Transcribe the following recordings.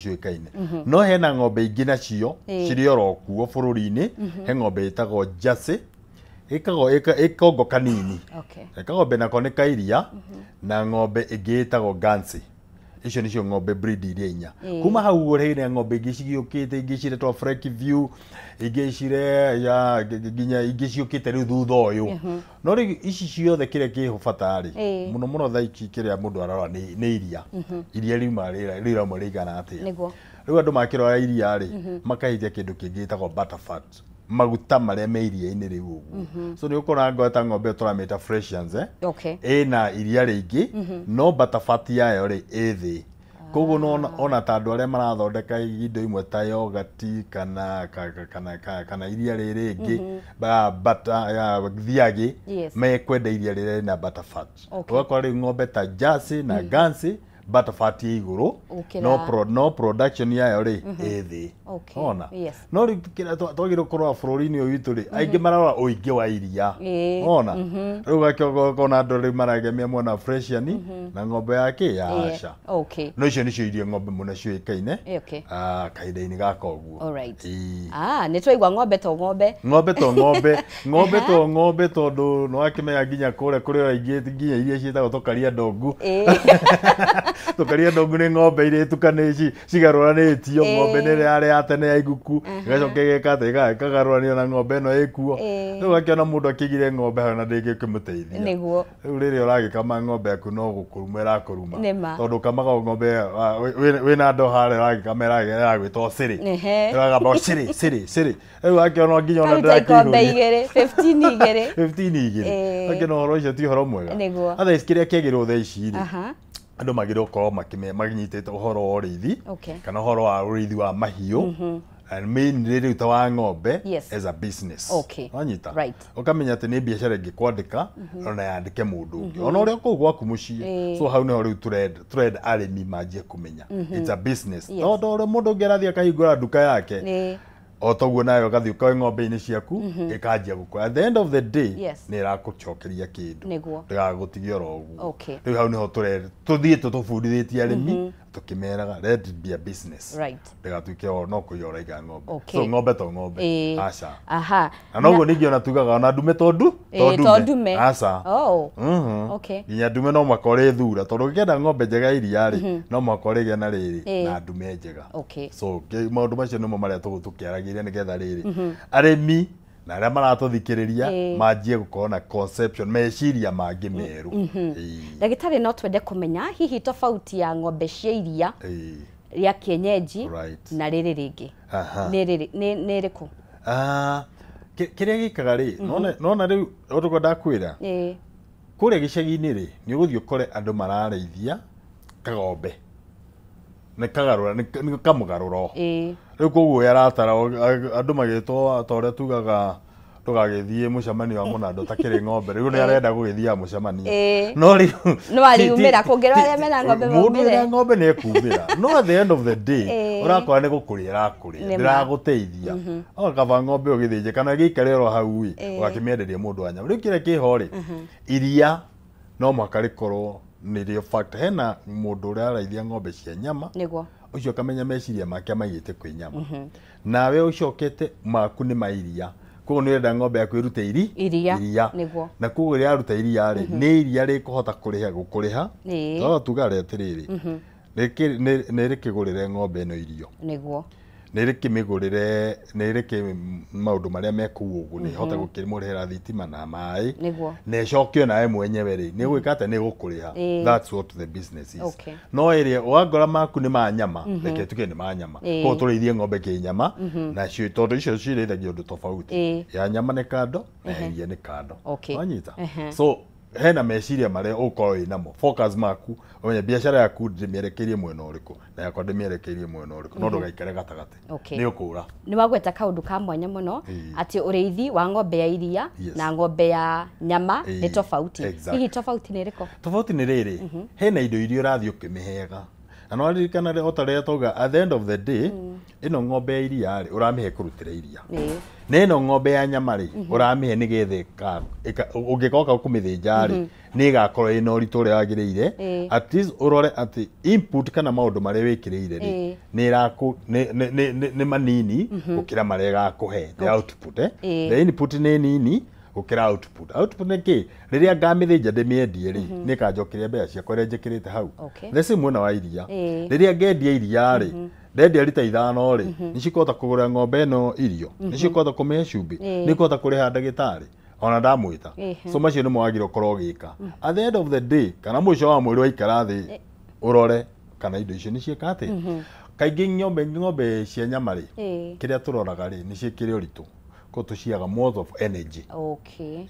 Ciũĩkaine, no hena ng'ombe ingĩ nacio cirĩ oro kuo bũrũri-inĩ. He ng'ombe ĩtagwo Jersey, ĩkagwo ĩkongo kanini. Kang'ombe nako nĩ kairia, na ng'ombe ĩngĩ ĩtagwo Guernsey. Icio nĩcio ng'ombe breed iria inya. Kuma hau ũguo hena ng'ombe ingĩ cigĩũkĩte, ingĩ ciretwo View, ingĩ cire ya nginya ingĩ ciũkĩte rĩu thutha ũyũ. No rĩu ici ciothe, kĩrĩa kĩho bata rĩ, mũno mũno thaa ici kĩrĩa mũndũ arora nĩ iria. Iria riuma rĩrauma rĩigana atĩa. Rĩu andũ makĩrora iria rĩ, makahĩtia kĩndũ kĩngĩ gĩtagwo butterfat, maguta marĩa me iria-inĩ rĩu ũguo. So nĩ ũkora ng'ombe ta ng'ombe ĩyo tũramĩta Friesians, eh? Ĩna iria rĩingĩ, no butterfat yayo rĩ ĩ thĩ. Koguo nona ona ta andũ arĩa marathondeka indo imwe ta yogurt kana kana iria rĩrĩ rĩngĩ butter ya thiagĩ, mekwenda iria rĩrĩa rĩna butterfat. Ũgakora rĩu ng'ombe ta Jersey na Guernsey, butterfat ĩ igũrũ, Gũkĩra- no production yayo rĩ ĩ thĩ. Ona no rĩu kĩrĩa twagĩrĩirwo kũrora bũrũri-inĩ ũyũ witũ rĩ, aingĩ marora ũingĩ wa iria. Ona rĩu ũgakĩona andũ rĩu maragemia mwena Friesian na ng'ombe ya kĩ ya aca. No icio nĩcio iria ng'ombe mũno ciũĩkaine kahinda-inĩ gaka ũguo. Ĩĩ. Ah, nĩ twaigua ng'ombe to ng'ombe. Ng'ombe to ng'ombe, ng'ombe to ng'ombe, tondũ nĩ wakĩmenya nginya kũrĩa kũrĩ o aingĩ, nginya iria ciĩtagwo tũkaria ndongu. Tũkaria ndongu nĩ ng'ombe iria itukanĩci cigarũranĩtio. Ng'ombe nĩ ĩrĩa yarĩ ya tene ya iguku, ĩgacoka ĩgeka atĩ ĩkagarũranio na ng'ombe ĩno ĩkuo. Rĩu ũgakĩona mũndũ akĩigire ng'ombe hau na ndĩngĩkĩmũteithia. Rĩu rĩrĩa ũragĩkama ng'ombe yaku, no gũkũruma ĩrakũruma. Nĩma. Tondũ ũkamaga o ng'ombe wĩna ndoo harĩa ũragĩkama ĩragwĩta ũcĩrĩ. Ĩragamba ũcĩrĩ cĩrĩ cĩrĩ. Rĩu wakĩona nginya ona Karuta ikombe ndĩrakĩihũria. igĩrĩ, 15 igĩrĩ. 15 igĩrĩ. Wakĩona ũhoro ũcio ti ũhoro mwega. Otherwise, kĩrĩa kĩagĩrĩirwo thaa ici rĩ, andũ magĩrĩirwo gũkorwo manyitĩte ũhoro wa ũrĩithi kana ũhoro wa ũrĩithi wa mahiũ, and mainly rĩu ta wa ng'ombe as a business. Wanyita? Ũkamenya atĩ nĩ biacara ĩngĩkwandĩka ona yandĩke mũndũ ũngĩ ona ũrĩa kũu gwaku mũciĩ. So hau nĩho rĩu tũrenda arĩmi manjie kũmenya it's a business, tondũ ũrĩa mũndũ ũngĩ arathiĩ akahingũra nduka yake, o toguo nawe ũgathiĩ ũkoe ng'ombe-inĩ ciaku, ĩkanjia gũkũra. At the end of the day, nĩ ĩrakũcokeria kĩndũ, ndĩgagũtigia oro ũguo. Rĩu hau nĩho tũthiĩte tũbundithĩtie arĩmi tũkĩmeraga, let it be a business, ndĩgatuĩke o no kũiga ũraiga ng'ombe. So ng'ombe to ng'ombe, aca. Na noguo ningĩ ona tugaga ona ndume to ndu to to ndume. Aca. Nginya ndume no mũhaka ũrĩthura, tondũ ũngĩenda ng'ombe njega ya iria rĩ, no mũhaka ũrĩgĩa na rĩrĩ na ndume njega. So maũndũ macio nĩmo marĩa tũkĩaragĩria, nĩgetha rĩrĩ arĩmi na arĩa maratũthikĩrĩria manjie gũkorwo na conception, meciria mangĩ merũ. Ndagĩtarĩ, no twende kũmenya hihi tofauti ya ng'ombe cia iria rĩa kienyeji na rĩrĩ rĩngĩ nĩ rĩrĩ nĩ rĩkũ? Ah, kĩrĩa gĩkaga rĩ, nona rĩu ũndũ ndakwĩra, kũrĩa gĩcagi-inĩ rĩ, nĩ ũgũthiĩ ũkore andũ mararĩithia kagombe nĩ kagarũra, nĩ kamũgarũro. Rĩu koguo aratara andũ magĩtwo, ta ũrĩa tugaga ndũgagĩthiĩ mũcemanio wa mũnanda ũtakĩrĩ ng'ombe. Rĩu nĩ arenda gũgĩthiaga mũcemanio, no rĩu No ariumĩra, kũngĩrwo arĩa mena ng'ombe mũndũ maumĩre. wĩna ng'ombe nĩ ekumĩra, no at the end of the day, ũrakora nĩ gũkũrĩa ĩrakũrĩa, ndĩragũteithia. O kaba ng'ombe ũgĩthĩnje kana gĩikare oro hau ĩ, ũgakĩmĩenderia mũndũ wa nyama. Rĩu kĩrĩa kĩho rĩ, iria no mũhaka rĩkorwo nĩrĩo factor. Hena mũndũ ũrĩa araithia ng'ombe cia nyama, ũcio akamenya meciria make amaigĩte kwĩ nyama, nawe ũcokete maku nĩ ma iria, koguo nĩ ũrenda ng'ombe yaku ĩrute iri Iria, iria. Na koguo rĩrĩa yaruta iria rĩ, nĩ iria rĩkũhota kũrĩha gũkũrĩha. No tuga rĩ atĩrĩrĩ, nĩ rĩkĩgũrĩre ng'ombe ĩno irio, nĩ rĩkĩmĩgũrĩre, nĩ rĩkĩ maũndũ marĩa me kũu ũguo, nĩ ĩhote gũkĩmũrĩhĩra thitima na maĩ, na ĩcoke onawe mwenyewe rĩ, nĩ gwĩka atĩa, nĩ gũkũrĩha. That's what the business is. No ĩrĩa wangora maku nĩ ma nyama, reke tuge nĩ ma nyama, koguo tũrĩithie ng'ombe kĩnyama nacio, tondũ icio cirĩithagio ũndũ tofauti. Ya nyama nĩ kando na ya iria nĩ kando. Wanyita? So hena meciria marĩa ũgũkorwo wĩ namo, focus maku, ũmenye biacara yaku ndĩmĩerekeirie mwena ũrĩkũ na yakwa ndĩmĩerekeirie mwena ũrĩkũ, no ndũgaikare gatagatĩ, nĩ ũkũra. Nĩ wagweta kaũndũ ka mwanya mũno, atĩ ũrĩithi wa ng'ombe ya iria na ng'ombe ya nyama nĩ tofauti. Hihi tofauti nĩ ĩrĩkũ? Tofauti nĩ rĩrĩ, hena indo iria ũrathiĩ ũkĩmĩheaga, na no ririkana o ta rĩrĩa twauga, at the end of the day, Ĩno ng'ombe ya iria rĩ, ũramĩhe kũrutĩra iria. Na ĩno ng'ombe ya nyama rĩ, ũramĩhe nĩgetha ũngĩkoka kũmĩthĩnja rĩ, nĩ ĩgakorwo ĩna ũritũ ũrĩa wagĩrĩire. At least ũrore atĩ input kana maũndũ marĩa wĩkĩrĩire rĩ, nĩ manini gũkĩra marĩa ĩgakũhe, the output. The input nĩ nini gũkĩra output. Output nĩ kĩ? Rĩrĩa ngamĩthĩnja ndĩmĩendie rĩ, nĩ ĩkanjokeria mbeca ciakwa iria njĩkĩrĩte hau. The same mwena wa iria. Rĩrĩa ngendia iria rĩ, ndendia rita 5 rĩ, nĩ cikũhota kũgũra ng'ombe ĩno irio, nĩ cikũhota kũmĩhe cumbĩ, nĩ ikũhota kũrĩha ndagĩtarĩ ona ndamwĩta. So macio nĩmo wagĩrĩirwo ũkorwo ũgĩka. At the end of the day, kana mũico wa mweri waikara thĩ ũrore kana indo icio nĩ ciĩka atĩa. Kaingĩ ng'ombe cia nyama rĩ, kĩrĩa tũroraga rĩ, nĩ ciĩkĩre ũritũ. Koguo tũciaga more of energy.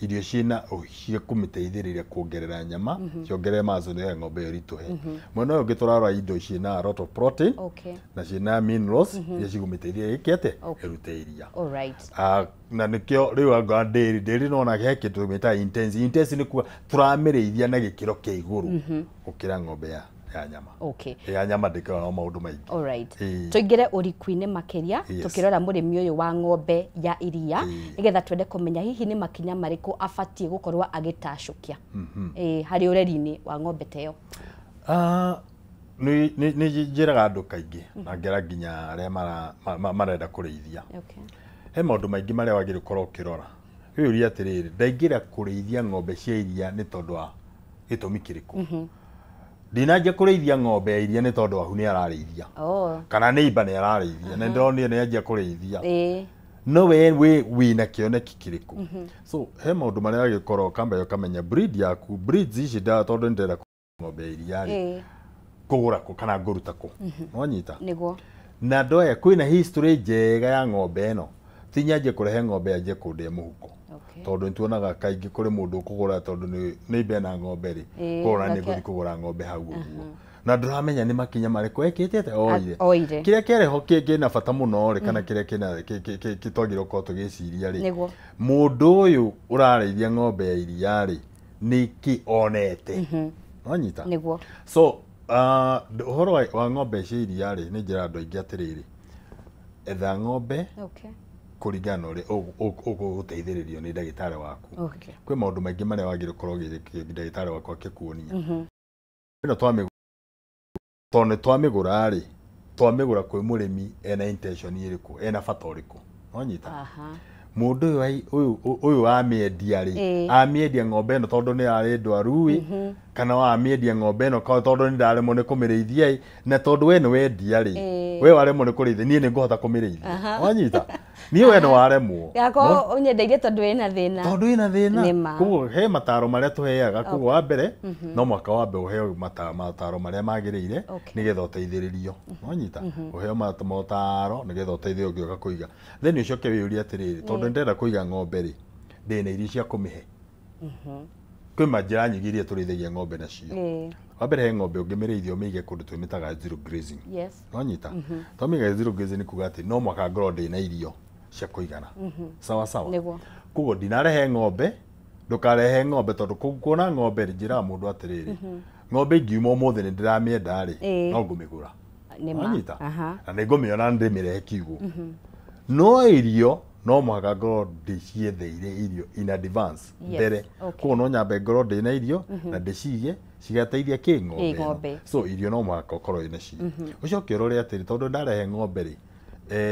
Irio ciĩna ciĩkũmĩteithĩrĩria kuongerera nyama, ciongerere muscle nĩgetha ng'ombe ĩyo ĩritũhe. Mwena ũyũ ũngĩ tũrarora indo ciĩna a lot of protein na ciĩna minerals iria cigũmĩteithia ĩke atĩa, ĩrute iria. Na nĩkĩo rĩu anga ndĩrĩ nona he kĩndũ twĩtaga intensive. Intensive nĩ kuga tũramĩrĩithia na gĩkĩro kĩa igũrũ gũkĩra ng'ombe ya nyama. Ya nyama ndĩkoragwo na maũndũ maingĩ. Tũingĩre ũriku-inĩ makĩria tũkĩrora mũrĩmi ũyũ wa ng'ombe ya iria nĩgetha twende kũmenya hihi nĩ makinya marĩkũ abatiĩ gũkorwo agĩtacũkia harĩ ũreri-inĩ wa ng'ombe ta ĩyo. Nĩ njĩraga andũ kaingĩ na ngera nginya arĩa marenda kũrĩithia. He maũndũ maingĩ marĩa wagĩrĩirwo gũkorwo ũkĩrora. Wĩyũrie atĩrĩrĩ, ndaingĩra kũrĩithia ng'ombe cia iria nĩ tondũ wa gĩtũmi kĩrĩkũ? Ndinanjia kũrĩithia ng'ombe ya iria nĩ tondũ wahu nĩ ararĩithia. Kana neighbor nĩ ararĩithia. Na ndĩronire nĩ anjia kũrĩithia. No we wĩna kĩoneki kĩrĩkũ? So he maũndũ marĩa wagĩrĩirwo gũkorwo ũkamba ũkamenya breed yaku, breeds ici tondũ nĩndĩrenda ng'ombe ya iria rĩ, kũgũra kũ kana ngũruta kũ. Wanyita? Nĩguo. Na andũ aya kwĩna history njega ya ng'ombe ĩno. Ti nyanjie kũrehe ng'ombe yanjie kũndĩa mũhuko. Tondũ nĩtuonaga kaingĩ kũrĩ mũndũ ũkũgũra tondũ nĩ ena ng'ombe rĩ, kũgũra nĩ ngũthiĩ kũgũra ng'ombe hau ũguo. Na ndũramenya nĩ makinya marĩkũ ekĩte atĩa oire. Kĩrĩa kĩarĩ kĩna bata mũno rĩ, kana kĩrĩa kĩna twagĩrĩirwo gũkorwo tũgĩciria rĩ, mũndũ ũyũ ũrarĩithia ng'ombe ya iria rĩ, nĩkĩ onete? Wanyita? Nĩguo. So ũhoro wa ng'ombe cia iria rĩ, nĩ njĩra andũ aingĩ atĩrĩrĩ, etha ng'ombe kũringana na ũrĩa ũgũteithĩrĩrio nĩ ndagĩtarĩ waku. Kwĩ maũndũ maingĩ marĩa wagĩrĩirwo gũkorwo ndagĩtarĩ waku akĩkuonia. Ĩno tondũ nĩ twamĩgũra rĩ, twamĩgũra kwĩ mũrĩmi ena intention ĩrĩkũ, ena bata ũrĩkũ. Wanyita? Mũndũ ũyũ wamĩendia rĩ, amĩendia ng'ombe ĩno tondũ nĩ yarĩ ndwaru ĩ, kana wamĩendia ng'ombe ĩno tondũ nĩ ndaremwo nĩ kũmĩrĩithia ĩ, na tondũ we nĩ wendia rĩ, we waremwo nĩ kũrĩithia, niĩ nĩ ngũhota kũmĩrĩithia. Wanyita? Niĩ we nĩ waremwo. Yakwa ũnyendeirie tondũ wĩna thĩna. Tondũ wĩna thĩna. Koguo he mataro marĩa tũheaga, koguo wa mbere no mũhaka wambe ũheo mataro marĩa magĩrĩire nĩgetha ũteithĩrĩrio. Wanyita? Ũheo mataro nĩgetha ũteithĩrĩrio ũgĩũka kũiga. Then ũcoke wĩyũrie atĩrĩrĩ, tondũ ndĩrenda kũiga ng'ombe rĩ, ndĩna irio cia kũmĩhe. Kwĩ manjĩra nyingĩ iria tũrĩithagia ng'ombe nacio. Wa mbere he ng'ombe ũngĩmĩrĩithia ũmĩige kũndũ twĩmĩtaga zero grazing. Wanyita? Twamĩiga zero grazing nĩ kuga atĩ no mũhaka ngorwo ndĩna irio cia kũigana. Sawa sawa. Koguo ndinarehe ng'ombe, ndũkarehe ng'ombe tondũ kuona ng'ombe rĩ, njĩraga mũndũ atĩrĩrĩ, ng'ombe ingiuma ũmũthĩ nĩ ndĩramĩenda rĩ, no ngũmĩgũra. Wanyita? Na nĩ ngũmĩona ndĩmĩrehe kiugũ. No irio no mũhaka ngorwo ndĩcietheire irio in advance mbere. Koguo no nyambe ngorwo ndĩna irio na ndĩcige cigateithia kĩ ng'ombe. So irio no mũhaka ũkorwo wĩna cio. Ũcoke ũrore atĩrĩ, tondũ ndarehe ng'ombe rĩ,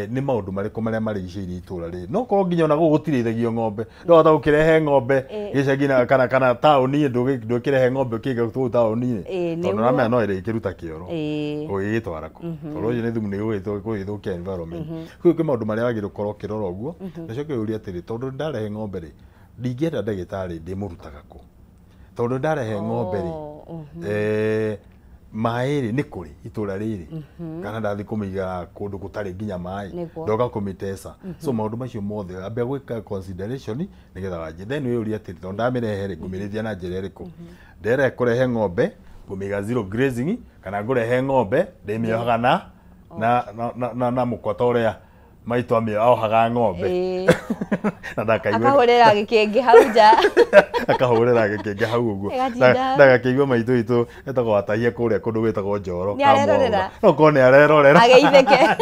nĩ maũndũ marĩkũ marĩa marigicĩirie itũra rĩ, no korwo nginya ona gũkũ gũtirĩithagio ng'ombe, ndũhota gũkĩrehe ng'ombe gĩcagi na kana taũni, ndũkĩrehe ng'ombe ũkĩiga kũu taũni-inĩ, tondũ ũramenya no ĩrĩkĩruta kĩoro ũgĩgĩtwara kũ, tondũ ũcio nĩ thumu nĩ ũgũgĩthũkia environment. Koguo kwĩ maũndũ marĩa wagĩrĩirwo gũkorwo ũkĩrora ũguo. Ũcoke ũrie atĩrĩ, tondũ ndarehe ng'ombe rĩ, ndingĩenda ndagĩtarĩ ndĩmũrutaga kũ, tondũ ndarehe ng'ombe rĩ, maĩ rĩ nĩ kũrĩ itũra rĩrĩ, kana ndathi kũmĩiga kũndũ gũtarĩ nginya maĩ, ndoka kũmĩteca. So maũndũ macio mothe ambia gwĩka consideration nĩgetha wanjie. Then wĩyũrie atĩrĩ, tondũ ndamĩrehe rĩ, ngũmĩrĩithia na njĩra ĩrĩkũ? Ndĩrenda kũrehe ng'ombe ngũmĩiga zero grazing, kana ngũrehe ng'ombe ndĩmĩohaga na mũkwa ta ũrĩa Maitũ ohaga ng'ombe. Na ndakaigua. Akahũrĩra gĩkĩngĩ hau nja. Akahũrĩra gĩkĩngĩ hau ũguo. Ndagakĩigua maitũ witũ etagwo Watahia kũrĩa kũndũ gwĩtagwo Njoro. Nĩ arerorera. No korwo nĩ arerorera. Ageithĩke.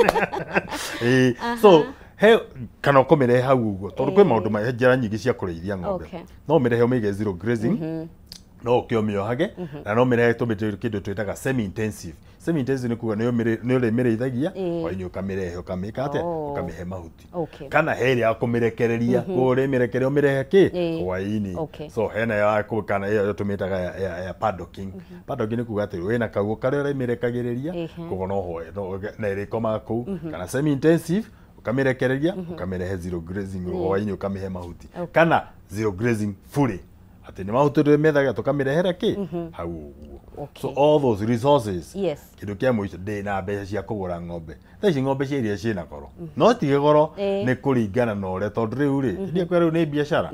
So he kana ũkũmĩrehe hau ũguo tondũ kwĩ maũndũ njĩra nyingĩ cia kũrĩithia ng'ombe. No ũmĩrehe ũmĩige zero grazing. No ũke ũmĩohage na no ũmĩrehe tũmĩte kĩndũ twĩtaga semi intensive. Semi intensive nĩ kuga nĩ ũrĩmĩrĩithagia hwaĩ-inĩ ũkamĩrehe ũkamĩka atĩa ũkamĩhe mahuti. Kana he ĩrĩa ya kũmĩrekereria ũrĩmĩrekereria ũmĩrehe kĩ hwaĩ-inĩ. So hena ya kana ĩyo tũmĩtaga ya paddocking. Paddocking nĩ kuga atĩ wĩna kaguo karĩa ũrĩmĩrekagĩrĩria koguo no na ĩrĩkomaga kũu. Kana semi intensive ũkamĩrekereria ũkamĩrehe zero grazing hwaĩ-inĩ ũkamĩhe mahuti. Kana zero grazing fully atĩ nĩ mahuti tũrĩmethaga tũkamĩrehera kĩ hau ũguo. So all those resources. Kĩndũ kĩa mũico ndĩ na mbeca cia kũgũra ng'ombe. Thaa ici ng'ombe cia iria ciĩna goro. No ti goro nĩ kũringana na ũrĩa tondũ rĩu rĩ ndiĩ rĩu nĩ biacara.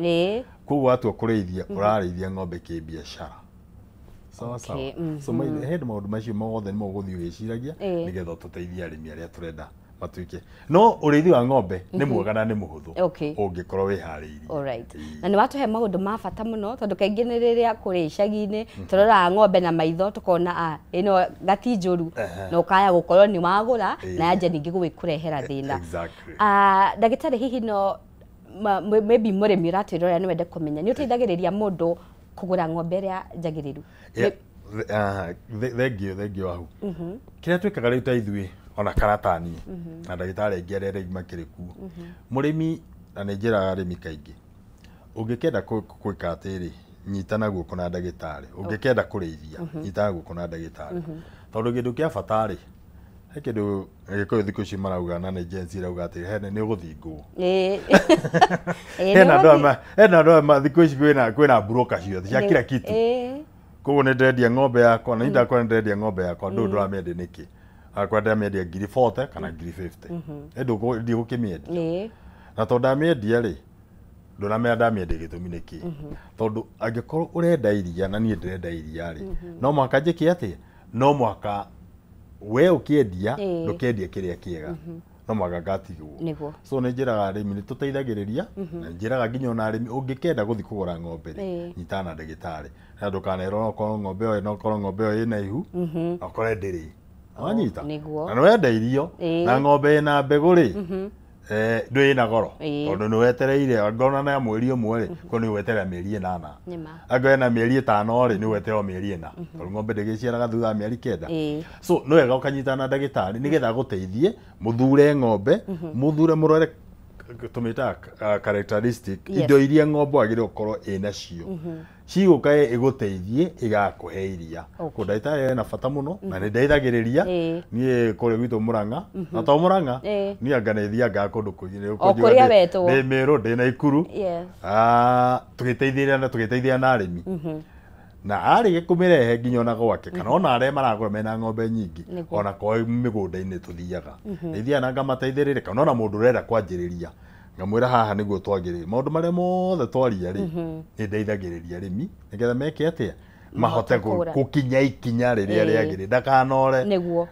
Koguo watua kũrĩithia ũrarĩithia ng'ombe kĩbiacara. Sawa sawa. So he maũndũ macio mothe nĩmo ũgũthiĩ ũgĩciragia nĩgetha tũteithie arĩmi arĩa tũrenda matuĩke. No ũrĩithi wa ng'ombe nĩ mwega na nĩ mũhũthũ ũngĩkorwo wĩharĩirie. Alright. Na nĩ watũhe maũndũ ma bata mũno tondũ kaingĩ nĩ rĩrĩa kũrĩ icagi-inĩ tũroraga ng'ombe na maitho tũkona ĩno gati njũru na ũkaya gũkorwo nĩ wagũra na yanja ningĩ gũgĩkũrehera thĩna. Ndagĩtarĩ hihi no maybe mũrĩmi ũratwĩrorera nĩ wende kũmenya nĩ ũteithagĩrĩria mũndũ kũgũra ng'ombe ĩrĩa njagĩrĩru? Thengiũ hau. Kĩrĩa twĩkaga rĩu ta ithuĩ ona karatani na ndagĩtarĩ aingĩ arĩa rĩu makĩrĩ kuo mũrĩmi na nĩ njĩraga arĩmi kaingĩ ũngĩkenda gwĩka atĩrĩ nyitana guoko na ndagĩtarĩ ũngĩkenda kũrĩithia nyitana guoko na ndagĩtarĩ tondũ kĩndũ kĩa bata rĩ he kĩndũ Gĩkũyũ thikũ ici marauga na nĩ Gen Z irauga atĩ he nĩ ũgũthingwo. Hena andũ aya thikũ ici kwĩna broker ciothe cia kila kitu. Koguo nĩ ndĩrendia ng'ombe yakwa na ndakwa nĩ ndĩrendia ng'ombe yakwa ndũ ndũramĩendia nĩkĩ? Akwa ndamĩendia ngiri 40 kana ngiri 50. Ĩ ndigũkĩmĩendia. Na tondũ ndamĩendia rĩ ndũramenya ndamĩendia gĩtũmi nĩkĩ? Tondũ angĩkorwo ũrenda iria na niĩ ndĩrenda iria rĩ no mũhaka njĩke atĩa? No mũhaka we ũkĩendia ndũkĩendia kĩrĩa kĩega no mũhaka ngatigwo. So nĩ njĩraga arĩmi nĩ tũteithagĩrĩria na njĩraga nginya ona arĩmi ũngĩkenda gũthiĩ kũgũra ng'ombe rĩ nyitana na ndagĩtarĩ na ndũkanerwo no ũkorwo ng'ombe ĩyo no ũkorwo ng'ombe ĩyo ĩna ihu na ũkore ndĩrĩ. Wanyita? Na nĩ wenda irio na ng'ombe ĩna mbegũ rĩ ndũ ĩna goro tondũ nĩ wetereire angĩkorwo na mweri ũmwe rĩ koguo nĩ ũgweterera mĩeri 8 angĩkorwo ĩna mĩeri 5 rĩ nĩ ũgweterera mĩeri 4 tondũ ng'ombe ndĩgĩciaraga thutha wa mĩeri 9. So nĩ wega ũkanyitana na ndagĩtarĩ nĩgetha agũteithie mũthure ng'ombe mũthure mũrore tũmĩtaga characteristic indo iria ng'ombe wagĩrĩirwo gũkorwo ĩnacio cigũka ĩgũteithie ĩgakũhe iria. Koguo ndagĩtarĩ ena bata mũno na nĩ ndeithagĩrĩria niĩ kũrĩa gwitũ Mũrang'a na to Mũrang'a niĩ anga nĩ thiangaga kũndũ kũingĩ ndĩ Mĩrũ ndĩ Naikuru tũgĩteithĩrĩria na arĩmi na arĩkia kũmĩrehe nginya ona gwake kana ona arĩa maragũra mena ng'ombe nyingĩ ona kwa mĩgũnda-inĩ tũthiaga nĩ thiaga na ngamateithĩrĩria kana ona mũndũ ũrenda kwanjĩrĩria ngamwĩra haha nĩguo twagĩrĩire maũndũ marĩa mothe twaria rĩ nĩ ndeithagĩrĩria arĩmi nĩgetha meke atĩa mahote gũkinya ikinya rĩrĩa rĩagĩrĩire ndakanore nĩguo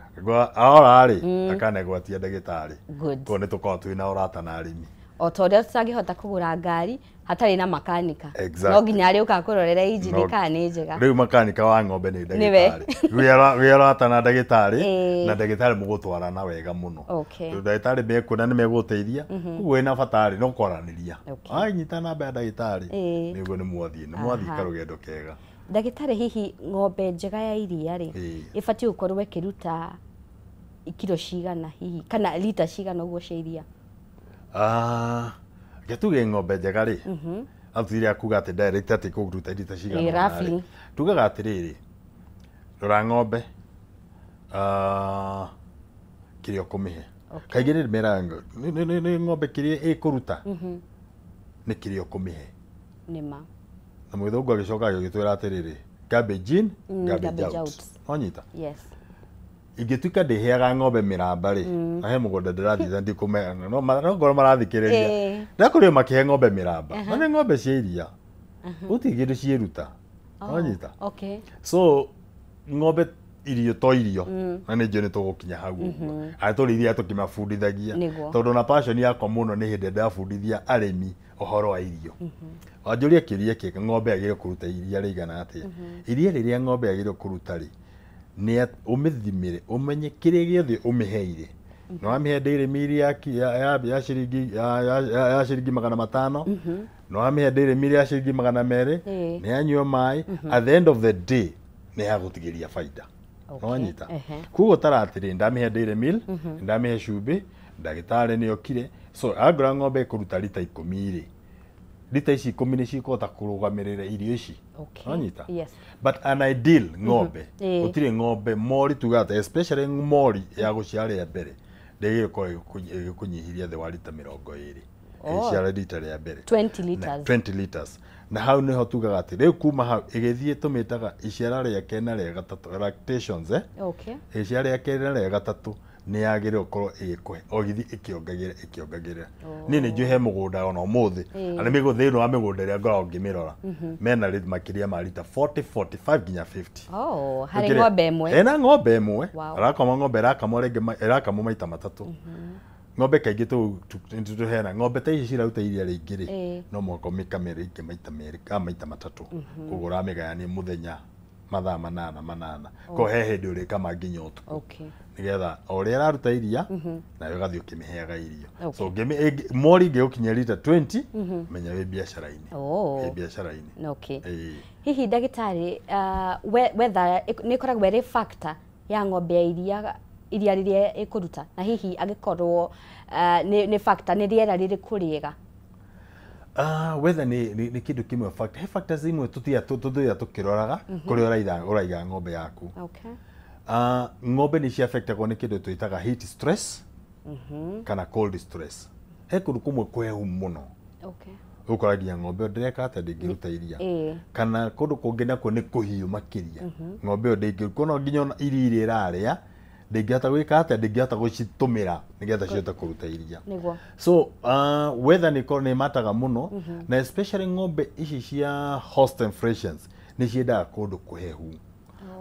ora rĩ ndakanegwatia ndagĩtarĩ. Koguo nĩ tũkoragwo twĩna ũrata na arĩmi o ta ũrĩa tũtangĩhota kũgũra ngari hatarĩ na makanika no nginya arĩ ũka kũrorera injini kana nĩ njega. Rĩu makanika wa ng'ombe nĩ ndagĩtarĩ wĩ ũrata na ndagĩtarĩ na ndagĩtarĩ mũgũtwarana wega mũno tondũ ndagĩtarĩ mekuona nĩ megũgũteithia koguo wĩna bata rĩ no kwaranĩria wanyita namba ya ndagĩtarĩ nĩguo nĩ mwathiĩ karũgendo kega. Ndagĩtarĩ hihi ng'ombe njega ya iria rĩ ĩbatiĩ gũkorwo ĩkĩruta kiro cigana hihi kana lita cigana ũguo cia iria? Reke tuge ng'ombe njega rĩ atuire kuga atĩ direct atĩ kũruta lita cigana rĩ tugaga atĩrĩrĩ rora ng'ombe kĩrĩa ũkũmĩhe kaingĩ nĩ meraga nĩ ng'ombe kĩrĩa ĩkũruta nĩ kĩrĩa ũkũmĩhe nĩma na mũthũngũ agĩcoka agĩtwĩra atĩrĩrĩ garbage in garbage out. Wanyita? Yes. Ingĩtuĩka ndĩheaga ng'ombe mĩramba rĩ na he mũgũnda ndĩrathiĩ ndikũmenya no ngorwo marathikĩrĩria ndakorirwo makĩhe ng'ombe mĩramba na nĩ ng'ombe cia iria gũtirĩ kĩndũ ciĩruta. Wanyita? Okay. So ng'ombe Irio to irio na nĩ njũĩ nĩ tũgũkinya hau ũguo arĩa tũrĩithia tũkĩmabundithagia tondũ na passion yakwa mũno nĩ hĩndĩ ndĩrabundithia arĩmi ũhoro wa irio. Wanjũria kĩũria kĩega, ng'ombe yagĩrĩirwo kũruta iria rĩigana atĩa? Iria rĩrĩa ng'ombe yagĩrĩirwo kũruta rĩ, nĩ ũmĩthimĩre ũmenye kĩrĩa gĩothe ũmĩheire. Nĩ wamĩhe dairy meal ya ciringi ya ciringi 500, nĩ wamĩhe dairy meal ya ciringi 200, nĩ yanyua maĩ, at the end of the day nĩ yagũtigĩria baida. Nĩwanyita? Koguo tara atĩrĩ, ndamĩhe dairy meal, ndamĩhe cumbĩ, ndagĩtarĩ nĩ okire, so angora ng'ombe ĩkũruta rita 10 rĩ, rita ici 10 nĩ cikũhota kũrũgamĩrĩra irio ici. Nĩwanyita? Yes. But an ideal ng'ombe, gũtirĩ ng'ombe mori tugaga atĩ, especially mori ya gũciara rĩa mbere, ndĩgĩrĩirwo gũkorwo ĩgĩkũnyihĩria thĩ wa rita 20. Ĩgĩciara rita rĩa mbere. 20 liters. 20 liters. Na hau nĩho tugaga atĩ rĩu kuma hau ĩgĩthiĩ tũmĩtaga iciara rĩa kerĩ na rĩa gatatũ, lactations, Iciara rĩa kerĩ na rĩa gatatũ nĩ yagĩrĩirwo gũkorwo ĩgĩkũhe o ĩgĩthiĩ ĩkĩongagĩrĩra ĩkĩongagĩrĩra. Niĩ nĩ njũĩ he mũgũnda ona ũmũthĩ, na nĩ thĩinĩ wa mĩgũnda ĩrĩa ngoragwo ngĩmĩrora, mena makĩria ma rita 40, 45 nginya 50. Oh, harĩ ng'ombe ĩmwe. Ena ng'ombe ĩmwe. Arakama ng'ombe ĩrakamwo rĩngĩ ĩrakamwo maita matatũ. Ng'ombe kaingĩ tũheana ng'ombe ta ici ciraruta iria rĩingĩ rĩ, no mũhaka ũmĩkame rĩngĩ maita merĩ kana maita matatũ. Koguo ũramĩgayania mũthenya mathaa manana manana. Koguo he hĩndĩ ũrĩkama nginya ũtukũ. Nĩgetha o ũrĩa ĩraruta iria, nawe ũgathiĩ ũkĩmĩheaga irio. So mori ĩngĩgũkinyia rita 20, menya wĩ biacara-inĩ. Wĩ biacara-inĩ. Hihi ndagĩtarĩ, weather nĩ ĩkoragwo ĩrĩ factor ya ng'ombe ya iria iria rĩrĩa ĩkũruta, na hihi angĩkorwo nĩ factor nĩ rĩera rĩrĩkũ rĩega? Weather nĩ kĩndũ kĩmwe factor. He factors imwe tũthiaga tũkĩroraga kũrĩa ũraiga ng'ombe yaku. Ng'ombe nĩ ciaffectagwo nĩ kĩndũ twĩtaga heat stress kana cold stress. He kũndũ kũmwe kũhehu mũno. Ũgũkora nginya ng'ombe ĩyo ndĩreka atĩa, ndĩngĩruta iria. Kana kũndũ kũngĩ nakuo nĩ kũhiũ makĩria. Ng'ombe ĩyo ndĩngĩruta, kuona nginya irio iria ĩrarĩa ndĩngĩhota gwĩka atĩa, ndĩngĩhota gũcitũmĩra nĩgetha cihote kũruta iria. So weather nĩ mataga mũno, na especially ng'ombe ici cia Holstein Friesians nĩ ciendaga kũndũ kũhehu.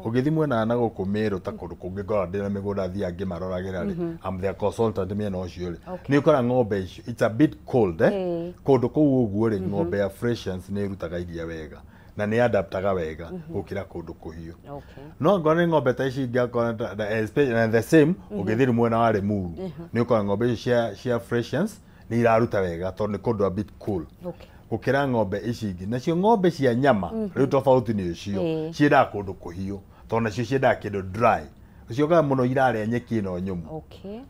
Ũgĩthiĩ mwena na gũkũ Meru ta kũndũ kũngĩ ngoragwo ndĩna mĩgũnda thiaga ngĩmaroragĩra rĩ, I'm their consultant mĩena ũcio rĩ, nĩ ũkora ng'ombe icio it's a bit cold, kũndũ kũu ũguo rĩ, ng'ombe ya Friesians nĩ ĩrutaga iria wega na nĩ adaptaga wega gũkĩra kũndũ kũhiũ. No ngorwo nĩ ng'ombe ta ici ingĩ akorwo na the same, ũgĩthiĩ mwena wa Limuru nĩ ũkora ng'ombe ici cia Friesians nĩ iraruta wega tondũ nĩ kũndũ a bit cool. Gũkĩra ng'ombe ici ingĩ. Nacio ng'ombe cia nyama rĩu tofauti nĩ ũcio, ciendaga kũndũ kũhiũ tondũ nacio ciendaga kĩndũ dry. Ũcio mũno irarĩa nyeki ĩno nyũmũ.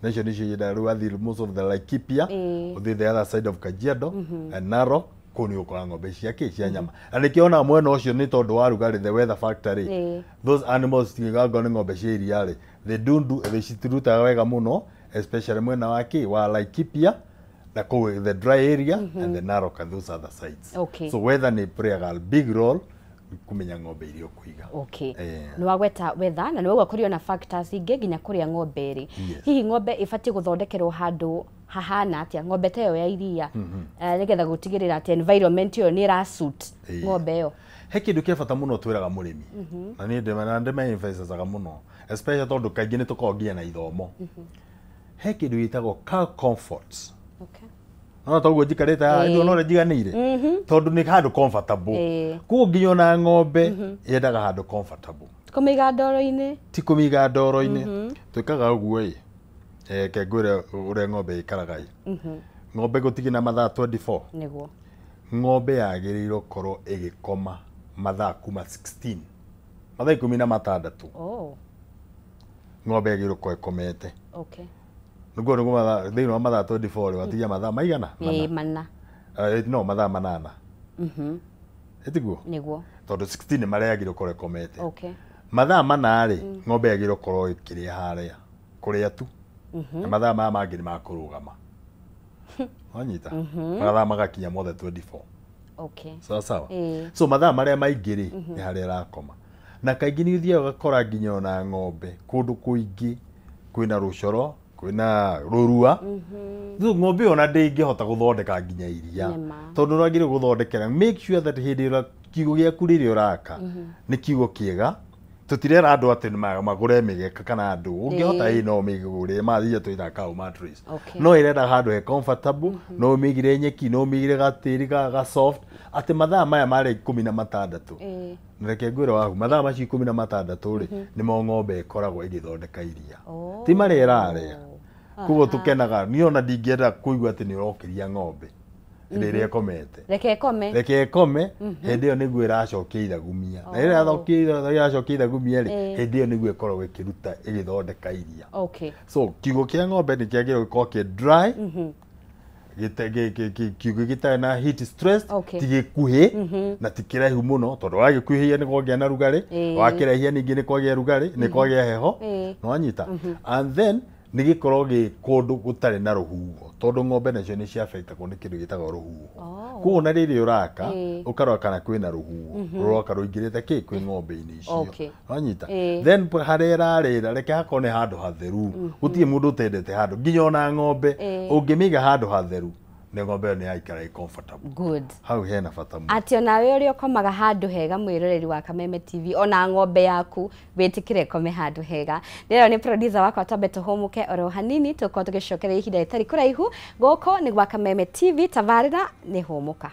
Nacio nĩcio ciendaga rĩu wathiĩ most of the Laikipia, ũthiĩ the other side of Kajiado and Narok, kũu nĩ ũgũkora ng'ombe cia kĩ cia nyama. Na nĩkĩo ona mwena ũcio nĩ tondũ wa rugarĩ, the weather factor rĩ, those animals ng'ombe nĩ ng'ombe cia iria rĩ, they don't do, they citirutaga wega mũno, especially mwena wa kĩ wa Laikipia na kũu the dry area and the Narok and those other sides. So weather nĩ play a big role kumenya ng'ombe iria ũkũiga. Nĩ wagweta weather na nĩ wauga kũrĩ ona factors ingĩ nginya kũrĩa ng'ombe ĩrĩ. Hihi ng'ombe ĩbatiĩ gũthondekerwo handũ hahana atĩa, ng'ombe ta ĩyo ya iria, nĩgetha gũtigĩrĩra atĩ environment ĩyo nĩ ĩra suit ng'ombe ĩyo? He kĩndũ kĩa bata mũno twĩraga mũrĩmi, na niĩ ndĩma-emphasizaga mũno, especially tondũ kaingĩ nĩ tũkoragwo nginya na ithomo. He kĩndũ gĩtagwo cow comfort. No toguo njikarĩte haha, no ũrĩa njiganĩire, tondũ nĩ handũ comfortable. Koguo nginya ona ng'ombe yendaga handũ comfortable. Kũmĩiga ndoro-inĩ? Ti kũmĩiga ndoro-inĩ. Twĩkaga ũguo ĩ, reke ngwĩre ũrĩa ng'ombe ĩikaraga ĩ. Ng'ombe gũtirĩ na mathaa 24. Nĩguo. Ng'ombe yagĩrĩirwo gũkorwo ĩgĩkoma mathaa kuma 16. Mathaa 16. Ng'ombe yagĩrĩirwo gũkorwo ĩkomete. Nĩguo nĩguo mathaa thĩinĩ wa mathaa 24 rĩ, watigia mathaa maigana? Mana. No mathaa manana. Ĩtiguo? Nĩguo. Tondũ 16 nĩ marĩa yagĩrĩirwo gũkorwo ĩkomete. Mathaa mana rĩ, ng'ombe yagĩrĩirwo gũkorwo ĩkĩrĩa harĩa, kũrĩa tu. Na mathaa maya mangĩ nĩ ma kũrũgama. Wanyita? Mathaa magakinya mothe 24. Sawa sawa. So mathaa marĩa maingĩ rĩ, nĩ harĩa ĩrakoma. Na kaingĩ nĩ ũthiaga ũgakora nginya ona ng'ombe kũndũ kũingĩ kwĩna rũcoro, kwĩna rũrua. Rĩu ng'ombe ĩyo ona ndĩngĩhota gũthondeka nginya iria. Tondũ ũragĩrĩirwo gũthondekera, make sure that hĩndĩ ĩrĩa kiugũ gĩaku rĩrĩa ũraka nĩ kiugũ kĩega, Tutirera andu ati magure migeka kana andu ungihota ii no migure mathia twita cow mattress. No irenda handu he comfortable, no migire nyeki, no migire gatiri ga soft ati mathaa maya mari 16. Reke ngwire waku mathaa macio 16 ri nimo ng'ombe ikoragwo igithondeka iria. Ti maria iraria. Koguo tukenaga ni ona ndingienda kuigua ati ni urokiria ng'ombe rĩrĩa ĩkomete. Reke ĩkome. Reke ĩkome, hĩndĩ ĩyo nĩguo ĩracokia ithagumia. Na rĩrĩa ĩracokia ithagumia rĩ, hĩndĩ ĩyo nĩguo ĩkoragwo ĩkĩruta ĩgĩthondeka iria. Okay. So kiugũ kĩa ng'ombe nĩ kĩagĩrĩirwo gũkorwo kĩ dry, kiugũ gĩtarĩ na heat stress, ti gĩkuhĩ na ti kĩraihu mũno, tondũ wagĩkuhĩhia nĩ kwagĩa na rugarĩ, wakĩraihia ningĩ nĩ kwagĩa rugarĩ, nĩ kwagĩa heho, nĩ wanyita. And then nĩ gĩkorwo gĩ kũndũ gũtarĩ na rũhuho, tondũ ng'ombe nacio nĩ ciaffectagwo nĩ kĩndũ gĩtagwo rũhuho. Koguo na rĩrĩa ũraka ũkarora kana kwĩna rũhuho rũroka rũingĩrĩte kĩ kwĩ ng'ombe-inĩ icio, wanyita. Then harĩa ĩrarĩra reke hakorwo nĩ handũ hatheru, gũtirĩ mũndũ ũtendete handũ nginya ona ng'ombe ũngĩmĩiga handũ hatheru nĩ ng'ombe ĩyo nĩ yaikara ĩ comfortable. Good. Hau hena bata mũno. Atĩ onawe ũrĩa ũkomaga handũ hega mwĩroreri wa Kameme TV, ona ng'ombe yaku wĩtĩkĩre ĩkome handũ hega. Rĩrĩa nĩ producer wakwa twambe tũhũmũke oro hanini, tũkorwo tũgĩcokeria ihinda rĩtarĩ kũraihu. Gũkũ nĩ gwa Kameme TV, tabarĩra nĩ hũmũka.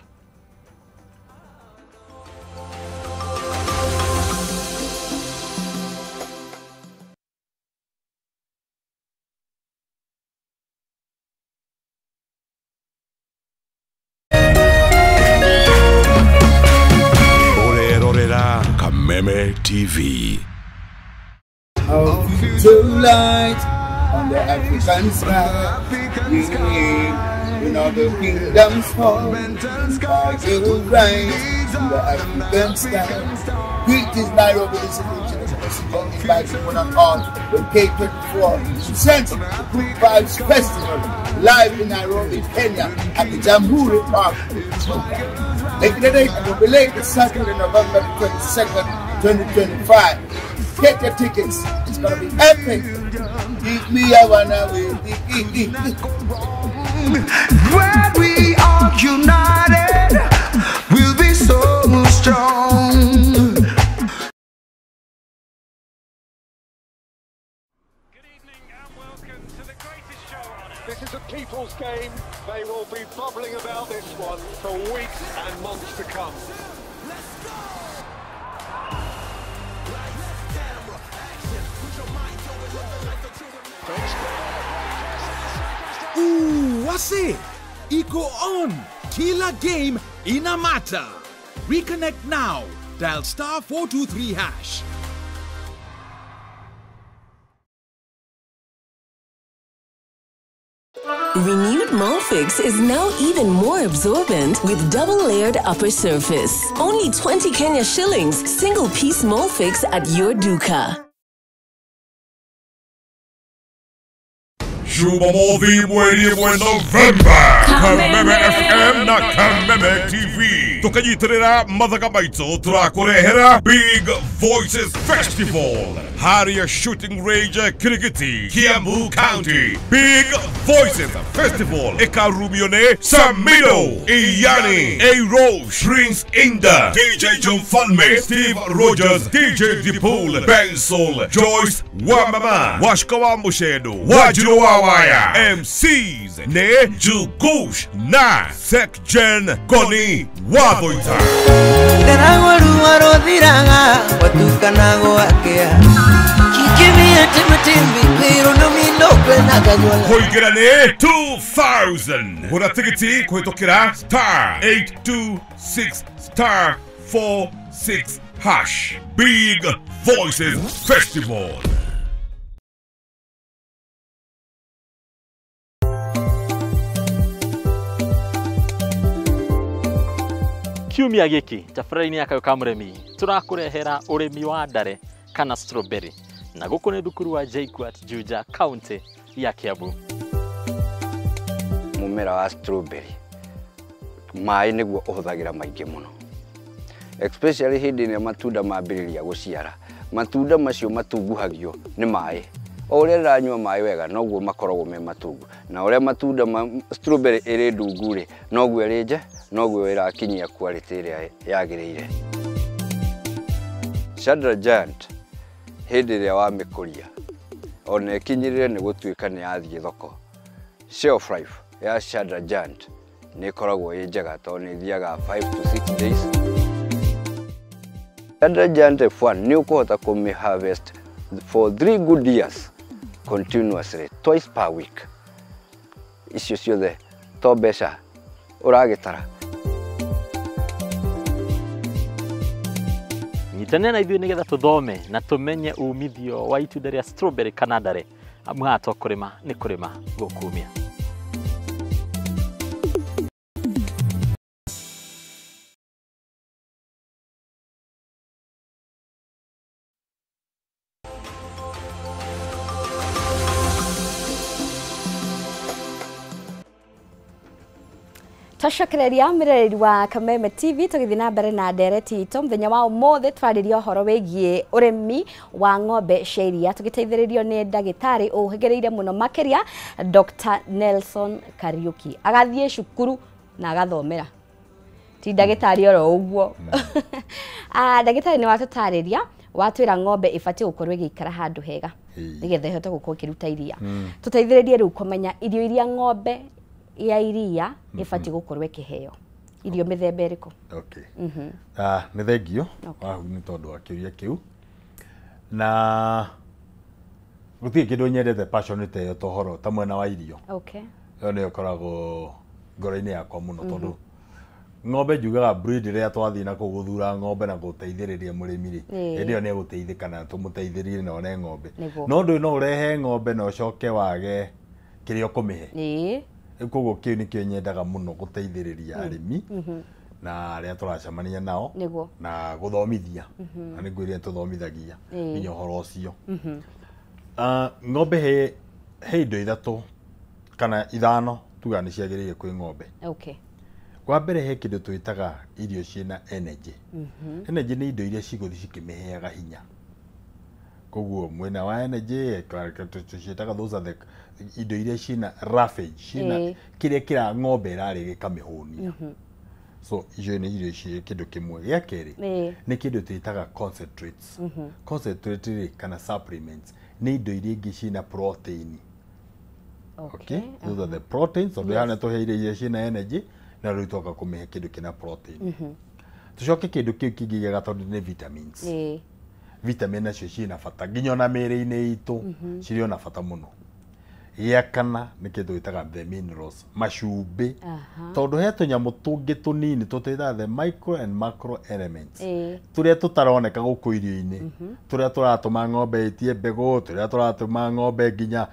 Kameme TV. Our future light on the African sky. In all the kingdoms fall, our will rise on the African sky. Greetings, Nairobi, this is the president inviting one and all with K24 presents the Good Vibes Festival live in Nairobi, Kenya at the Jamhuri Park. Make the date and will be late this Saturday, November 22nd, 2025. Get your tickets. It's gonna be epic. Give me a one away. When we are united, we'll be so strong. Good evening and welcome to the greatest show on earth. This is a people's game. They will be bubbling about this one for weeks and months to come. Let's go! Lights, camera, action. Put your mind to it. Live the life that you imagine. Ooh, wase! Iko on! Kila game inamata! Reconnect now. Dial *423#. Renewed Molfix is now even more absorbent with double-layered upper surface. Only 20 Kenya shillings, single-piece Molfix at your duka. Jumamothi mweri mwe November Kameme FM na Kameme TV tukanyitirira mathaga maitũ tũrakũrehera Big Voices Festival Harrier Shooting Range Kirigiti Kiambu County. Big Voices Festival ikarumio nĩ Samido Iyani A Roche Prince Inda DJ John Falme Steve Rogers DJ Dipul Benson Joyce Wamama Washka wa Mushedo Wajiro Wawaya MCs ne Jugush na Sekjen Goni Waboita. Kuingira ni 2000. Gura tikiti kuhitũkĩra *826 *46# Big Voices Festival. Kiumia giki tabarĩra-inĩ ya Kayũ ka Mũrĩmi tũrakũrehera ũrĩmi wa ndare kana strawberry na gũkũ nĩ thukuru wa JKUAT Juja County ya Kiambu. Mũmera wa strawberry maĩ nĩguo ũhũthagĩra maingĩ mũno, especially hĩndĩ ĩrĩa matunda mambĩrĩria gũciara. Matunda macio matunguhagio nĩ maĩ. O ũrĩa rĩranyua maĩ wega noguo makoragwo me matungu, na ũrĩa matunda ma strawberry ĩrĩ ndungu rĩ noguo ĩrĩ nje, noguo ĩrakinyia quality ĩrĩa yagĩrĩire. Chandra Giant hĩndĩ ĩrĩa wamĩkũria ona ĩkinyĩrĩre nĩ gũtuĩka nĩ yathiĩ thoko, shelf life ya Shandra Giant nĩ ĩkoragwo ĩ njega tondũ nĩ ĩthiaga 5 to 6 days. Shandra Giant F1 nĩ ũkũhota kũmĩ harvest for 3 good years continuously twice per week. Icio ciothe to mbeca ũragĩtara. Nyitanĩra na ithuĩ nĩgetha tũthome na tũmenye umithio wa itunda rĩa strawberry kana ndare, amu haha to kũrĩma nĩ kũrĩma gũkumia. Twacokereria mwĩroreri wa Kameme TV tũgĩthiĩ na mbere na ndereti itũ mũthenya wa ũmũthĩ twarĩria ũhoro wĩgiĩ ũrĩmi wa ng'ombe cia iria tũgĩteithĩrĩrio nĩ ndagĩtarĩ ũhĩgĩrĩire mũno makĩria Dr. Nelson Kariuki. Agathiĩ cukuru na agathomera, ti ndagĩtarĩ oro ũguo. Ndagĩtarĩ nĩ watũtarĩria watwĩra ng'ombe ĩbatiĩ gũkorwo ĩgĩikara handũ hega nĩgetha ĩhote gũkorwo ĩkĩruta iria. Tũteithĩrĩrie rĩu kũmenya irio iria ng'ombe ya iria ĩbatiĩ gũkorwo ĩkĩheo, irio mĩthemba ĩrĩkũ? Okay. Nĩ thengio wahu nĩ tondũ wa kĩũria kĩu, na gũtirĩ kĩndũ nyendete passionate ĩyo ta ũhoro ta mwena wa irio. Okay. Ĩyo nĩyo ĩkoragwo ngoro-inĩ yakwa mũno tondũ ng'ombe njugaga breed rĩrĩa twathiĩ na kũu gũthura ng'ombe na gũteithĩrĩria mũrĩmi rĩ, hĩndĩ ĩyo nĩ egũteithĩka na tũmũteithĩrĩrie na one ng'ombe. No ndũĩ no ũrehe ng'ombe na ũcoke wage kĩrĩa ũkũmĩhe. Koguo kĩu nĩkĩo nyendaga mũno gũteithĩrĩria arĩmi na arĩa tũracemania nao na gũthomithia, na nĩ ngwĩrire tũthomithagia nginya ũhoro ũcio. Ng'ombe he indo ithatũ kana ithano tuga nĩ ciagĩrĩire kwĩ ng'ombe. Okay. Kwa mbere he kĩndũ twĩtaga irio ciĩna energy. Energy nĩ indo iria cigũthiĩ cikĩmĩheaga hinya. Koguo mwena wa energy tũciĩtaga those are the indo iria ciĩna roughage, ciĩna kĩrĩa kĩra ng'ombe ĩrarĩa gĩkamĩhũnia. So icio nĩ irio ciĩ kĩndũ kĩmwe. Gĩa kerĩ nĩ kĩndũ twĩtaga concentrates. Concentrate rĩ kana supplements nĩ indo iria ingĩ ciĩna protein. Okay? Those are the proteins. Tondũ hana tũheire iria ciĩna energy na rĩu twoka kũmĩhe kĩndũ kĩna protein. Tũcoke kĩndũ kĩu kĩngĩ gĩa gatatũ nĩ vitamins. Vitamin nacio ciĩna bata nginya ona mĩĩrĩ-inĩ itũ cirĩ ona bata mũno. Gĩa kana nĩ kĩndũ gĩtaga the minerals, macumbĩ, tondũ he tũnyamũ tũngĩ tũnini tũtwĩtaga the micro and macro elements tũrĩa tũtaroneka gũkũ irio-inĩ, tũrĩa tũratũma ng'ombe ĩtie mbegũ, tũrĩa tũratũma ng'ombe nginya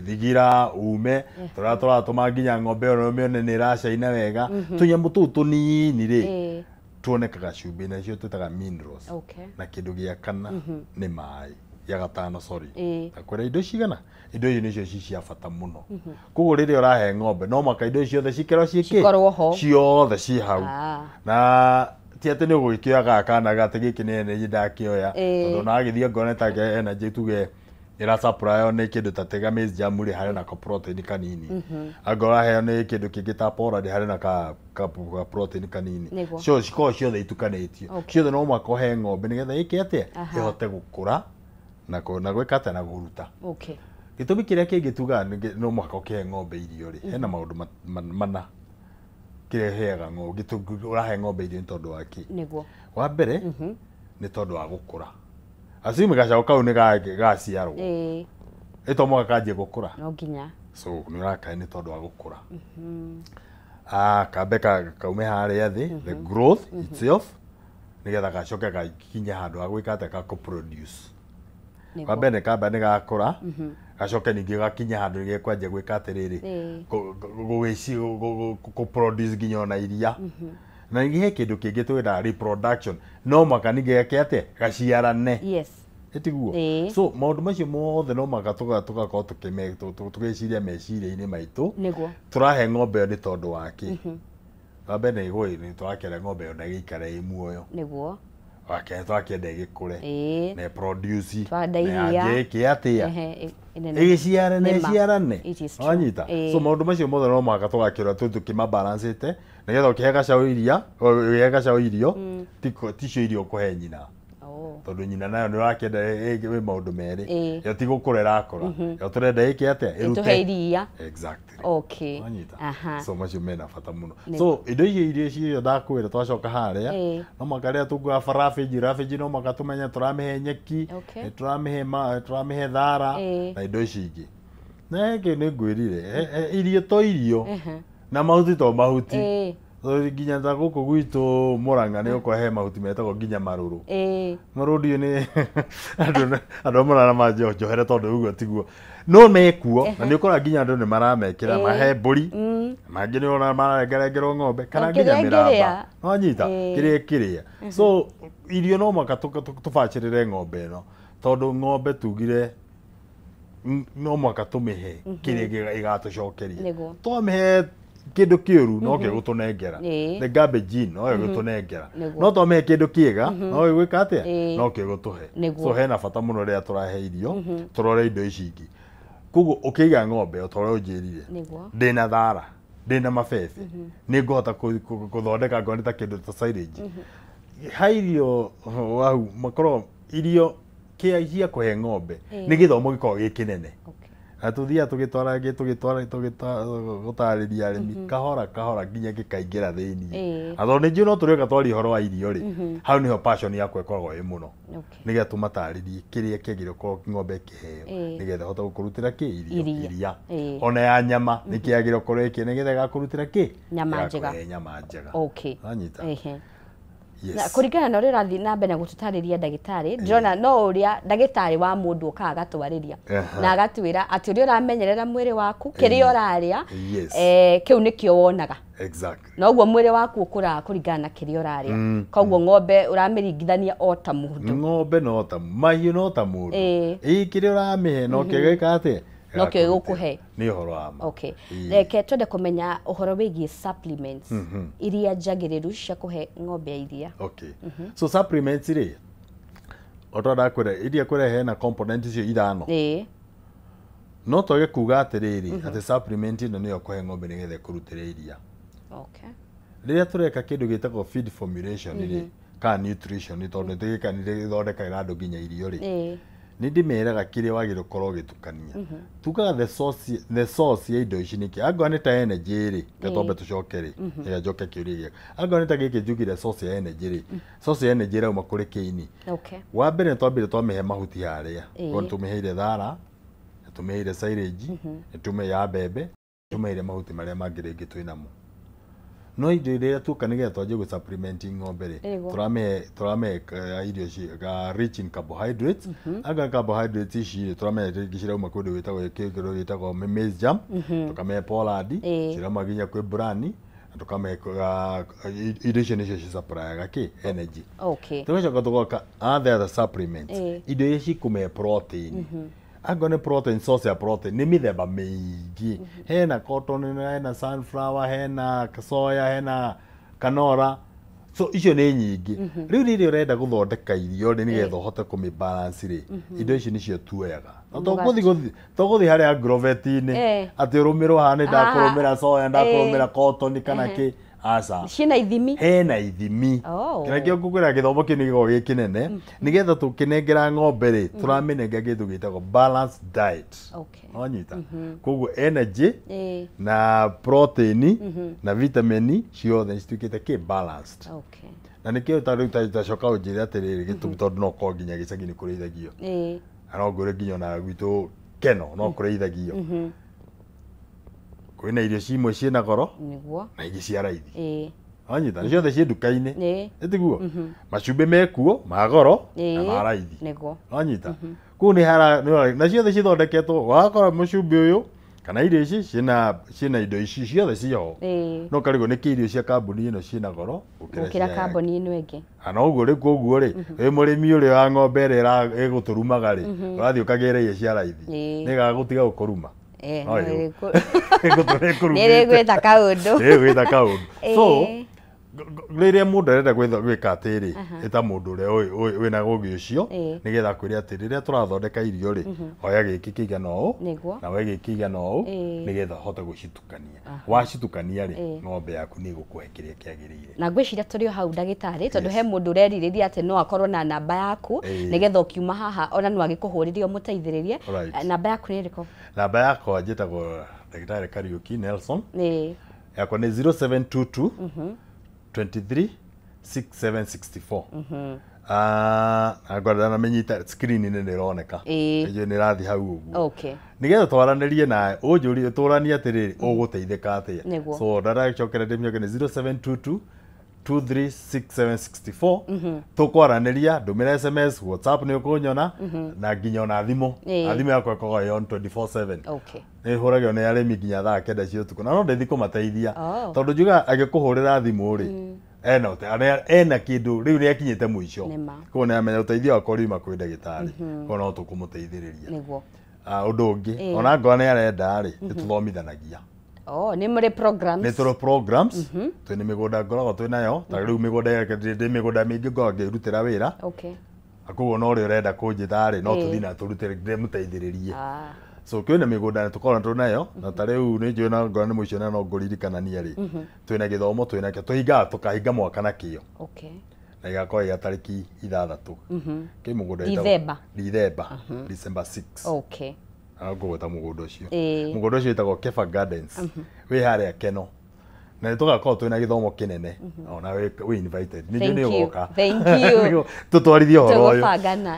thigira ume, tũrĩa tũratũma nginya ng'ombe ĩyo ũmĩone nĩ ĩracaina wega. Tũnyamũ tũu tũnini rĩ tuonekaga cumbĩ nacio twĩtaga minerals. Na kĩndũ gĩa kana nĩ maĩ, gĩa gatano sorry, akwĩra indo cigana, indo icio nĩcio ci cia bata mũno. Koguo rĩrĩa ũrahe ng'ombe no mũhaka indo ciothe cikerwo cikorwo ho, ciothe ci hau, na ti atĩ nĩ ũgũgĩkĩoya gaka kana atĩ gĩkĩ nĩ energy ndakĩoya, tondũ ona wagĩthiĩ ngone ta energy tuge ĩra supply nĩ kĩndũ ta tega maize jam rĩ harĩ na ka protein kanini, angorwo ũraheo nĩ kĩndũ kĩngĩ ta pollard harĩ na ka protein kanini. So cikorwo ciothe itukanĩtio ciothe, no mũhaka ũhe ng'ombe nĩgetha ĩke atĩa, ĩhote gũkũra na gwĩka atĩa na kũruta. Gĩtũmi kĩrĩa kĩngĩ tugaga no mũhaka ũkĩhe ng'ombe irio rĩ, hena maũndũ mana kĩrĩa ĩheaga ng'ombe, ũrahe ng'ombe irio nĩ tondũ wa kĩ? Wa mbere nĩ tondũ wa gũkũra. Assume gacaũ kau nĩ gaciarwo, ĩ to mũhaka kanjie gũkũra, no nginya. So nĩ ũrakahe nĩ tondũ wa gũkũra. Kambe kaume harĩa thĩ, the growth itself, nĩgetha gacoke gakinye handũ ha gwĩka atĩa, ka kũ-produce. Wa mbere kamba nĩ gakũra, gacoke ningĩ gakinye handũ gekwanjia gwĩka atĩrĩrĩ, kũ-produce nginya ona iria. Na ningĩ he kĩndũ kĩngĩ twĩtaga reproduction, no mũhaka ningĩ geke atĩa, gaciarane. Ĩtiguo? So maũndũ macio mothe no mũhaka tũgakorwo tũgĩciria meciria-inĩ maitũ tũrahe ng'ombe ĩyo nĩ tondũ wa kĩ? Wa mbere nĩ tũrakĩenda ng'ombe ĩyo na ĩgĩikare ĩ muoyo, nĩguo wakerĩ tũrakĩenda ĩgĩkũre na ĩproduce na yanjie ĩke atĩa, ĩgĩciarane ĩciarane, wanyita? So maũndũ macio mothe no mũhaka tũgakĩrora tũkĩmabalancĩte nĩgetha ũkĩhe gacaũ iria, ũkĩhe gacaũ irio ticio irio ũkũhe nyina. Tondũ nyina nayo nĩ ũrakĩenda wĩ maũndũ merĩ. Yo ti gũkũra ĩrakũra. Yo tũrenda ĩke atĩa? Ĩtũhe iria. Exactly. Okay. Wanyita? Aha. So macio mena bata mũno. So indo icio irio icio ndakwĩra twacoka harĩa no mũhaka rĩrĩa tũkuaga roughage no mũhaka tũmenye tũramĩhe nyeki, tũramĩhe thara na indo ici ingĩ. Na ĩngĩ nĩ ngwĩrire irio to irio na mahuti to mahuti. Nginya ta gũkũ gwitũ Murang'a nĩ ũkora he mahuti metagwo nginya marũrũ. Marũrũ ndiũĩ nĩ andũ a Murang'a manjohere tondũ ũguo tiguo. No mekuo na nĩ ũkoraga nginya andũ nĩ maramekĩra mahe mbũri, mangĩ nĩ ũrona mararengarengerwo ng'ombe kana nginya mĩramba. Nĩwanyita? Kĩrĩa kĩrĩa. So irio no mũhaka tũbacĩrĩre ng'ombe ĩno tondũ ng'ombe tugire no mũhaka tũmĩhe kĩrĩa ĩgatũcokeria. Twamĩhe kĩndũ kĩũru no gĩgũtũnengera. The garbage in no gĩgũtũnengera. No twamĩhe kĩndũ kĩega no gĩgwĩka atĩa? No gĩgũtũhe. So hena bata mũno rĩrĩa tũrahe irio tũrore indo ici ingĩ. Koguo ũkĩiga ng'ombe o ta ũrĩa ũnjĩrire, ndĩna thara, ndĩna mabebe, nĩ ngũhota gũthondeka ngone ta kĩndũ ta silage. Ha irio wau makorwo irio cia kũhe ng'ombe nĩ gĩthomo gĩkoragwo gĩ kĩnene. Na tũthiaga tũgĩtwara gũtarĩria arĩmi kahora kahora nginya gĩkaingĩra thĩiniĩ. Na tondũ nĩ njũĩ no tũrĩoka twaria ũhoro wa irio rĩ, hau nĩho passion yakwa ĩkoragwo ĩ mũno. Nĩgetha tũmatarĩrie kĩrĩa kĩagĩrĩirwo gũkorwo ng'ombe ĩkĩheo nĩgetha ĩhote gũkũrutĩra kĩ irio iria. Ona ya nyama nĩ kĩagĩrĩirwo gũkorwo ĩkĩ nĩgetha ĩgakũrutĩra kĩ nyama njega. Nyama njega. Wanyita? Yes. Na kũringana na ũrĩa ũrathiĩ na mbere na gũtũtarĩria ndagĩtarĩ, ndĩrona no ũrĩa ndagĩtarĩ wa mũndũ ũkaga agatwarĩria na agatwĩra atĩ ũrĩa ũramenyerera mwĩrĩ waku, kĩrĩa ũrarĩa, kĩu nĩkĩo wonaga. Exactly. Na ũguo mwĩrĩ waku ũkũraga kũringana na kĩrĩa ũrarĩa. Koguo ng'ombe ũramĩringithania o ta mũndũ. Ng'ombe no ta mahiũ no ta mũndũ. Ĩ kĩrĩa ũramĩhe no kĩo gĩka atĩa? No kĩo gĩgũkũhe. Nĩ ũhoro wa ma. Okay. Reke twende kũmenya ũhoro wĩgiĩ supplements iria njagĩrĩru cia kũhe ng'ombe ya iria. Okay. So supplements rĩ, o ta ndakwĩra iria kwĩra hena component icio ithano. No twage kuga atĩrĩrĩ atĩ supplement ĩno nĩyo kũhe ng'ombe nĩgetha ĩkũrutĩre iria. Okay. Rĩrĩa tũreka kĩndũ gĩtagwo feed formulation rĩ, kana nutrition tondũ nĩtũgĩthondekagĩra andũ nginya irio rĩ, nĩ ndĩmeraga kĩrĩa wagĩrĩirwo gũkorwo ũgĩtukania. Tugaga the source ya indo ici nĩkĩ? Angorwo nĩ ta energy rĩ, reke twambe tũcoke rĩ, nĩgetha njoke kĩũria gĩaku. Angorwo nĩ ta gĩkĩ njugire source ya energy rĩ, source ya energy ĩrauma kũrĩ kĩini. Wa mbere nĩ twambire twamĩhe mahuti harĩa. Koguo nĩtũmĩheire thara, nĩtũmĩheire silage, nĩtũmĩheire ya mbembe, nĩtũmĩheire mahuti marĩa mangĩ rĩngĩ twĩnamo. No indo iria tuoka nĩgetha twanjie gũ supplement ng'ombe rĩ, tũramĩhe irio rich in carbohydrates. Anga carbohydrates ici rĩ, tũramĩhe rĩngĩ cirauma kũndũ gwĩtagwo kĩndũ gĩtagwo maize jam, tũkamĩhe pollard, cirauma nginya kwĩ bran, na tũkamĩhe indo icio nĩcio cisupplyga kĩ energy. Tũgacoka tũgoka other supplements, indo iria cikũmĩhe protein. Angorwo nĩ protein, source ya protein nĩ mĩthemba mĩingĩ. Hena cotton, hena sunflower, hena soya, hena canola. So icio nĩ nyingĩ. Rĩu rĩrĩa ũrenda gũthondeka irio rĩ, nĩgetha ũhote kũmĩ balance rĩ, indo ici nĩcio tuoyaga. Na tũgũthiĩ harĩa agrovet-inĩ atĩ ũrũmĩrwo haha nĩ ndakũrũmĩra soya, ndakũrũmĩra cotton kana kĩ. Aca. Ciĩna ithimi. Hena ithimi. Kĩrĩa kĩo ngũkwĩra gĩthomo kĩu nĩ gĩkoragwo gĩ kĩnene, nĩgetha tũkĩnengera ng'ombe rĩ, tũramĩnengera kĩndũ gĩtagwo balanced diet. Wanyita? Koguo energy na protein na vitamin ciothe nĩcituĩkĩte kĩ balanced. Na nĩkĩo ta rĩu tacoka ũnjĩre atĩrĩrĩ gĩtũmi tondũ no korwo nginya gĩcagi nĩ kũrĩithagio. Na no ngwĩre nginya ona gwitũ Keno no kũrĩithagio. Kwĩna irio cimwe ciĩna goro na ingĩ cia raithi. Wanyita? Ciothe ciĩ nduka-inĩ. Ĩtiguo? Macumbĩ mekuo ma goro na ma raithi. Wanyita? Kũu nĩ hara na ciothe cithondeketwo wakora mũcumbĩ ũyũ kana irio ici ciĩna indo ici ciothe ciho. No karigwo nĩkĩ irio cia kambuni ĩno ciĩna goro gũkĩra kambuni ĩno ĩngĩ. Na ũguo rĩ koguo rĩ wĩ mũrĩmi ũrĩa wa ng'ombe ĩrĩa ĩgũtũrumaga rĩ, ũrathiĩ ũkagĩra irio cia raithi nĩgagũtiga gũkũruma. Nĩrĩgwĩta kaũndũ. Nĩrĩgwĩta kaũndũ. So Rĩrĩa mũndũ arenda gwĩka atĩrĩ, ĩta mũndũ ũrĩa wĩna ũgĩ ũcio, nĩgetha akwĩre atĩ rĩrĩa tũrathondeka irio rĩ, oya gĩkĩ kĩigana ũũ na we gĩkĩ kĩigana ũũ, nĩgetha ũhote gũcitukania. Wacitukania rĩ, ng'ombe yaku nĩ ĩgũkũhe kĩrĩa kĩagĩrĩire. Na ngwĩciria tũrĩ o hau ndagĩtarĩ, tondũ he mũndũ ũrerirĩria atĩ no akorwo na namba yaku, nĩgetha ũkiuma haha ona no agĩkũhũrĩre ũmũteithĩrĩrie. Namba yaku nĩ ĩrĩkũ? Namba yakwa njĩtagwo Ndagĩtarĩ Kariuki Nelson. Yakwa nĩ 0722 23 6764. Ngorwo namenyita screen-inĩ nĩ ĩroneka. Ĩyo nĩ ĩrathiĩ hau ũguo. Nĩgetha twaranĩrie nawe, ũnjũrie tũranie atĩrĩrĩ, ũgũteithĩka atĩa. So ndaracokera ndĩmĩoke nĩ 0722 236764. Tũkwaranĩria, ndũmĩre SMS, WhatsApp nĩ ũkũnyona, na nginya ona thimũ. Na thimũ yakwa ĩkoragwo ĩ on 24/7. Nĩ hũragĩrwo nĩ arĩmi nginya thaa 9 cia ũtukũ, na no ndĩthiĩ kũmateithia. Tondũ njugaga angĩkũhũrĩra thimũ rĩ, ena kĩndũ rĩu nĩ akinyĩte mũico. Koguo nĩ amenya ũteithio wakwa ũriuma kwĩ ndagĩtarĩ. Koguo no tũkũmũteithĩrĩria. Ũndũ ũngĩ, ona ngorwo nĩ arenda rĩ, nĩ tũthomithanagia. Nĩ mũrĩ programs. Nĩ tũrĩ programs. Twĩna mĩgũnda ngoragwo twĩ nayo, ta rĩu mĩgũnda ndĩ mĩgũnda mĩingĩ ngoragwo ngĩrutĩra wĩra. Koguo ona ũrĩa ũrenda kũnjĩta rĩ, no tũthiĩ na tũrute ndĩmũteithĩrĩrie. So kwĩna mĩgũnda nĩ tũkoragwo twĩ nayo, na ta rĩu nĩ njũĩ na ngorwo nĩ mũico na no ngũririkanania rĩ, twĩna gĩthomo twĩ nakĩo, tũhingaga tũkahinga mwaka nakĩo. Na gĩgakorwo gĩa tarĩki 6. Kĩ mũgũnda wĩtagwo Dithemba. December 6. Ngũgwĩta mũgũnda ũcio. Mũgũnda ũcio wĩtagwo Kefa Gardens. Wĩ harĩa Keno. Na nĩ tũgakorwo twĩna gĩthomo kĩnene. Ona wĩ invited. Nĩ njũĩ nĩ ũgoka. Thank you. Tũtwarithie ũhoro ũyũ. Tũgũbangana.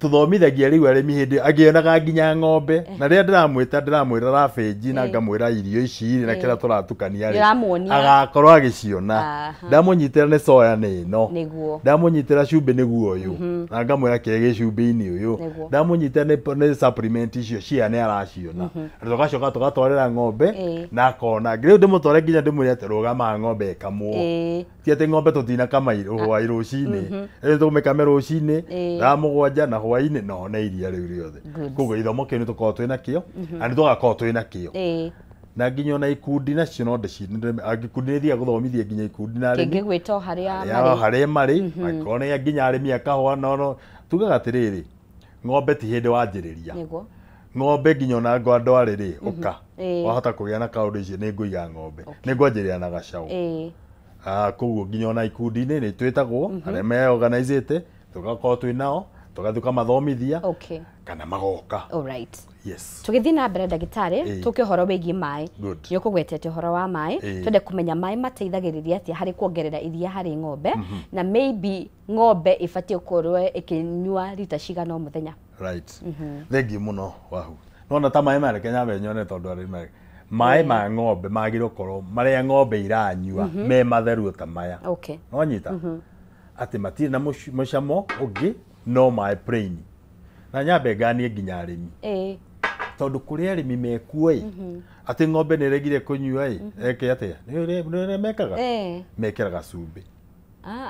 Tũthomithagia rĩu arĩmi hĩndĩ angĩonaga nginya ng'ombe, na rĩrĩa ndĩramwĩta ndĩramwĩra rabĩnji na ngamwĩra irio ici rĩ, na kĩrĩa tũratukania rĩ, agakorwo agĩciona. Ndamũnyitĩra nĩ soya nĩ ĩno, ndamũnyitĩra cumbĩ nĩguo ũyũ, na ngamwĩra kĩrĩa gĩ cumbĩ-inĩ ũyũ, ndamũnyitĩra nĩ supplement icio cia nĩ araciona. Tũgacoka tũgatwarĩra ng'ombe na akona. Rĩu ndĩmũtware nginya ndĩmwĩre atĩ rũgama ng'ombe ĩkamwo. Ti atĩ ng'ombe tũtinakama hwaĩ rũcinĩ, rĩu tũmĩkame rũcinĩ thaa 7 na hwaĩ-inĩ na one iria rĩu rĩothe. Koguo gĩthomo kĩu nĩ tũkoragwo twĩ nakĩo, na nĩ tũgakorwo twĩ nakĩo. Na nginya ona ikundi nacio no ikundi nĩ thiaga gũthomithia nginya ikundi na arĩmi. Kĩngĩgwĩta o harĩa marĩ, angĩkorwo nĩ nginya arĩmi a kahũa, no tugaga atĩrĩrĩ, ng'ombe ti hĩndĩ wanjĩrĩria. Ng'ombe nginya ona ngo andũ arĩ rĩ, ũka. Wahota kũgĩa na kaũndũ icio nĩ ngũiga ng'ombe. Nĩ ngwanjĩrĩria na gacaũ. Koguo nginya ona ikundi-inĩ nĩ twĩtagwo, arĩa meorganizĩte, tũgakorwo twĩ nao, tũgathiĩ tũkamathomithia, kana magoka. Yes. Tũgĩthiĩ na mbere ndagĩtarĩ, tũke ũhoro wĩgiĩ maĩ. Nĩ ũkũgwetete ũhoro wa maĩ, twende kũmenya maĩ mateithagĩrĩria atĩa harĩ kuongerera iria harĩ ng'ombe, na maybe ng'ombe ĩbatiĩ gũkorwo ĩkĩnyua rita cigana o mũthenya. Thengiũ mũno Wahu. Nona ta maĩ maya reke nyambe nyone tondũ arĩmi maĩ ma ng'ombe magĩrĩirwo gũkorwo marĩa ng'ombe iranyua me matheru ta maya. Nĩwanyita? Atĩ matirĩ na mũcamo ũngĩ no maĩ plain. Na nyambe nganie nginya arĩmi. Tondũ kũrĩ arĩmi mekuo ĩ, atĩ ng'ombe nĩ ĩregire kũnyua ĩ, eke atĩa? Nĩ ũrĩa mekaga? Mekĩraga cumbĩ.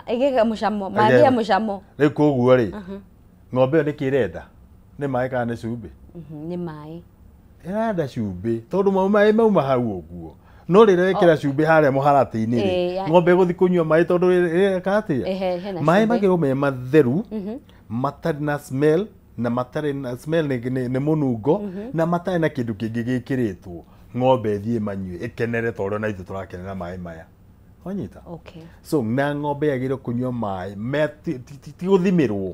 Ĩgĩaga mũcamo, maĩ mũcamo. Rĩu koguo rĩ, ng'ombe ĩyo nĩkĩ ĩrenda? Nĩ maĩ kana nĩ cumbĩ? Nĩ maĩ. Ĩrenda cumbĩ, tondũ maĩ mauma hau ũguo. No rĩrĩa wekĩra cumbĩ harĩa mũharatĩ-inĩ rĩ, ng'ombe ĩgũthiĩ kũnyua maĩ tondũ ĩreka atĩa? Maĩ magĩrĩirwo me matheru, matarĩ na smell, na matarĩ na smell nĩ mũnungo, na matarĩ na kĩndũ kĩngĩ gĩkĩrĩtwo. Ng'ombe ĩthiĩ manyue, ĩkenere ta ũrĩa ona ithuĩ tũrakenera maĩ maya. Wanyita? So na ng'ombe yagĩrĩirwo kũnyua maĩ, ti gũthimĩrwo.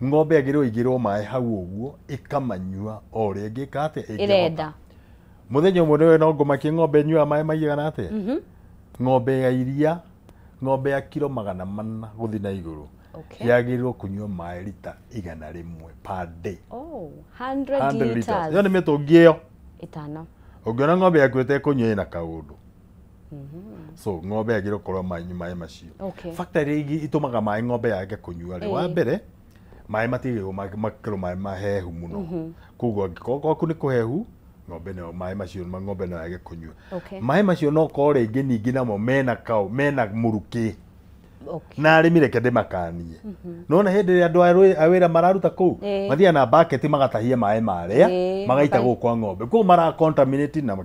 Ng'ombe yagĩrĩirwo ĩigĩrwo maĩ hau ũguo, ĩkamanyua o ũrĩa ĩngĩka atĩa, ĩngĩhota. Mũthenya ũmwe nĩwe no ngũmakie ng'ombe ĩnyuaga maĩ maigana atĩa? Ng'ombe ya iria, ng'ombe ya kiro 400 gũthiĩ na igũrũ, yagĩrĩirwo kũnyua maĩ rita 100 per day. 100 liters. Ĩyo nĩ mĩtũngi ĩyo. 5. Ũngĩona ng'ombe yaku ĩtekũnyua ĩna kaũndũ. So ng'ombe yagĩrĩirwo gũkorwo maĩ macio. Factor iria ingĩ itũmaga maĩ ng'ombe yage kũnyua rĩ, wa mbere, maĩ matigĩrĩirwo makerwo maĩ mahehu mũno. Koguo angĩkorwo gwaku nĩ kũhehu, ng'ombe nayo maĩ macio ng'ombe no yage kũnyua. Maĩ macio no korwo rĩngĩ ningĩ namo mena kaũ, mena mũrukĩ. Na arĩmi reke ndĩmakanie. Nĩwona hĩndĩ ĩrĩa andũ a wĩra mararuta kũu, mathiaga na bucket magatahia maĩ marĩa, magaita gũkũ kwa ng'ombe. Koguo mara contaminate na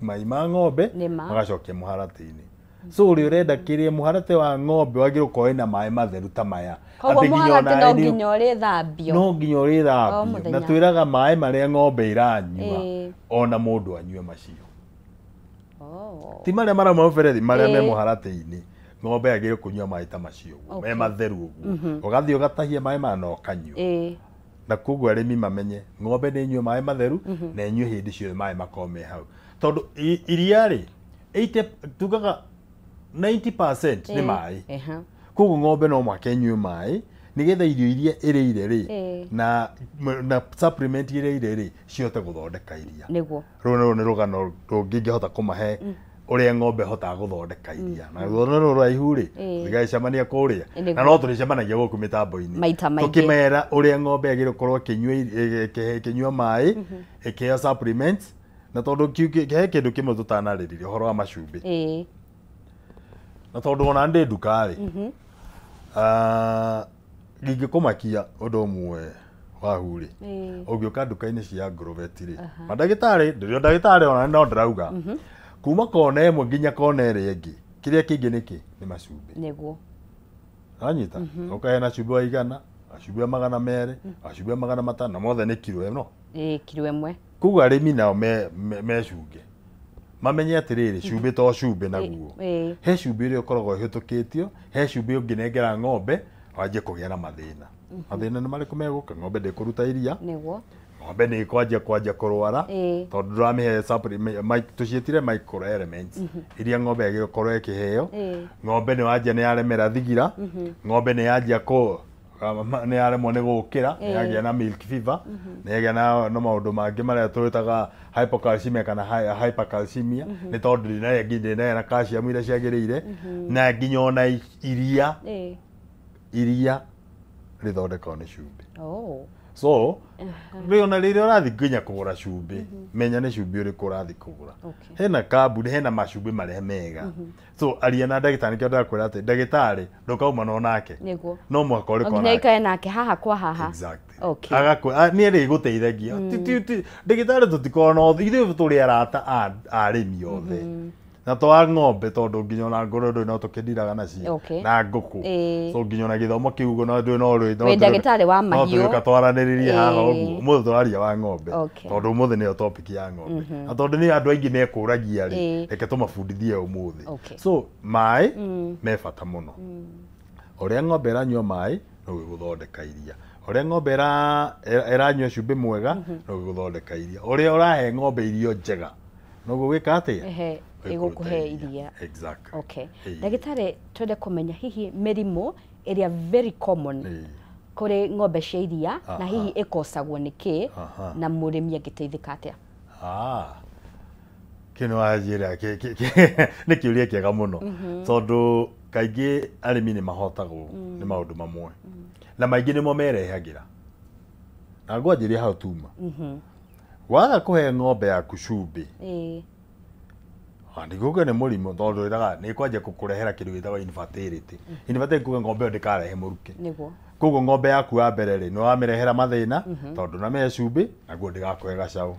mai ma ng'ombe, magacokia mũharatĩ-inĩ. So ũrĩa ũrenda kĩrĩa mũharatĩ wa ng'ombe wagĩrĩirwo gũkorwo wĩna maĩ matheru ta maya. Koguo Atĩ nginya mũharatĩ ona no nĩ- nginya ũrĩthambio. no nginya O ũrĩthambio. mũthenya. Na twĩraga maĩ marĩa ng'ombe ĩranyua Ĩĩ. ona mũndũ anyue macio. Oh. Ti marĩa marauma mũberethi, marĩa me Ĩĩ. mũharatĩ-inĩ. Ng'ombe yagĩrĩirwo kũnyua maĩ ta macio ũguo, me Okay. matheru ũguo. Ũgathiĩ ũgatahia maĩ maya na ũkanyua. Ĩĩ. Na koguo arĩmi mamenye ng'ombe nĩ ĩnyue maĩ matheru na ĩnyue hĩndĩ ciothe maĩ makorwo me hau. Tondũ iria rĩ, 80 tugaga 90% nĩ Ĩĩ. maĩ. Eha. Koguo ng'ombe no mũhaka ĩnyue maĩ nĩgetha irio iria ĩrĩire rĩ Ĩĩ. na supplement iria ĩrĩire rĩ cihote gũthondeka iria. Nĩguo. Rũu nĩruo nĩ rũgano rũngĩ ingĩhota kũmahe ũrĩa ng'ombe ĩhotaga gũthondeka iria. Na rũgano rũrũ rũraihu rĩ, Ĩĩ. tũtigagĩcemania kũrĩa. Nĩguo. Na no tũrĩcemanagia gũkũ mĩtambo-inĩ. Maita maingĩ. Tũkĩmera ũrĩa ng'ombe yagĩrĩirwo gũkorwo ĩkĩnyua maĩ, ĩkĩheo supplements, na tondũ he kĩndũ kĩmwe tũtanarĩrĩria ũhoro wa macumbĩ. Ĩĩ. Na tondũ ona ndĩ nduka rĩ, ingĩkũmakia ũndũ ũmwe wahu rĩ, Ĩĩ. ũngĩũka nduka-inĩ cia Agrovet rĩ, mandagĩtarĩ, ndĩrĩ o ndagĩtarĩ ona no ndĩrauga, kuma kona ĩmwe nginya kona ĩrĩa ĩngĩ, kĩrĩa kĩngĩ nĩkĩ? Nĩ macumbĩ. Nĩguo. Wanyita? Ũkaheana cumbĩ wa 100, cumbĩ wa 200, cumbĩ wa 500, na mothe nĩ kiro ĩno. Ĩĩ, kiro ĩmwe. Koguo arĩmi nao mecunge. Mamenye atĩrĩrĩ, cumbĩ to cumbĩ naguo. Ĩĩ. He cumbĩ ũrĩa ũkoragwo ũhĩtũkĩtio, he cumbĩ ũngĩnengera ng'ombe, wanjie kũgĩa na mathĩna. Mathĩna nĩ marĩkũ megũka? Ng'ombe ndĩkũruta iria, Nĩguo. ng'ombe nĩ ĩkwanjia kwanjia kũrwara, Ĩĩ. tondũ ndũramĩhe tũciĩtire micro elements iria ng'ombe yagĩrĩirwo gũkorwo ĩkĩheo. Ĩĩ. Ng'ombe nĩ wanjia nĩ yaremera thigira, ng'ombe nĩ yanjia nĩ yaremwo nĩ gũkĩra, nĩ yagĩa na milk fever, nĩ yagĩa na maũndũ mangĩ marĩa twĩtaga hypocalcemia kana hypercalcemia, nĩ tondũ ndĩnarĩa na calcium iria ciagĩrĩire, na nginya ona iria Ĩĩ. iria rĩthondekagwo nĩ cumbĩ. Oh. So, rĩ ona rĩrĩa ũrathiĩ nginya kũgũra cumbĩ, menya nĩ cumbĩ ũrĩkũ ũrathiĩ kũgũra. Okay. Hena kambuni, hena macumbĩ marĩa mega. So, aria na ndagĩtarĩ, nĩkĩo ndĩrakwĩra atĩ ndagĩtarĩ ndũkauma nake. Nĩguo. No mũhaka No ũrĩkorwo nginya nake. ũikare nake haha kwa haha. Exactly. Okay. Nĩ arĩgũteithagia. Ndagĩtarĩ tũtikoragwo na ũthũ, ithuĩ tũrĩ arata a arĩmi othe. Na to a ng'ombe tondũ nginya ona ngũrwe ndũĩ no tũkĩndiraga nacio. Okay. Na ngũkũ. Ĩĩ. So nginya ona gĩthomo kĩu ũguo no ndũĩ no rĩ. Wĩ ndagĩtarĩ wa No mahiũ. tũrĩũka twaranĩrĩrie haha Ĩĩ. ũguo. Ũmũthĩ tũraria wa ng'ombe. Okay. Tondũ ũmũthĩ nĩyo topic ya ng'ombe. Na tondũ nĩ andũ aingĩ mekũragia rĩ, Ĩĩ. reke tũmabundithie ũmũthĩ. Okay. So maĩ me bata mũno. Ũrĩa ng'ombe ĩranyua maĩ no gĩgũthondeka iria. Ũrĩa ng'ombe ĩranyua cumbĩ mwega no gĩgũthondeka iria. Ũrĩa ũrahe ng'ombe irio njega noguo gwĩka atĩa? Ehe, ĩgũkũhe iria. Exactly. Okay. Ĩĩ. Ndagĩtarĩ, twende kũmenya hihi mĩrimũ ĩrĩa very common Ĩĩ. kũrĩ ng'ombe cia iria na Aha. hihi ĩkosagwo nĩ kĩ Aha. na mũrĩmi angĩteithĩka atĩa? Kĩu nĩ wanjĩra nĩ kĩũria kĩega mũno. Tondũ kaingĩ arĩmi nĩ mahotagwo nĩ maũndũ mamwe. Na maingĩ nĩmo merehagĩra. Na ngwanjĩria hau tuma. Waga kũhe ng'ombe yaku cumbĩ, Ĩĩ. ndikuga nĩ mũrimũ tondũ ĩraga nĩ ĩkwanjia gũkũrehera kĩndũ gĩtagwo infertility. Infertility kuga ng'ombe ĩyo ndĩkarehe mũrukĩ. Nĩguo. Koguo ng'ombe yaku ya mbere rĩ, nĩ wamĩrehera mathĩna tondũ ndũnamĩhe cumbĩ naguo ndĩgakũhe gacaũ.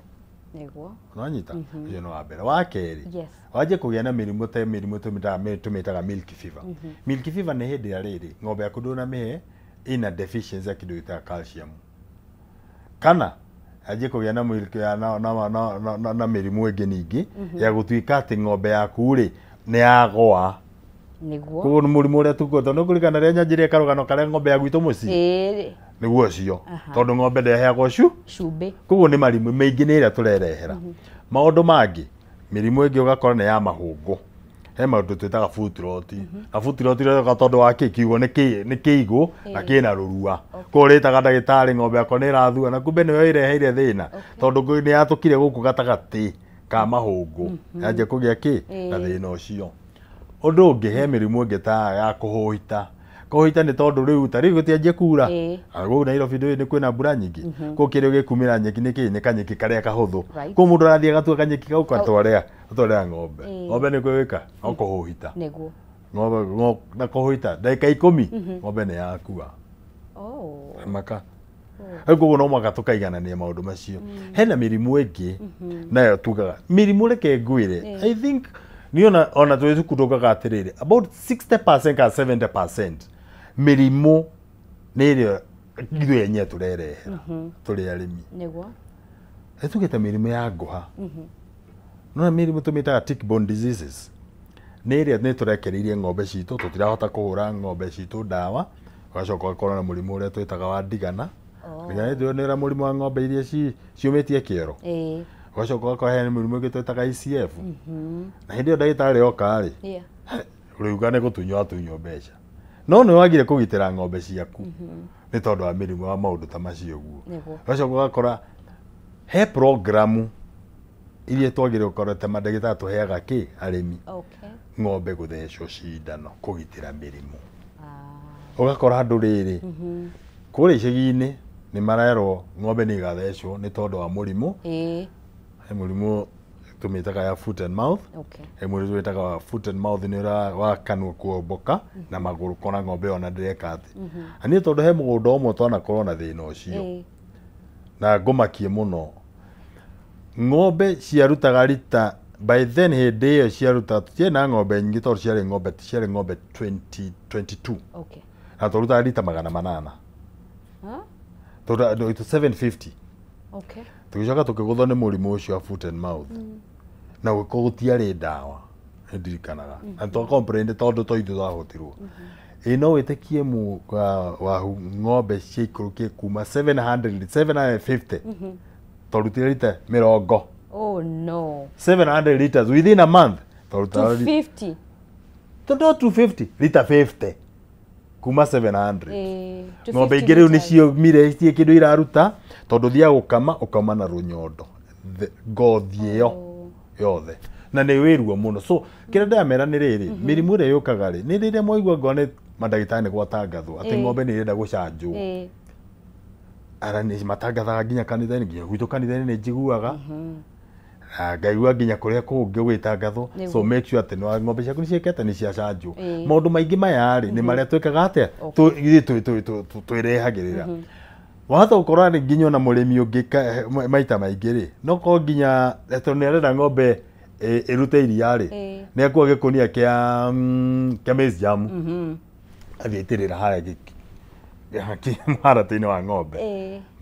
Nĩguo. Nĩwanyita? Ũcio nĩ wa mbere. Wa kerĩ, Yes. wanjie kũgĩa na mĩrimũ ta mĩrimũ tũmĩtaga milk fever. Milk fever nĩ hĩndĩ ya rĩrĩ, ng'ombe yaku ndũnamĩhe ĩna deficiency ya kĩndũ gĩtaga calcium. Kana anjie kũgĩa na milk ya na na na na na, na mĩrimũ ĩngĩ ningĩ ya gũtuĩka atĩ ng'ombe yaku rĩ nĩ yagũa. Nĩguo. Koguo nĩ mũrimũ ũrĩa tũkuo tondũ nĩũkũririkana rĩrĩa nyanjirie karũgano karĩa ng'ombe ya gwitũ mũciĩ Ĩĩ. nĩguo ũcio tondũ ng'ombe ndĩheagwo Cumbĩ. Koguo nĩ marimũ maingĩ nĩ ĩrĩa tũrerehera. Maũndũ mangĩ, mĩrimũ ĩngĩ ũgakora nĩ ya mahũngũ. He maũndũ twĩtaga foot rot. Na foot rot ĩroka tondũ wa kĩ? Kiugo nĩ kĩigũ na kĩna rũrua. Koguo ũrĩtaga ndagĩtarĩ ng'ombe yakwa nĩ ĩrathua na kumbe nĩwe ĩreheire thĩna. Tondũ nĩ yatũkire gũkũ gatagatĩ ka mahũngũ. Yanjia kũgĩa kĩ? Na thĩna ũcio. Ũndũ ũngĩ he mĩrimũ ĩngĩ ta ya kũhũhita. Kũhũhita nĩ tondũ rĩu ta rĩu gũtianjia kura. Gũkũ Nairobi ndũĩ nĩ kwĩna mbura nyingĩ. Koguo kĩrĩa gĩkumĩra nyeki nĩ kĩ? Nĩ kanyeki karĩa kahũthũ. Right. Koguo mũndũ arathiĩ agatua kanyeki kau gatwarĩra ng'ombe. Ng'ombe nĩ kwĩwĩka no kũhũhita. Nĩguo. Ng'ombe na kũhũhita ndagĩka 10 ng'ombe nĩ yakua. Oh. Maka. Rĩu koguo no mũhaka tũkaiganania maũndũ macio. Hena mĩrimũ ĩngĩ nayo tugaga mĩrimũ reke ngwĩre. I think Niĩ ona twĩ cukuru tũkaga atĩrĩrĩ, about 60% kana 70% mĩrimũ nĩ ĩrĩa ithuĩ enyewe tũrerehera tũrĩ arĩmi. Nĩguo. Tugĩte mĩrimũ ya ngũha. No mĩrimũ tũmĩtaga tick-borne diseases. Nĩ ĩrĩa nĩ tũrekereirie ng'ombe citũ, tũtirahota kũhũra ng'ombe citũ ndawa, ũgacoka ũgakorwo na mũrimũ ũrĩa twĩtaga wa ndigana. Ndigana nĩ ũrĩa mũrimũ wa ng'ombe iria ciumĩtie kĩero. Ũgacoka ũgakorwo hena mũrimũ ũngĩ twĩtaga ICF. Na hĩndĩ ĩyo ndagĩtarĩ oka rĩ, rĩuga nĩ gũtunywo atunywo mbeca. No nĩ wagire kũgitĩra ng'ombe ciaku nĩ tondũ wa mĩrimũ wa maũndũ ta macio ũguo. Ũgacoka ũgakora he programu iria twagĩrĩirwo gũkorwo ta mandagĩtarĩ tũheaga kĩ arĩmi. Ng'ombe gũthecwo cindano kũgitĩra mĩrimũ. Ũgakora andũ rĩrĩ kũrĩa icagi-inĩ nĩ marerwo ng'ombe nĩ igathecwo nĩ tondũ wa mũrimũ. He mũrimũ tũmĩtaga ya foot and mouth. He mũrimũ twĩtaga wa foot and mouth nĩ ũrĩa wa kanua kuomboka na magũrũ kona ng'ombe ona ndĩreka atĩ. Na niĩ tondũ he mũgũnda ũmwe twanakorwo na thĩna ũcio na ngũmakie mũno, ng'ombe ciarutaga rita by then hĩndĩ ĩyo ciaruta tutiarĩ na ng'ombe nyingĩ tondũ ciarĩ ng'ombe 22. Na twarutaga rita 800. Tondũ 750. Tũgĩcoka tũkĩgũthwo nĩ mũrimũ ũcio wa foot and mouth. Na gũtiarĩ ndawa ndirikanaga. Na twa-complain tondũ to ithuĩ twahotirwo. Ĩ no wĩtĩkie wahu ng'ombe ciaikũrũkire kuma 700 750 twarutire rita 20. Oh no. 700 liters within a month. 250. Tondũ 250 lita 50 kuma 700. Ng'ombe ingĩ rĩu nĩciomire citirĩ kĩndũ iraruta tondũ ũthiaga gũkama ũkauma na rũnyondo ngothi ĩyo yothe na nĩ wĩ ruo mũno. So kĩrĩa ndĩramera nĩ rĩrĩ, mĩrimũ ĩrĩa yũkaga rĩ nĩ rĩrĩa mwaigua ngoro nĩ mandagĩtarĩ nĩ gwatangathwo atĩ ng'ombe nĩ ĩrenda gũcanjwo. Ara nĩ matangathaga nginya kanitha-inĩ, nginya gwitũ kanitha-inĩ nĩ njiguaga na ngaigua nginya kũrĩa kũngĩ gũgĩtangathwo. So make sure atĩ ng'ombe ciaku nĩ ciĩkĩte nĩ ciacanjwo. Maũndũ maingĩ maya rĩ nĩ marĩa twĩkaga atĩa ithuĩ twĩrehagĩrĩra. Wahota gũkorwo arĩ nginya ona mũrĩmi ũngĩ maita maingĩ rĩ no korwo nginya tondũ nĩ arenda ng'ombe ĩrute iria rĩ nĩ akua gĩkũnia kĩa maize jam athiĩ aitĩrĩra harĩa mũharatĩ-inĩ wa ng'ombe.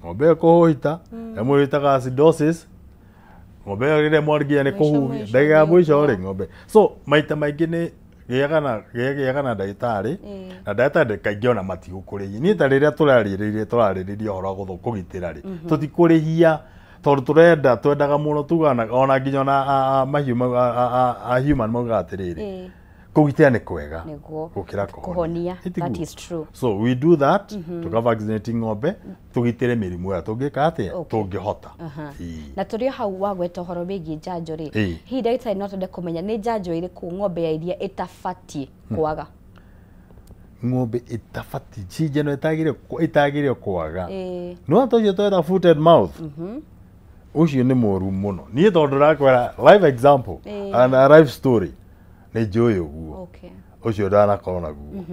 Ng'ombe ĩyo kũhũhita ĩmwe ĩtaga acidosis. Ng'ombe ĩyo rĩrĩa mwarĩkia nĩ kũhuhia ndagĩka ya mũico rĩ ng'ombe. So maita maingĩ nĩ gĩaga na ndagĩtarĩ na ndagĩtarĩ kaingĩ ona matigũkũrĩhia. Niĩ ta rĩrĩa tũrarĩrĩria ũhoro wa kũgitĩra rĩ tũtikũrĩhia tondũ tũrenda twendaga mũno tugaga ona nginya ona mahiũ a human maugaga atĩrĩrĩ kũgitĩra nĩ kwega gũkĩra kũhonia. That is true. So we do that, tuka vaccinate ng'ombe tũgitĩre mĩrimũ ĩyo tũngĩka atĩa tũngĩhota. Na tũrĩ hau wagweta ũhoro wĩgiĩ njanjo rĩ, hihi ndagĩtarĩ no twende kũmenya nĩ njanjo ĩrĩkũ ng'ombe ya iria ĩtabatiĩ kwaga? Ng'ombe ĩtabatiĩ cinjano ĩtagĩrĩire kwaga no tũcio tweta foot and mouth. Ũcio nĩ mũru mũno. Niĩ tondũ ndakwĩra live example and a live story nĩ njũĩ ũguo ũcio ndanakorwo naguo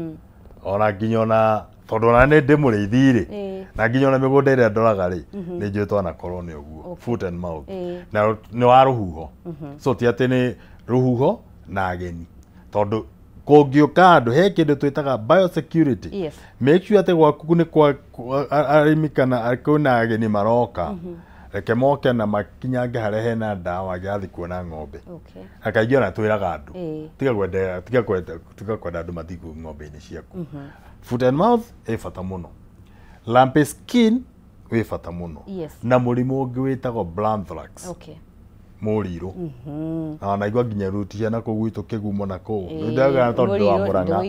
ona nginya ona tondũ ona nĩ ndĩ mũrĩithi rĩ na nginya ona mĩgũnda ĩrĩa ndoraga rĩ nĩ njũĩ twanakorwo nĩ ũguo foot and mouth na nĩ wa rũhuho. So ti atĩ nĩ rũhuho na ageni tondũ kũngĩũka andũ he kĩndũ twĩtaga biosecurity. Make sure atĩ gwaku nĩ kwa arĩmi kana kwĩna ageni maroka reke moke na makinyange harĩa hena ndawa gĩathiĩ kuona ng'ombe. Na kaingĩ ona twĩraga andũ tiga kwenda andũ mathiĩ ng'ombe-inĩ ciaku. Foot and mouth ĩ bata mũno, lumpy skin wĩ bata mũno, na mũrimũ ũngĩ wĩtagwo Blanthrax mũrirũ. Na naigua nginya ruti cia na kũu gwitũ kĩgumo na kũu nĩndauga tondũ wa Mũrang'a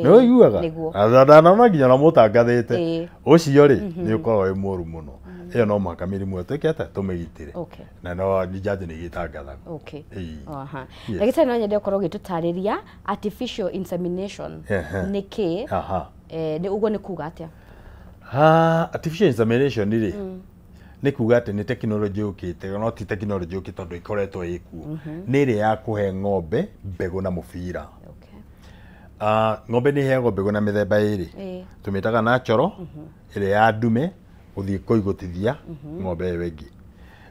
nĩ ũiguaga ndanona nginya ona mũtangathĩte ũcio rĩ nĩ ũkoragwo wĩ mũru mũno. Ĩyo no mũhaka mĩrimũ ĩyo twĩke atĩa tũmĩgitĩre na no njanjo nĩ igĩtangathagwo. Ndagĩtarĩ no nyende ũkorwo ũgĩtũtarĩria artificial insemination nĩ kĩ, ũguo nĩ kuga atĩa? Artificial insemination rĩ nĩ kuga atĩ nĩ tekinoronjĩ yũkĩte, no ti tekinoronjĩ yũkĩte tondũ ĩkoretwo ĩkuo. Nĩ ĩrĩa ya kũhe ng'ombe mbegũ na mũbira. Ng'ombe nĩ ĩheagwo mbegũ na mĩthemba ĩrĩ, tũmĩtaga natural ĩrĩa ya ndume gũthiĩ kũigũtithia ng'ombe ĩyo ĩngĩ,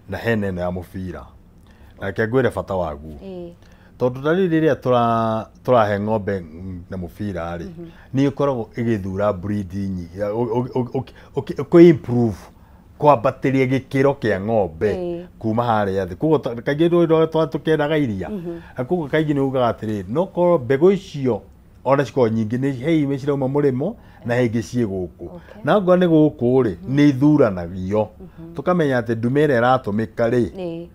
na hena ĩno ya mũbira. Na reke ngwĩre bata waguo. Tondũ ta rĩu rĩrĩa tũrahe ng'ombe na mũbira rĩ, nĩ ĩkoragwo ĩgĩthura breed nyingĩ, kũ improve, kwambatĩria gĩkĩro kĩa ng'ombe kuma harĩa thĩ. Koguo kaingĩ tũkĩendaga iria, na koguo kaingĩ nĩ ugaga atĩrĩrĩ, no korwo mbegũ icio ona cikorwo nyingĩ nĩ he imwe cirauma mũrĩmo na he ingĩ ciĩ gũkũ. Na angorwo nĩ gũkũ rĩ, nĩ ithuranagio, tũkamenya atĩ ndume ĩrĩa ĩratũmĩka rĩ,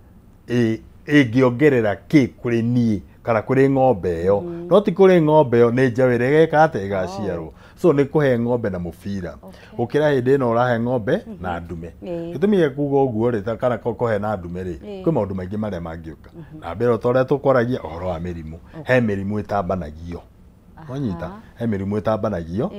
ĩngĩongerera kĩ kũrĩ niĩ kana kũrĩ ng'ombe ĩyo. No ti kũrĩ ng'ombe ĩyo, nĩ njaũ ĩrĩa ĩgeka atĩ ĩgaciarwo. So nĩ kũhe ng'ombe na mũbira gũkĩra hĩndĩ ĩno ũrahe ng'ombe na ndume. Gĩtũmi gĩa kuga ũguo rĩ, kana kũhe na ndume rĩ, kwĩ maũndũ maingĩ marĩa mangĩũka. Na mbere ta ũrĩa tũkwaragia ũhoro wa mĩrimũ, he mĩrimũ ĩtambanagio. Wanyita, he mĩrimũ ĩtambanagio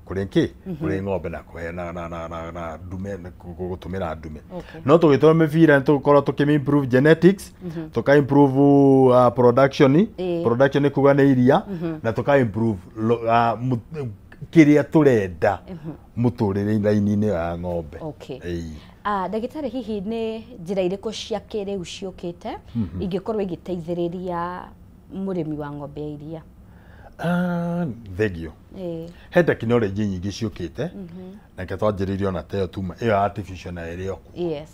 kũrĩ kĩ, kũrĩ ng'ombe na kũhe na ndume, gũtũmĩra ndume. No tũgĩtũra mĩbira nĩ tũgũkorwo tũkĩ improve genetics, tũka improve production, production nĩ kuga nĩ iria, na tũka improve kĩrĩa tũrenda mũtũrĩre raini-inĩ ya ng'ombe. Ndagĩtarĩ, hihi nĩ njĩra irĩkũ cia kĩrĩu ciũkĩte ingĩkorwo igĩteithĩrĩria mũrĩmi wa ng'ombe ya iria? Thengio. He tekinoronjĩ nyingĩ ciũkĩte, na ke twanjĩrĩirie ona ta ĩyo tuma ĩyo artificial na ĩrĩ o kuo.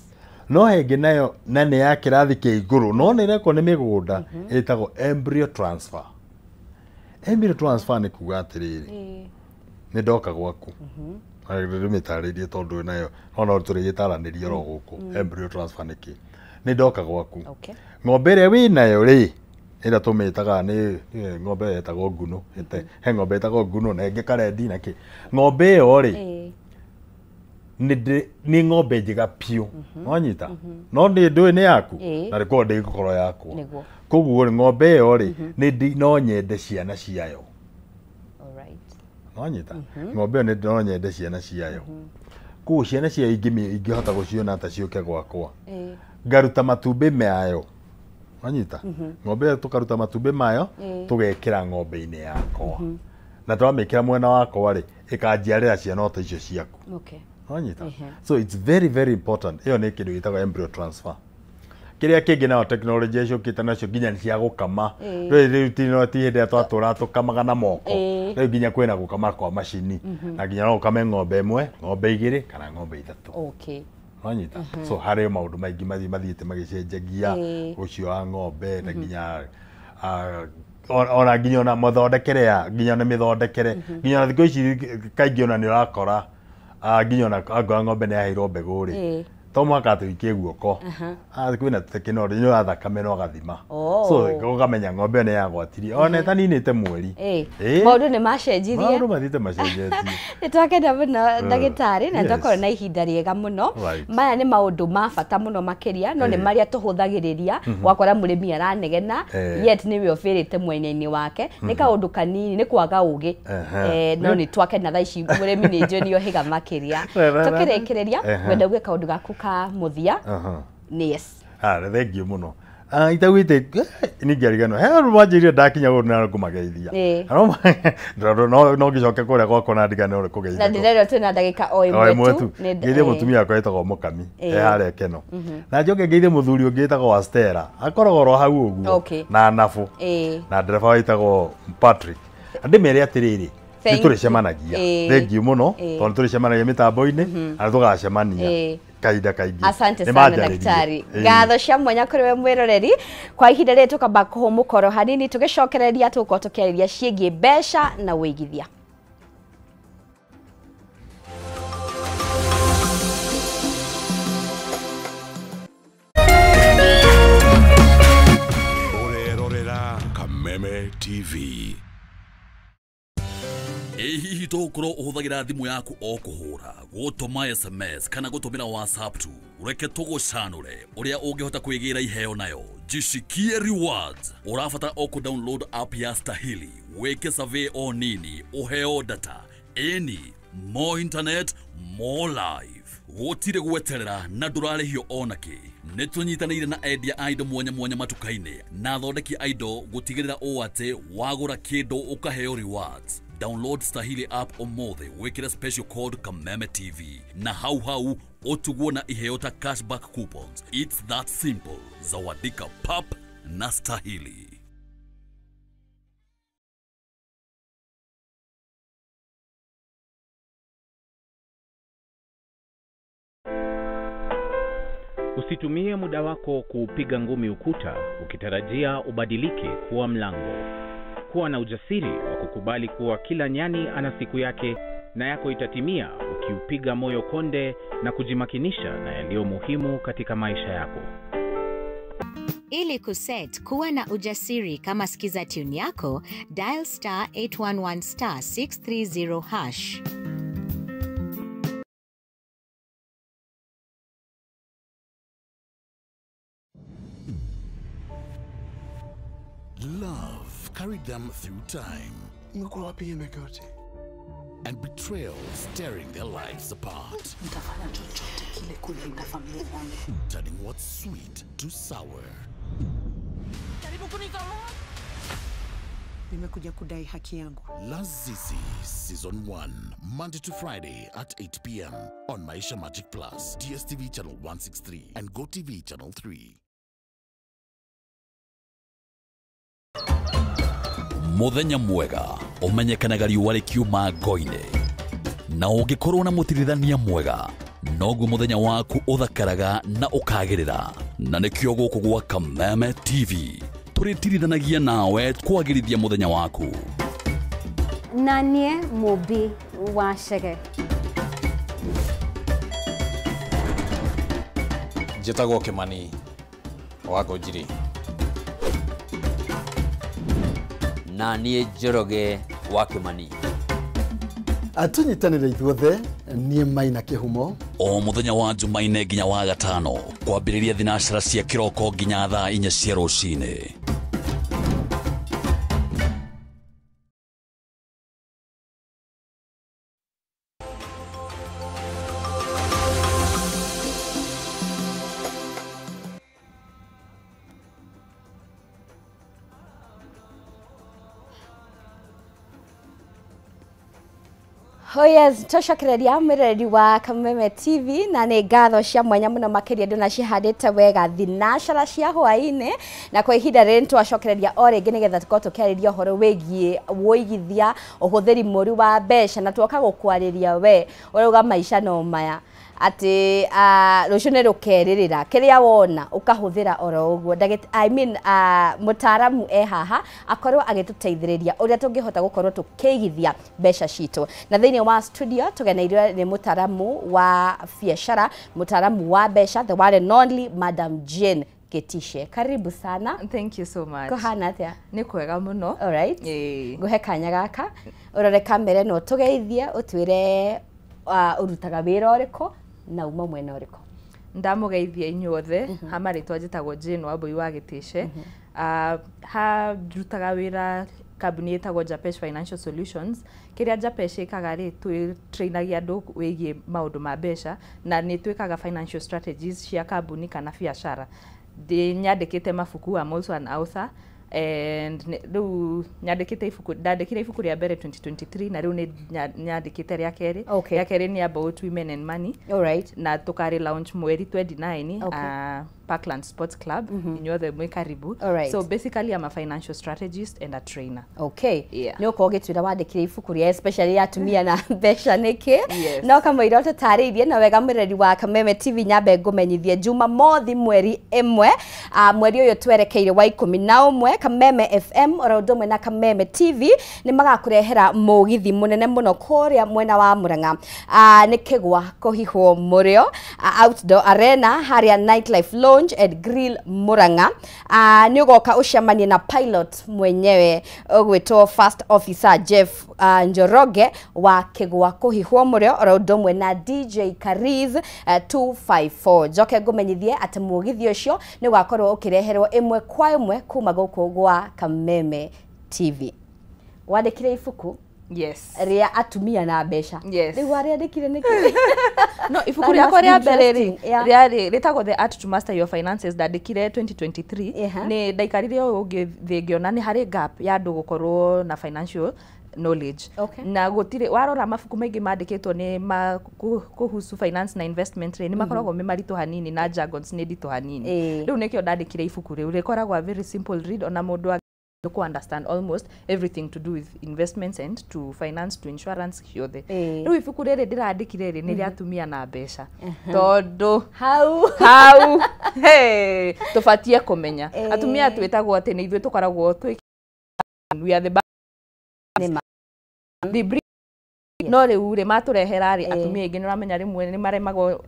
No he ĩngĩ nayo na nĩ ya kĩrathi kĩa igũrũ, no nĩ ĩrekwo nĩ mĩgũnda, ĩtagwo embryo transfer. Embryo transfer nĩ kuga atĩrĩrĩ, nĩ ndoka gwaku, ndĩmĩtarĩrie tondũ nayo no tũrĩgĩtaranĩria oro gũkũ. Embryo transfer nĩ kĩ? Nĩ ndoka gwaku, ng'ombe ĩrĩa wĩnayo rĩ, ĩrĩa tũmĩtaga nĩ ng'ombe ĩtagwo nguno, he ng'ombe ĩtagwo nguno na ĩngĩ karendi na kĩ. Ng'ombe ĩyo rĩ, nĩ ng'ombe njega biũ, wanyita, no nĩ ndũĩ nĩ yaku na rĩkorwo ndĩgũkorwo yakwa. Koguo rĩ, ng'ombe ĩyo rĩ, no nyende ciana ciayo. Wanyita, ng'ombe ĩyo no nyende ciana ciayo. Koguo ciana ciayo ingĩhota gũciona ta ciũke gwakwa, ngaruta matumbĩ mayo. Wanyita, ng'ombe ĩyo tũkaruta matumbĩ mayo, tũgekĩra ng'ombe-inĩ yakwa, na twamĩkĩra mwena wakwa rĩ, ĩkanjiarĩra ciana o ta icio ciaku. Wanyita, so it's very very important. Ĩyo nĩ kĩndũ gĩtagwo embryo transfer. Kĩrĩa kĩngĩ nayo tekinoronjĩ ciũkĩte nacio nginya nĩ cia gũkama. Rĩu ti hĩndĩ ĩrĩa twatũraga tũkamaga na moko, rĩu nginya kwĩna gũkama kwa macini, na nginya no ũkame ng'ombe ĩmwe, ng'ombe igĩrĩ kana ng'ombe ithatũ. Wanyita, so harĩ maũndũ maingĩ mathiĩte magĩcenjagia ũcio wa ng'ombe, na nginya ona nginya ona mũthondekere ya nginya ona mĩthondekere, nginya ona thikũ ici kaingĩ ona nĩ ũrakora nginya ona angorwo ng'ombe nĩ yaheirwo mbegũ rĩ, to mũhaka atĩ ũikie guoko, kwĩna tekinoronjĩ nĩ ũrathakame na ũgathima, so ũkamenya ng'ombe ĩyo nĩ yagwatirie ona ĩtaninĩte mweri. Maũndũ nĩ macenjirie, maũndũ mathiĩte macenjetie. Nĩ twakena mũno ndagĩtarĩ, na twakorwo na ihinda rĩega mũno. Maya nĩ maũndũ ma bata mũno makĩria, no nĩ marĩa tũhũthagĩrĩria wakora mũrĩmi aranegena, yet nĩwe ũbĩrĩte mwena-inĩ wake. Nĩ kaũndũ kanini, nĩ kwaga ũgĩ, no nĩ twakena thaa ici mũrĩmi nĩ njũĩ nĩ ohĩga makĩria. Tũkĩrĩkĩrĩria, ngwenda uge kaũndũ gaku ka mũthia. Yes. Thengiũ mũno. Itaugĩte ningĩariganĩrwo, he andũ manjĩrire ndakinya gũkũ na ngũmageithia, no ngĩcoke kũrĩa gwakwa na ndiganĩrwo nĩ kũgeithia. Na ndĩrerwo twĩna ndagĩka o ĩmwe tu. Ngeithie mũtumia wakwa wĩtagwo Mũkami, e harĩa Keno, na njoke ngeithie mũthuri ũngĩ wĩtagwo Astera, akoragwo oro hau ũguo, na Nabũ, na ndereba wĩtagwo Patrick. Ndĩmere atĩrĩrĩ, nĩ tũrĩcemanagia. Thengiũ mũno, tondũ nĩ tũrĩcemanagia mĩtambo-inĩ, na nĩ tũgacemania kahinda kaingĩ. Asante sana daktari. Ngatho cia mwanya kũrĩ we mwĩroreri. Kwa ihinda rĩrĩ tũkamba kũhũmũkoro hanini, tũgĩcokereria tũgũkorwo tũkĩarĩria ciĩgiĩ mbeca na ũigithia. Ũrerorera Kameme TV. Ĩ hihi tũgũkorwo ũhũthagĩra thimũ yaku o kũhũra, gũtũma SMS kana gũtũmĩra WhatsApp tu? Reke tũgũcanũre ũrĩa ũngĩhota kwĩgĩra iheo nayo. Jishikie rewards. Ũrabatara o kũ download app ya Stahili, wĩke survey o nini, ũheo data. Ĩni, more internet, more life. Gũtirĩ gweterera na ndũrarĩhio ona kĩ. Nĩ tũnyitanĩire na endia a indo mwanya mwanya matuka-inĩ na athondeki a indo gũtigĩrĩra ũũ atĩ wagũra kĩndũ ũkaheo rewards. Download Stahili app ũmũthĩ, wĩkĩre special code Kameme TV na hau hau ũtugwo na iheo ta cashback coupons. It's that simple. Zawadika pap na Stahili. Usitumie muda wako kuupiga ngumi ukuta ukitarajia ubadilike kuwa mlango. Kuwa na ujasiri wa kukubali kuwa kila nyani ana siku yake na yako itatimia ukiupiga moyo konde na kujimakinisha na yaliyo muhimu katika maisha yako. Ili kuset kuwa na ujasiri kama skiza tune yako, dial star 811 star 630 hash. Love carried them through time. And betrayals tearing their lives apart. Turning what's sweet to sour. Lazizi Season 1, Monday to Friday at 8 p.m. on Maisha Magic Plus, DSTV Channel 163 and GoTV Channel 3. Muthenya mwega umenyekanaga riũa rĩkiuma ngo-inĩ, na ũngĩkorwo na mũtirithania mwega noguo muthenya waku ũthakaraga na ũkagĩrĩra. Na nĩkĩo gũkũ gwa Kameme TV tũrĩtirithanagia nawe kwagĩrithia muthenya waku. Na niĩ Mũmbi wa Chege. Njĩtagwo Kĩmani wa Ngũnjiri. Na niĩ Njoroge wa Kĩmani. Atunyitanĩre ithuothe niĩ Maina Kĩhumo. O muthenya wa Jumaine nginya wa gatano kwambĩrĩria thinacara cia kĩroko nginya thaa 4 cia rũcinĩ. Oh yes, tũcokereria mwĩroreri wa Kameme TV na nĩ ngatho cia mwanya mũno makĩria ndũnacihandĩte wega thinacara cia hwaĩ-inĩ, na kwa ihinda rĩrĩ nĩtwacokereria o rĩngĩ nĩgetha tũkorwo tũkĩarĩria ũhoro wĩgiĩ wũigithia, ũhũthĩri mũru wa mbeca, na tuoka gũkwarĩria we ũrauga maica no maya atĩ rũciũ nĩ rũkerĩrĩra kĩrĩa wona ũkahũthĩra oro ũguo. I mean, mũtaaramu e haha akorwo agĩtũteithĩrĩria ũrĩa tũngĩhota gũkorwo tũkĩigithia mbeca citũ. Na thĩinĩ wa studio tũgeneirwo nĩ mũtaaramu wa biacara, mũtaaramu wa mbeca, the one and only Madam Jane Gĩtice. Karibu sana. Thank you so much. Kũhana atĩa? Nĩ kwega mũno. All right. Ngũhe kanya gaka ũrore kamera ĩno tũgeithie, ũtwĩre ũrutaga wĩra ũrĩkũ na uma mwena ũrĩkũ. Ndamũgeithia inyuothe. Ha marĩtwa njĩtagwo Jane Wambui wa Gĩtĩce. Ha ndutaga wĩra kambuni ĩtagwo Japesh Financial Solutions. Kĩrĩa Japesh ĩkaga rĩ, twĩtrainagia andũ wĩgiĩ maũndũ ma mbeca na nĩ twĩkaga financial strategies cia kambuni kana biacara. Nyandĩkĩte mabuku, I'm also an author. And rĩu nyandĩkĩte ibuku, ndandĩkire ibuku rĩa mbere 2023 na rĩu nĩ nyandĩkĩte rĩa kerĩ. Rĩa kerĩ nĩ about women and money. All right. Na tũkarĩ launch mweri 29, okay. Parkland Sports Club. Inyuothe mwĩ karibu. All right. So basically I'm a financial strategist and a trainer. Okay. Yeah. Nĩ ũkorwo ũgĩtwĩra wandĩkire ibuku rĩa especially ya atumia na mbeca nĩkĩ? Yes. No kamũira ũtũtarĩirie na wega mwĩrori wa Kameme TV, nyambe ngũmenyithie Jumamothi mweri 1, mweri ũyũ twerekeire wa 11, Kameme FM oro ũndũ ũmwe na Kameme TV nĩ magakũrehera mũgithi mũnene mũno kũrĩa mwena wa Murang'a. Nĩ kĩgwa kũhihwo mũrĩo, outdoor arena harĩa Nightlife Lounge and Grill Murang'a. Nĩ ũgoka ũcemanie na pilot mwenyewe ũgwĩtwo First Officer Jeff Njoroge wa kĩgwa kũhihwo mũrĩo oro ũndũ ũmwe na DJ Kariz 254. Njoke ngũmenyithie atĩ mũgithi ũcio nĩ ũgakorwo ũkĩreherwo ĩmwe kwa ĩmwe kuma gũkũ gwa Kameme TV. Wandĩkire ibuku? Yes. Rĩa atumia na mbeca. Yes. Rĩu warĩandĩkire nĩkĩ? No, ibuku rĩakwa rĩa mbere rĩ, rĩarĩ rĩtagwo The Art to Master Your Finances, ndandĩkire 2023. Nĩ ndaikarire ũũ thĩ ngĩona nĩ harĩ gap ya andũ gũkorwo na financial knowledge. Okay. Na gũtirĩ warora mabuku maingĩ mandĩkĩtwo nĩ ma kuhusu finance na investment rĩ, nĩ makoragwo me maritũ hanini na jargons nĩ nditũ hanini. Rĩu nĩkĩo ndandĩkire ibuku rĩu, rĩkoragwo a very simple read, ona mũndũ Ku understand almost everything to do with investments and to finance, to insurance, ciothe. Rĩu ibuku rĩrĩ ndĩrandĩkire rĩ, nĩ rĩa atumia na mbeca, tondũ hau hau, hey, tũbatie kũmenya atumia twĩtagwo atĩ nĩ ithuĩ tũkoragwo twĩ, we are the the bring. No rĩu rĩ, matũrehera rĩ, atumia aingĩ nĩ ũramenya rĩmwe nĩ maremagwo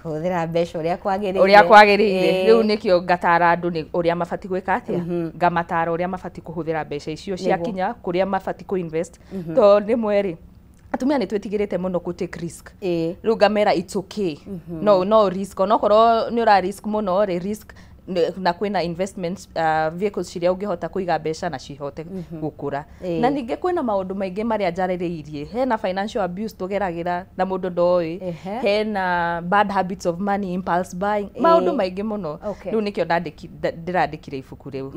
kũhũthĩra mbeca ũrĩa kwagĩrĩire. Ũrĩa kwagĩrĩire. Rĩu nĩkĩo ngatara andũ nĩ ũrĩa mabatiĩ gwĩka atĩa, ngamatara ũrĩa mabatiĩ kũhũthĩra mbeca icio ciakinya, kũrĩa mabatiĩ kũ invest, tondũ rĩmwe rĩ, atumia nĩ twĩtigĩrĩte mũno kũ take risk. Rĩu ngamera it's okay, no risk, onokorwo nĩ ũra risk mũno rĩ, risk na kwĩna investment vehicles ciria ũngĩhota kũiga mbeca na cihote gũkũra. Na ningĩ kwĩna maũndũ maingĩ marĩa njarĩrĩirie. Hena financial abuse tũgeragĩra na mũndũ ndoĩ, hena bad habits of money, impulse buying, maũndũ maingĩ mũno. Rĩu nĩkĩo ndĩrandĩkire ibuku rĩu.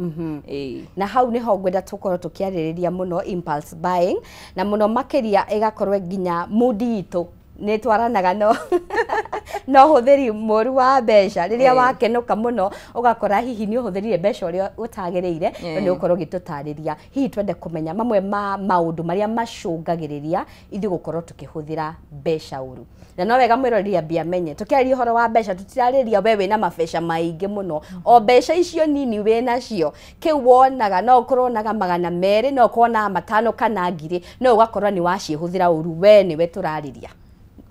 Na hau nĩho ngwenda tũkorwo tũkĩarĩrĩria mũno impulse buying, na mũno makĩria ĩgakorwo nginya mood itũ nĩ twaranaga no ũhũthĩri mũru wa mbeca. Rĩrĩa wakenũka mũno, ũgakora hihi nĩ ũhũthĩrire mbeca ũrĩa ũtagĩrĩire. No nĩ ũkorwo ũgĩtũtarĩria, hihi twende kũmenya mamwe ma maũndũ marĩa macũngagĩrĩria ithuĩ gũkorwo tũkĩhũthĩra mbeca ũru. Na no wega mwĩroreri ambie amenye, tũkĩarĩria ũhoro wa mbeca, tũtirarĩria we wĩna mabeca maingĩ mũno. O mbeca icio nini wĩ nacio, kĩu wonaga, no ũkorwo wonaga 200, no ũkorwo wonaga 5 kana 1000, no ũgakorwo nĩ waciĩhũthĩra ũru. We nĩwe tũrarĩria,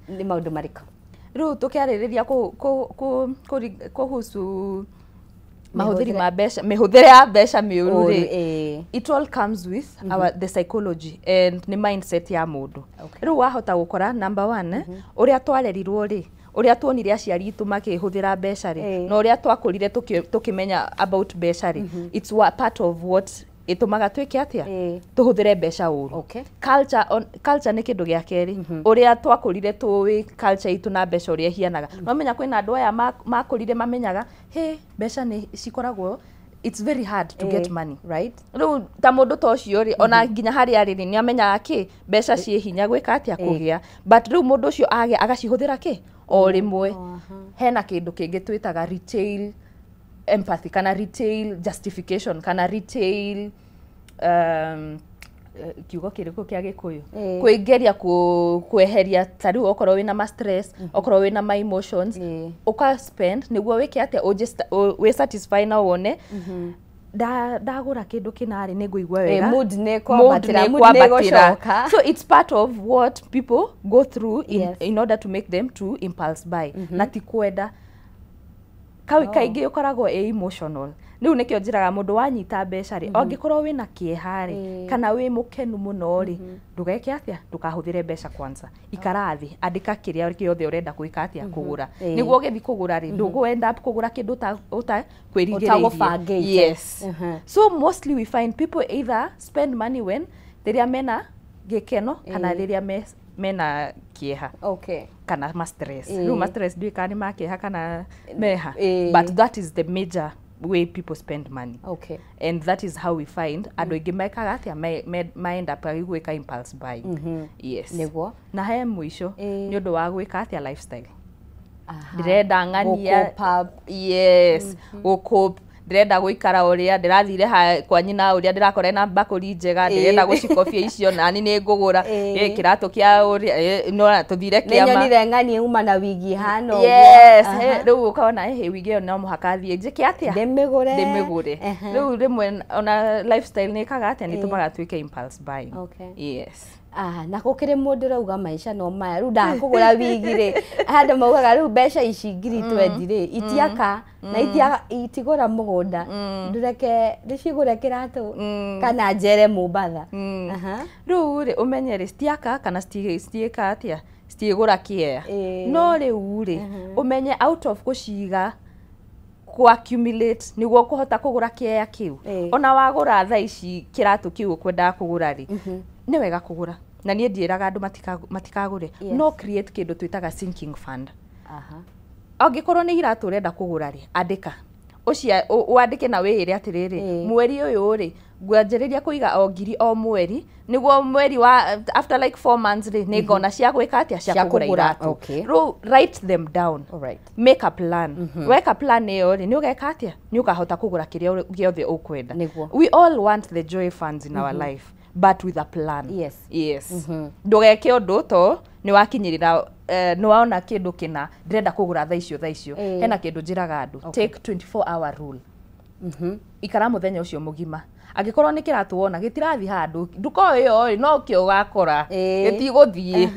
nĩ maũndũ marĩkũ? Rĩu tũkĩarĩrĩria kuhusu mahũthĩri ma mbeca, mĩhũthĩre ya mbeca mĩũru rĩ, it all comes with our the psychology and nĩ mindset ya mũndũ. Rĩu wahota gũkora number one, ũrĩa twarerirwo rĩ, ũrĩa tuonire aciari itũ makĩhũthĩra mbeca rĩ, na ũrĩa twakũrire tũkĩmenya about mbeca rĩ, it's part of what ĩtũmaga twĩke atĩa, tũhũthĩre mbeca ũru. Culture nĩ kĩndũ gĩa kerĩ, ũrĩa twakũrire tũĩ culture itũ na mbeca ũrĩa ĩhianaga. No menya kwĩna andũ aya makũrire mamenyaga he mbeca nĩ cikoragwo, it's very hard to get money. Rĩu ta mũndũ ta ũcio rĩ, ona nginya harĩa arĩ rĩ, nĩ amenyaga kĩ mbeca ciĩ hinya gwĩka atĩa, kũgĩa. But rĩu mũndũ ũcio agĩa, agacihũthĩra kĩ o rĩmwe. Hena kĩndũ kĩngĩ twĩtaga retail empathy kana retail justification kana retail kiugo kĩrĩkũ kĩa Gĩkũyũ, kwĩgeria kweheria. Ta rĩu okorwo wĩna ma stress, okorwo wĩna ma emotions, ũka spend nĩguo wĩke atĩa, wĩ satisfy na wone ndagũra kĩndũ kĩnarĩ nĩ ngũigua wega. Mood nĩ Mood kwambatĩra, nĩ mood nĩ kwambatĩra. gũcoka. So it's part of what people go through in order to make them to impulse buy, na ti kwenda. Kaingĩ ũkoragwo ĩ emotional. Rĩu nĩkĩo njĩraga mũndũ, wanyita mbeca rĩ, angĩkorwo wĩna kĩeha rĩ, kana wĩ mũkenu mũno rĩ, ndũgeke atĩa, ndũkahũthĩre mbeca. Kwanza ikara thĩ, andĩka kĩrĩa gĩothe ũrenda gwĩka atĩa, kũgũra, nĩguo ũgĩthiĩ kũgũra rĩ, ndũgũ end up kũgũra kĩndũ ũtakwĩrigĩrĩirie. Ũtagũbangĩte. Yes. So mostly we find people either spend money when rĩrĩa mena gĩkeno kana rĩrĩa mena kĩeha kana ma stress. Rĩu ma stress ndiũĩ kana nĩ ma kĩeha kana meha, but that is the major way people spend money. And that is how we find andũ aingĩ mekaga atĩa, ma end up gwĩka impulse buying. Yes. Na he mũico, nĩ ũndũ wa gwĩka atĩa, lifestyle. Ndĩrenda ng'ania. Gũ-cope up. Yes, gũ-cope. Ndĩrenda gũikara ũrĩa ndĩrathire kwa nyina, ũrĩa ndĩrakora na mbakũri njega, ndĩrenda gũcikobia icio, nani nĩ ngũgũra. Kĩratũ kĩa ũrĩa no tũthire Nĩ kĩama. nyonire ng'ani uma na wigi hana ũguo. Yes, rĩu ũkona wigi ĩyo no mũhaka thiĩ njĩke atĩa, Ndĩmĩgũre. Ndĩmĩgũre. Rĩu rĩmwe ona lifestyle nĩ ĩkaga atĩa, nĩ ĩtũmaga tuĩke impulse buying. Yes. Ah, na gũkĩrĩ mũndũ ũrauga maica no maya, rĩu ndakũgũra wigi rĩ, handũ maugaga rĩu mbeca ici 20,000 rĩ, itiaka na itigũra mũgũnda, ndũreke ndĩcigũre kĩratũ kana njere Mombatha. Rĩu rĩ, ũmenye rĩ, citiaka kana citiĩka atĩa, citiĩgũra kĩea. No rĩu rĩ, ũmenye out of gũciga, ku accumulate nĩguo kũhota kũgũra kĩea kĩu, ona wagũra thaa ici kĩratũ kĩu ũkwendaga kũgũra rĩ, nĩ wega kũgũra, na niĩ ndiĩraga andũ matikagũre, no create kĩndũ twĩtaga sinking fund. Angĩkorwo nĩ iratũ ũrenda kũgũra rĩ, andĩka Ũcia wandĩke na wĩĩre atĩrĩrĩ, mweri ũyũ rĩ, ngwanjĩrĩria kũiga o ngiri o mweri, nĩguo mweri wa after like 4 months rĩ, nĩ ngona cia gwĩka atĩa, cia kũgũra iratũ. Rĩu write them down. Make a plan. Weka plan ĩyo rĩ, nĩ ũgeka atĩa, nĩ ũkahota kũgũra kĩrĩa gĩothe ũkwenda. We all want the joy funds in our life, but with a plan. Yes. Ndũgeke ũndũ to nĩ wakinyĩrĩra, nĩ waona kĩndũ kĩna ndĩrenda kũgũra thaa icio thaa icio. Hena kĩndũ njĩraga andũ, take 24 hour rule. Ikara mũthenya ũcio mũgima, angĩkorwo nĩ kĩratũ wona gĩtirathiĩ handũ, nduka ĩyo rĩ, no kĩo ũgakora gĩtigũthiĩ.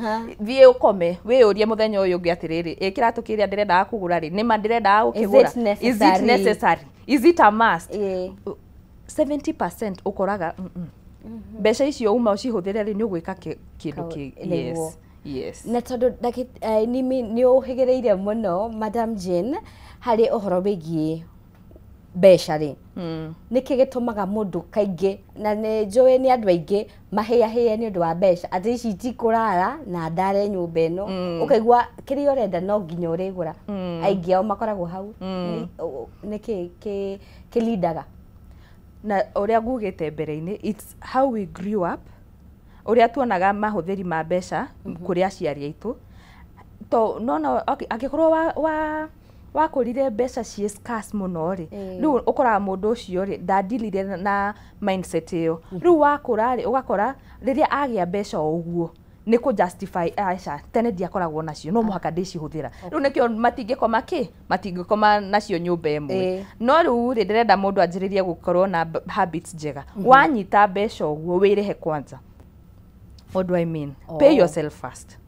Thiĩ ũkome, wĩyũrie mũthenya ũyũ ũngĩ atĩrĩrĩ, ĩ kĩratũ kĩrĩa ndĩrendaga kũgũra rĩ, nĩma ndĩrendaga gũkĩgũra? Is it Is it necessary? necessary? Is it a must? 70% ũkoraga mbeca icio uma ũcihũthĩre rĩ, nĩ ũgwĩka kĩndũ kĩ Yes. Na tondũ nĩ ũhĩgĩrĩire mũno, Madam Jane, harĩ ũhoro wĩgiĩ mbeca rĩ, nĩkĩ gĩtũmaga mũndũ kaingĩ, na nĩ njũĩ nĩ andũ aingĩ mahĩahĩe nĩ ũndũ wa mbeca, atĩ ici itikũrara na ndare nyũmba ĩno, ũkaigua kĩrĩa ũrenda no nginya ũrĩgũra? Aingĩ ao makoragwo hau. Nĩkĩ kĩlindaga? Na ũrĩa ngugĩte mbere-inĩ, it's how we grew up, ũrĩa tuonaga mahũthĩri ma mbeca kũrĩ aciari aitũ. To nona angĩkorwo wa wakũrire mbeca ciĩ scarce mũno rĩ, rĩu ũkoraga mũndũ ũcio rĩ, ndandilire na mindset ĩyo. Rĩu wakũra rĩ, ũgakora rĩrĩa agĩa mbeca o ũguo, nĩ kũ justify, aca, tene ndiakoragwo nacio, no mũhaka ndĩcihũthĩra. Rĩu nĩkĩo matingĩkoma kĩ matingĩkoma nacio nyũmba ĩmwe. No rĩu rĩ, ndĩrenda mũndũ anjĩrĩrie gũkorwo na habits njega. Wanyita mbeca ũguo, wĩrĩhe kwanza. What do I mean? Pay yourself first.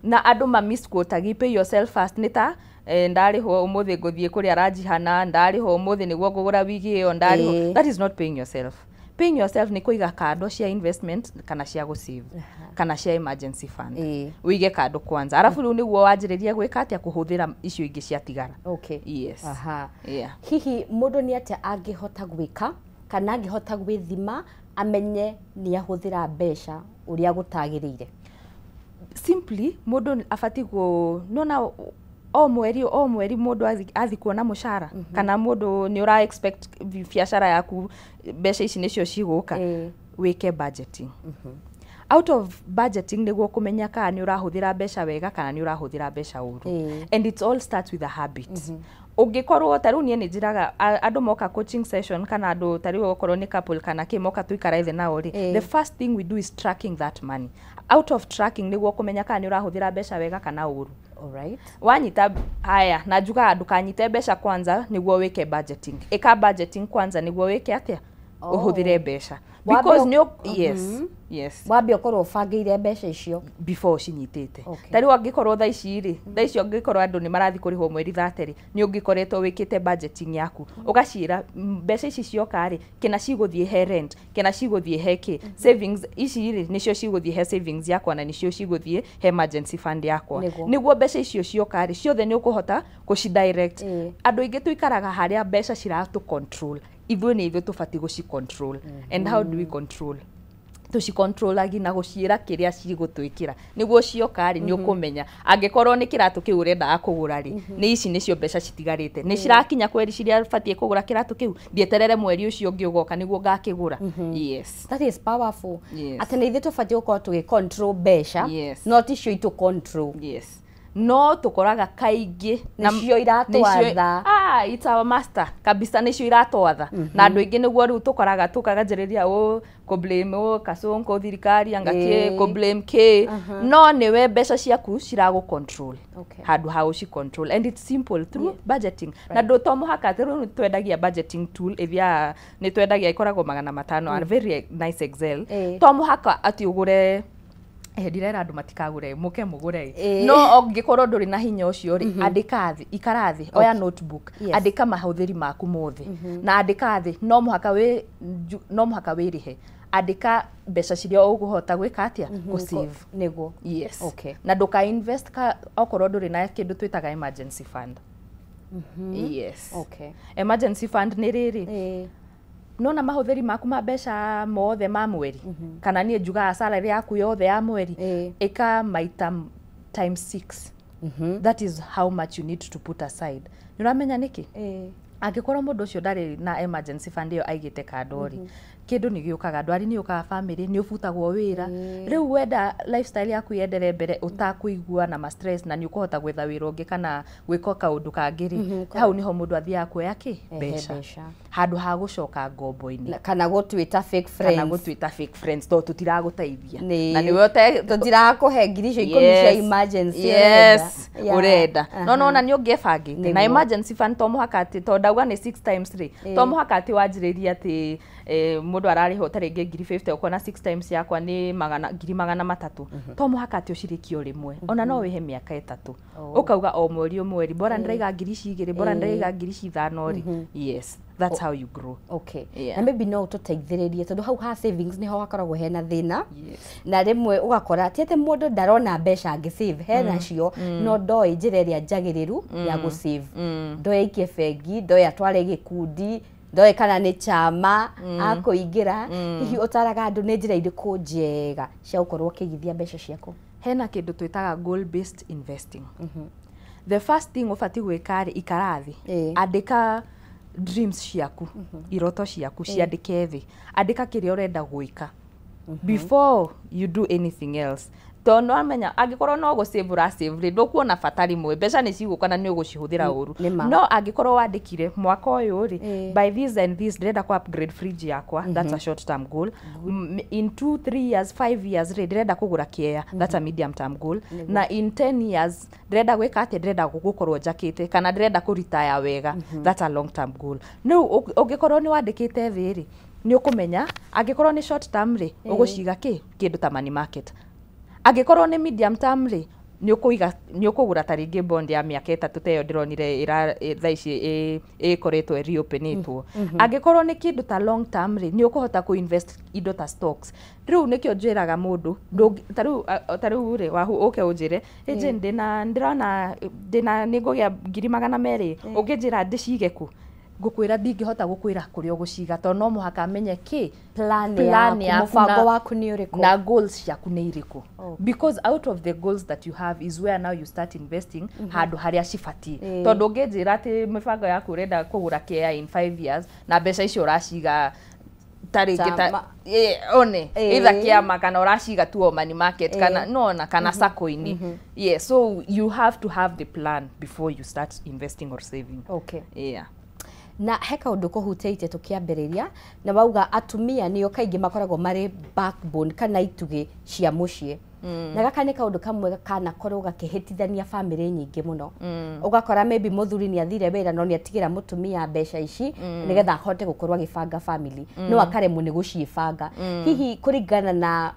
Na andũ ma misquotagi pay yourself first nĩ ta ndarĩhwo ũmũthĩ ngũthiĩ kũrĩa ranjihana, ndarĩhwo ũmũthĩ nĩguo ngũgũra wigi ĩyo, ndarĩhwo. That is not paying yourself. Paying yourself nĩ kũiga kando cia investment kana cia gũsave kana cia emergency fund. Wĩige kando kwanza, arabu rĩu nĩguo wanjĩrĩria gwĩka atĩa, kũhũthĩra icio ingĩ ciatigara. Yes. Yeah. Hihi mũndũ nĩ atĩa angĩhota gwĩka kana angĩhota gwĩthima amenye nĩ ahũthĩra mbeca ũrĩa gũtagĩrĩire? Simply, mũndũ abatiĩ kũ nona o mweri mũndũ athi kuona mũcara, kana mũndũ nĩ ũra expect biacara yaku mbeca ici nĩcio cigũka, wĩke budgeting. Out of budgeting nĩguo kũmenya kana nĩ ũrahũthĩra mbeca wega kana nĩ ũrahũthĩra mbeca ũru. And it all starts with a habit. Ũngĩkorwo ta rĩu niĩ nĩ njĩraga andũ moka coaching session, kana andũ ta rĩu okorwo nĩ couple kana kĩ, moka tũikare thĩ nao rĩ, the first thing we do is tracking that money. Out of tracking nĩguo kũmenya kana nĩ ũrahũthĩra mbeca wega kana ũru. Wanyita haya, na njugaga ndũkanyite mbeca kwanza nĩguo wĩke budgeting. Ĩka budgeting kwanza nĩguo wĩke atĩa, ũhũthĩre mbeca, because nĩ yes. Wambe ũkorwo ũbangĩire mbeca icio before ũcinyitĩte. Ta rĩu angĩkorwo thaa ici rĩ, thaa icio angĩkorwo andũ nĩ marathiĩ kũrĩhwo mweri 30 rĩ, nĩ ũngĩkoretwo wĩkĩte budgeting yaku, ũgaciĩra, mbeca ici cioka rĩ, kĩna cigũthiĩ he rent, kĩna cigũthiĩ he kĩ savings, ici rĩ nĩcio cigũthiĩ he savings yakwa, na nĩcio cigũthiĩ he emergency fund yakwa." Nĩguo mbeca icio cioka rĩ, ciothe nĩ ũkũhota kũci direct. Andũ aingĩ tũikaraga harĩa mbeca ciratũ control. Ithuĩ nĩ ithuĩ tũbatiĩ gũci control. And how do we control? Tũcicontrolagi na gũciĩra kĩrĩa cigũtwĩkĩra, nĩguo cioka rĩ, nĩ ũkũmenya angĩkorwo nĩ kĩratũ kĩu ũrendaga kũgũra rĩ, nĩ ici nĩcio mbeca citigarĩte, nĩ cirakinya kweri ciria batiĩ kũgũra kĩratũ kĩu, ndieterere mweri ũcio ũngĩ ũgoka nĩguo ngakĩgũra. Yes. That is powerful. Yes. Atĩ nĩ ithuĩ tũbatiĩ gũkorwo tũgĩ control mbeca, no ticio itũ control. Yes, no tũkoraga kaingĩ Nĩcio iratwatha. Ah, it's our master kabisa, nĩcio iratwatha. Na andũ aingĩ nĩguo rĩu tũkoraga tũkaganjĩrĩria ũ kũ blame ũ kasonko thirikari anga kĩ, kũ blame kĩ, no nĩwe mbeca ciaku ciragũ control handũ ha ũci control. And it's simple, through budgeting. Na ndũ to mũhaka atĩ rĩu twendagia budgeting tool ĩthiaga, nĩ twendagia, ĩkoragwo 500, a very nice Excel. To mũhaka atĩ ũgũre. Ndirera andũ matikagũre, mũke mũgũre. No ũngĩkorwo ndũrĩ na hinya ũcio rĩ, andĩka thĩ, ikara thĩ, oya notebook, andĩka mahũthĩri maku mothe, na andĩka thĩ, no mũhaka wĩrĩhe. Andĩka mbeca ciria ũkũhota gwĩka atĩa, gũ save. Yes. Na ndũka invest ka okorwo ndũrĩ na kĩndũ twĩtaga emergency fund. Yes. Emergency fund nĩ rĩrĩ, nona mahũthĩri maku ma mbeca mothe ma mweri, kana niĩ njugaga salary yaku yothe ya mweri, ĩka maita times 6. That is how much you need to put aside. Nĩ ũramenya nĩkĩ? Angĩkorwo mũndũ ũcio ndarĩ na emergency fund ĩyo aigĩte kando rĩ, kĩndũ nĩ gĩũkaga, ndwari nĩ yũkaga family, nĩ ũbutagwo wĩra. Rĩu wenda lifestyle yaku yenderee mbere ũtakũigua na ma stress na nĩ ũkũhota gwetha wĩra ũngĩ kana gwĩka kaũndũ kangĩ rĩ, hau nĩho mũndũ athiaga kuoya kĩ? Mbeca, handũ ha gũcoka ngombo-inĩ. Kana gũtuĩta fake friends. Kana gũtuĩta fake friends, tondũ tũtiragũteithia. Na nĩwe tũtirakũhe ngiri icio 10 cia emergency. Yes, ũrenda. No nona nĩ ũngĩebangĩte na emergency fund, to mũhaka atĩ, to ndauga nĩ 6 times rĩ, to mũhaka atĩ wanjĩrĩrie atĩ mũndũ ararĩhwo ta rĩngĩ ngiri 50, ũkona 6 times yakwa nĩ magana ngiri 300, to mũhaka atĩ ũcirĩkie o rĩmwe. Ona no wĩhe mĩaka 3, ũkauga o mweri o mweri bora ndĩraiga ngiri ici 2, bora ndĩraiga ngiri ici 5 rĩ. Yes, that's how you grow. Okay. Na maybe no ũtũteithĩrĩrie, tondũ hau ha savings nĩho hakoragwo hena thĩna. Na rĩmwe ũgakora ti atĩ mũndũ ndarona mbeca angĩ save, hena cio, no ndoĩ njĩra ĩrĩa njagĩrĩru ya gũ-save. Ndoĩ aikie bengi, ndoĩ atware gĩkundi, ndoĩ kana nĩ chama akũingĩra. Hihi ũtaraga andũ nĩ njĩra irĩkũ njega cia gũkorwo ũkĩigithia mbeca ciaku? Hena kĩndũ twĩtaga goal based investing. The first thing ũbatiĩ gwĩka rĩ, ikara thĩ, andĩka dreams ciaku, iroto ciaku, ciandĩke thĩ, andĩka kĩrĩa ũrenda gwĩka before you do anything else, tondũ wamenya angĩkorwo no gũ-save ũra-save rĩ, ndũkuona bata rĩmwe, mbeca nĩ cigũka na nĩ ũgũcihũthĩra ũru. No angĩkorwo wandĩkire mwaka ũyũ rĩ, by this and this ndĩrenda kũ upgrade fridge yakwa, that's a short term goal. In 2 3 years, 5 years rĩ, ndĩrenda kũgũra kĩea, that's a medium term goal. Na in 10 years ndĩrenda gwĩka atĩa? Ndĩrenda gũkorwo njakĩte kana ndĩrenda kũritaya wega, that's a long term goal. Rĩu ũngĩkorwo nĩ wandĩkĩte thĩ rĩ, nĩ ũkũmenya angĩkorwo nĩ short term rĩ, ũgũciga kĩ kĩndũ ta money market. Angĩkorwo nĩ medium term rĩ, nĩ ũkũiga, nĩ ũkũgũra ta rĩngĩ bond ya mĩaka 3 ta ĩyo ndĩronire thaa ici ĩkoretwo reopenĩtwo. Angĩkorwo nĩ kĩndũ ta long term rĩ, nĩ ũkũhota kũ invest indo ta stocks. Rĩu nĩkĩo njĩraga mũndũ, ta rĩu rĩ, Wahu, ũke ũnjĩre, "Ĩ Jane, ndĩna ndĩrona ndĩna nĩ ngũgĩa ngiri 200, ũngĩnjĩra ndĩcige kũ?" Ngũkwĩra ndingĩhota gũkwĩra kũrĩa ũgũciga, tondũ no mũhaka menye kĩ plan yaku, mũbango waku nĩ ũrĩkũ, na goals ciaku nĩ irĩkũ, because out of the goals that you have is where now you start investing handũ harĩa cibatiĩ. Tondũ ũngĩnjĩra atĩ mĩbango yaku ũrenda kũgũra kĩa in 5 years na mbeca icio ũraciga ta rĩngĩ ta one either kĩama kana ũraciga tu o money market kana nona kana sacco-inĩ. Yeah, so you have to have the plan before you start investing or saving. Okay. Yeah. Na he kaũndũ kũhutĩtie tũkĩambĩrĩria, na wauga atumia nĩo kaingĩ makoragwo marĩ backbone kana itugĩ cia mũciĩ. Na gaka nĩ kaũndũ kamwe kanakorwo gakĩhĩtithania bamĩrĩ nyingĩ mũno. Ũgakora maybe mũthuri nĩ athire wĩra no nĩ atigĩra mũtumia mbeca ici nĩgetha ahote gũkorwo agĩbanga family, no akaremwo nĩ gũciĩbanga. Hihi kũringana na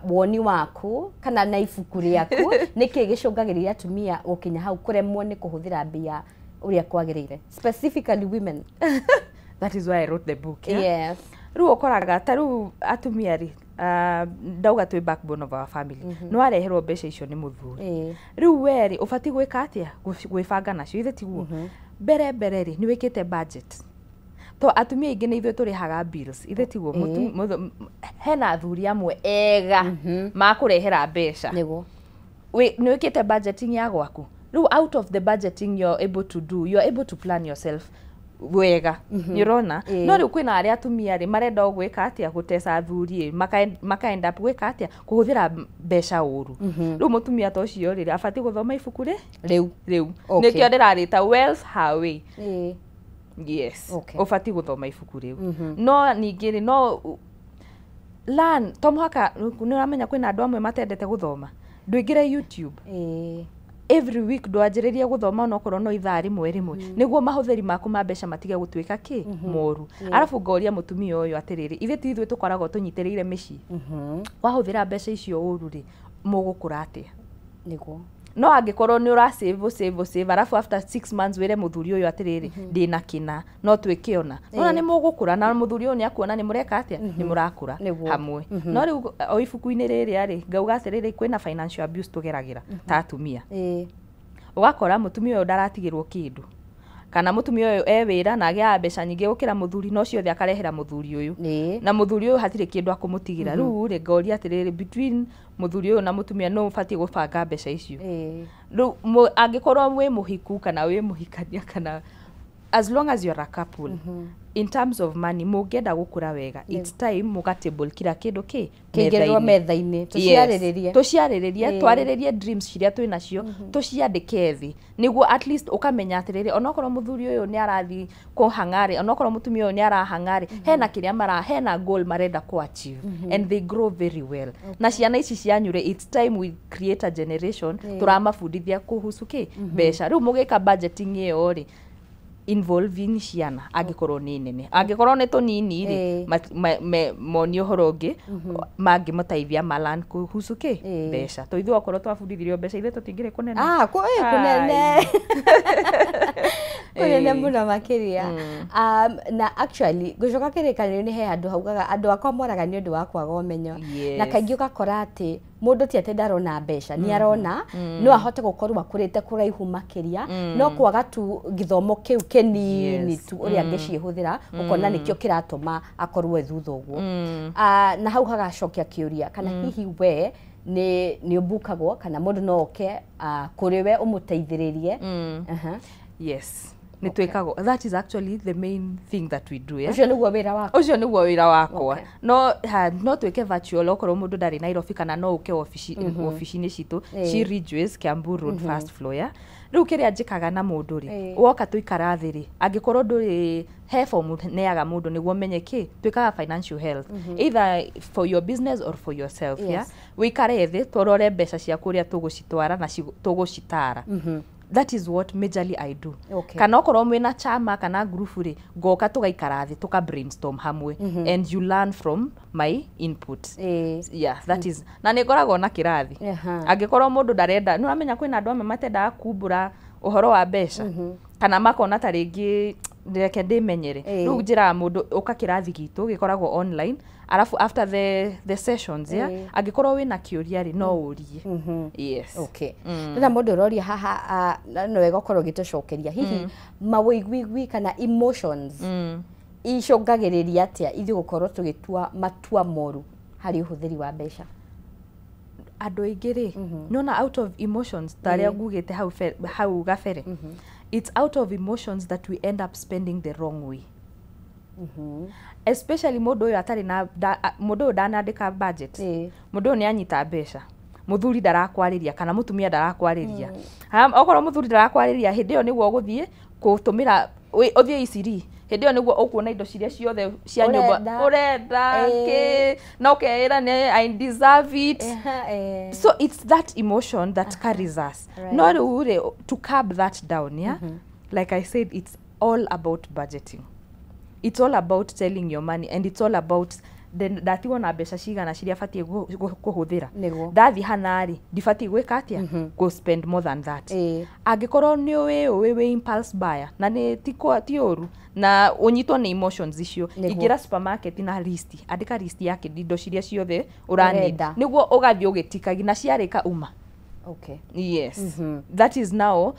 woni waku kana na ibuku rĩaku, nĩkĩ gĩcũngagĩrĩria atumia gũkinya hau kũremwo nĩ kũhũthĩra mbia ũrĩa kwagĩrĩire, specifically women? That is why I wrote the book. Yeah? Yes. Rĩu ũkoraga ta rĩu atumia rĩ, ndauga twĩ backbone of our family. Nĩ wareherwo mbeca icio nĩ mũthuri, rĩu we rĩ, ũbatiĩ gwĩka atĩa? Gwĩbanga nacio, ithe tiguo? Mbere mbere rĩ, nĩ wĩkĩte budget, to atumia aingĩ nĩ ithuĩ tũrĩhaga bills, ithe tiguo? Hena athuri amwe ega makũrehera mbeca. Nĩguo. Nĩ wĩkĩte budgeting ya gwaku. Rĩu out of the budgeting you're able to do, you're able to plan yourself wega, nĩ ũrona? No rĩu kwĩna arĩa atumia rĩ, marenda o gwĩka atĩa? Gũteca athuri ĩ, maka end up gwĩka atĩa? Kũhũthĩra mbeca ũru. Rĩu mũtumia ta ũcio rĩ, abatiĩ gũthoma ibuku rĩ rĩu. Rĩu nĩkĩo ndĩrarĩta Wealth Her Way. Yes. Ũbatiĩ gũthoma ibuku rĩu. No ningĩ rĩ, no learn, to mũhaka, nĩ ũramenya kwĩna andũ amwe matendete gũthoma, ndũingĩre YouTube every week, ndwanjĩrĩrie gũthoma onokorwo no ithaa rĩmwe rĩmwe, nĩguo mahũthĩri maku ma mbeca matige gũtuĩka kĩ moru. Arabu ngoria mũtumia ũyũ atĩrĩrĩ, ithuĩ ti ithuĩ tũkoragwo tũnyitĩrĩire mĩciĩ? Wahũthĩra mbeca icio ũru rĩ, mũgũkũra atĩa? Nĩguo. No angĩkorwo nĩ ũra save, save, save, arabu after 6 months wĩre mũthuri ũyũ atĩrĩrĩ, ndĩna kĩna no twĩke ona nona, nĩ mũgũkũra na mũthuri ũyũ nĩ akuona nĩ mũreka atĩa, nĩ mũrakũra hamwe. No rĩu o ibuku-inĩ rĩrĩa rĩ, ngauga atĩrĩrĩ, kwĩna financial abuse tũgeragĩra ta atumia. Ũgakora mũtumia ũyũ ndaratigĩrwo kĩndũ, kana mũtumia ũyũ e wĩra na agĩaga mbeca nyingĩ gũkĩra mũthuri, no ciothe akarehera mũthuri ũyũ, na mũthuri ũyũ hatirĩ kĩndũ akũmũtigĩra. Rĩu rĩ, ngoria atĩrĩrĩ, between mũthuri ũyũ na mũtumia, no ũbatiĩ gũbanga mbeca icio? Rĩu angĩkorwo wĩ mũhiku kana wĩ mũhikania kana As long as you're a couple, in terms of money, mũngĩenda gũkũra wega, it's time mũgatable kila kĩndũ kĩ Kĩigĩrĩrwo metha-inĩ, tũciarĩrĩrie. Yes. Tũciarĩrĩrie, twarĩrĩrie dreams ciria twĩ nacio, tũciandĩke thĩ, nĩguo at least ũkamenya atĩrĩrĩ, onokorwo mũthuri ũyũ nĩ arathiĩ kũhang'arĩ, onokorwo mũtumia ũyũ nĩ arahang'arĩ, hena kĩrĩa mara, hena goal marenda kũ achieve, and they grow very well. Na ciana ici cianyu rĩ, it's time we create a generation tũramabundithia kuhusu kĩ mbeca. Rĩu mũgĩka budgeting ĩyo rĩ, involving ciana, angĩkorwo nĩ nene, angĩkorwo nĩ tũnini rĩ, monie ũhoro ũngĩ mangĩmũteithia malan kuhusu kĩ mbeca. To ithuĩ okorwo twabundithirio mbeca, ithuĩ tũtingĩrĩ kũnene. Ah, kũnene kũnene mũno makĩria. Na actually ngũcoka kĩrĩkanĩro-inĩ, he handũ haugaga andũ akwa moraga nĩ ũndũ wa kwaga ũmenyo. Na kaingĩ ũgakora atĩ mũndũ ti atĩ ndarona mbeca, nĩ arona, no ahote gũkorwo akũrĩte kũraihu makĩria, no kwaga tu gĩthomo kĩu kĩnini tu ũrĩa angĩciĩhũthĩra, ũkona nĩkĩo kĩratũma akorwo e thutha ũguo. Ah, na hau hagacokia kĩũria kana hihi we nĩ ũmbukagwo, kana mũndũ no oke kũrĩ we ũmũteithĩrĩrie? Aha. Yes, nĩ twĩkagwo. That is actually the main thing that we do, yeah? Ũcio nĩguo wĩra waku? Ũcio nĩguo wĩra wakwa. No ha, no twĩke virtual okorwo mũndũ ndarĩ Nairobi, kana no ũke obici, obici-inĩ citũ ci Ridgeways, Kiambu Road, first floor, yeah? Rĩu kĩrĩa njĩkaga na mũndũ rĩ, woka tũikara thĩ rĩ, angĩkorwo ndũrĩ, he form neaga mũndũ nĩguo menye kĩ twĩkaga financial health, either for your business or for yourself, yeah? Wĩikare thĩ tũrore mbeca ciaku ũrĩa tũgũcitwara na tũgũcitara. That is what majorly I do. Kana okorwo mwĩna chama kana ngurubu rĩ, ngoka tũgaikara thĩ tũka brainstorm hamwe, and you learn from my input. Yeah, that is, na nĩ ngoragwo na kĩrathi. Angĩkorwo mũndũ ndarenda, nĩ ũramenya kwĩna andũ amwe matendaga kumbũra ũhoro wa mbeca, kana makona ta rĩngĩ reke ndĩmenyere. Rĩu njĩraga mũndũ ũka kĩrathi gitũ gĩkoragwo online, arabu after the sessions, yeah, angĩkorwo wĩna kĩũria rĩ, no ũrie. Yes. Okay. Ndĩna mũndũ ũroria haha, na no wega ũkorwo ũgĩtũcokeria, hihi mawĩiguigui kana emotions icũngagĩrĩria atĩa ithuĩ gũkorwo tũgĩtua matua moru harĩ ũhũthĩri wa mbeca? Andũ aingĩ rĩ, nĩona out of emotions, ta arĩa ngugĩte hau, hau gabere, it's out of emotions that we end up spending the wrong way, especially mũndũ ũyũ atarĩ na mũndũ ũyũ ndanandĩka budget. Mũndũ ũyũ nĩ anyita mbeca, mũthuri ndarakwarĩria kana mũtumia ndarakwarĩria. Okorwo mũthuri ndarakwarĩria, hĩndĩ ĩyo nĩguo ũgũthiĩ gũtũmĩra, ũthiĩ iciri, hĩndĩ ĩyo nĩguo ũkuona indo ciria ciothe cia nyũmba Ũrenda. Ũrenda kĩ, na ũkeĩra nĩ I deserve it. So it's that emotion that carries us. No rĩu rĩ, to curb that down, yeah, like I said, it's all about budgeting, it's all about telling your money, and it's all about then ndatigwo na mbeca cigana ciria batiĩ kũhũthĩra. Ndathiĩ hana rĩ, ndibatiĩ gwĩka atĩa, go spend more than that. Angĩkorwo nĩ ũĩ ũĩ wĩ impulse buyer, na nĩ ti ti ũru na ũnyitwo nĩ emotions icio, ingĩra supermarket na list, andĩka list ya indo ciria ciothe ũra need, Ũrenda. nĩguo ũgathiĩ ũgĩtikagia na ciarĩka uma. Yes, that is, now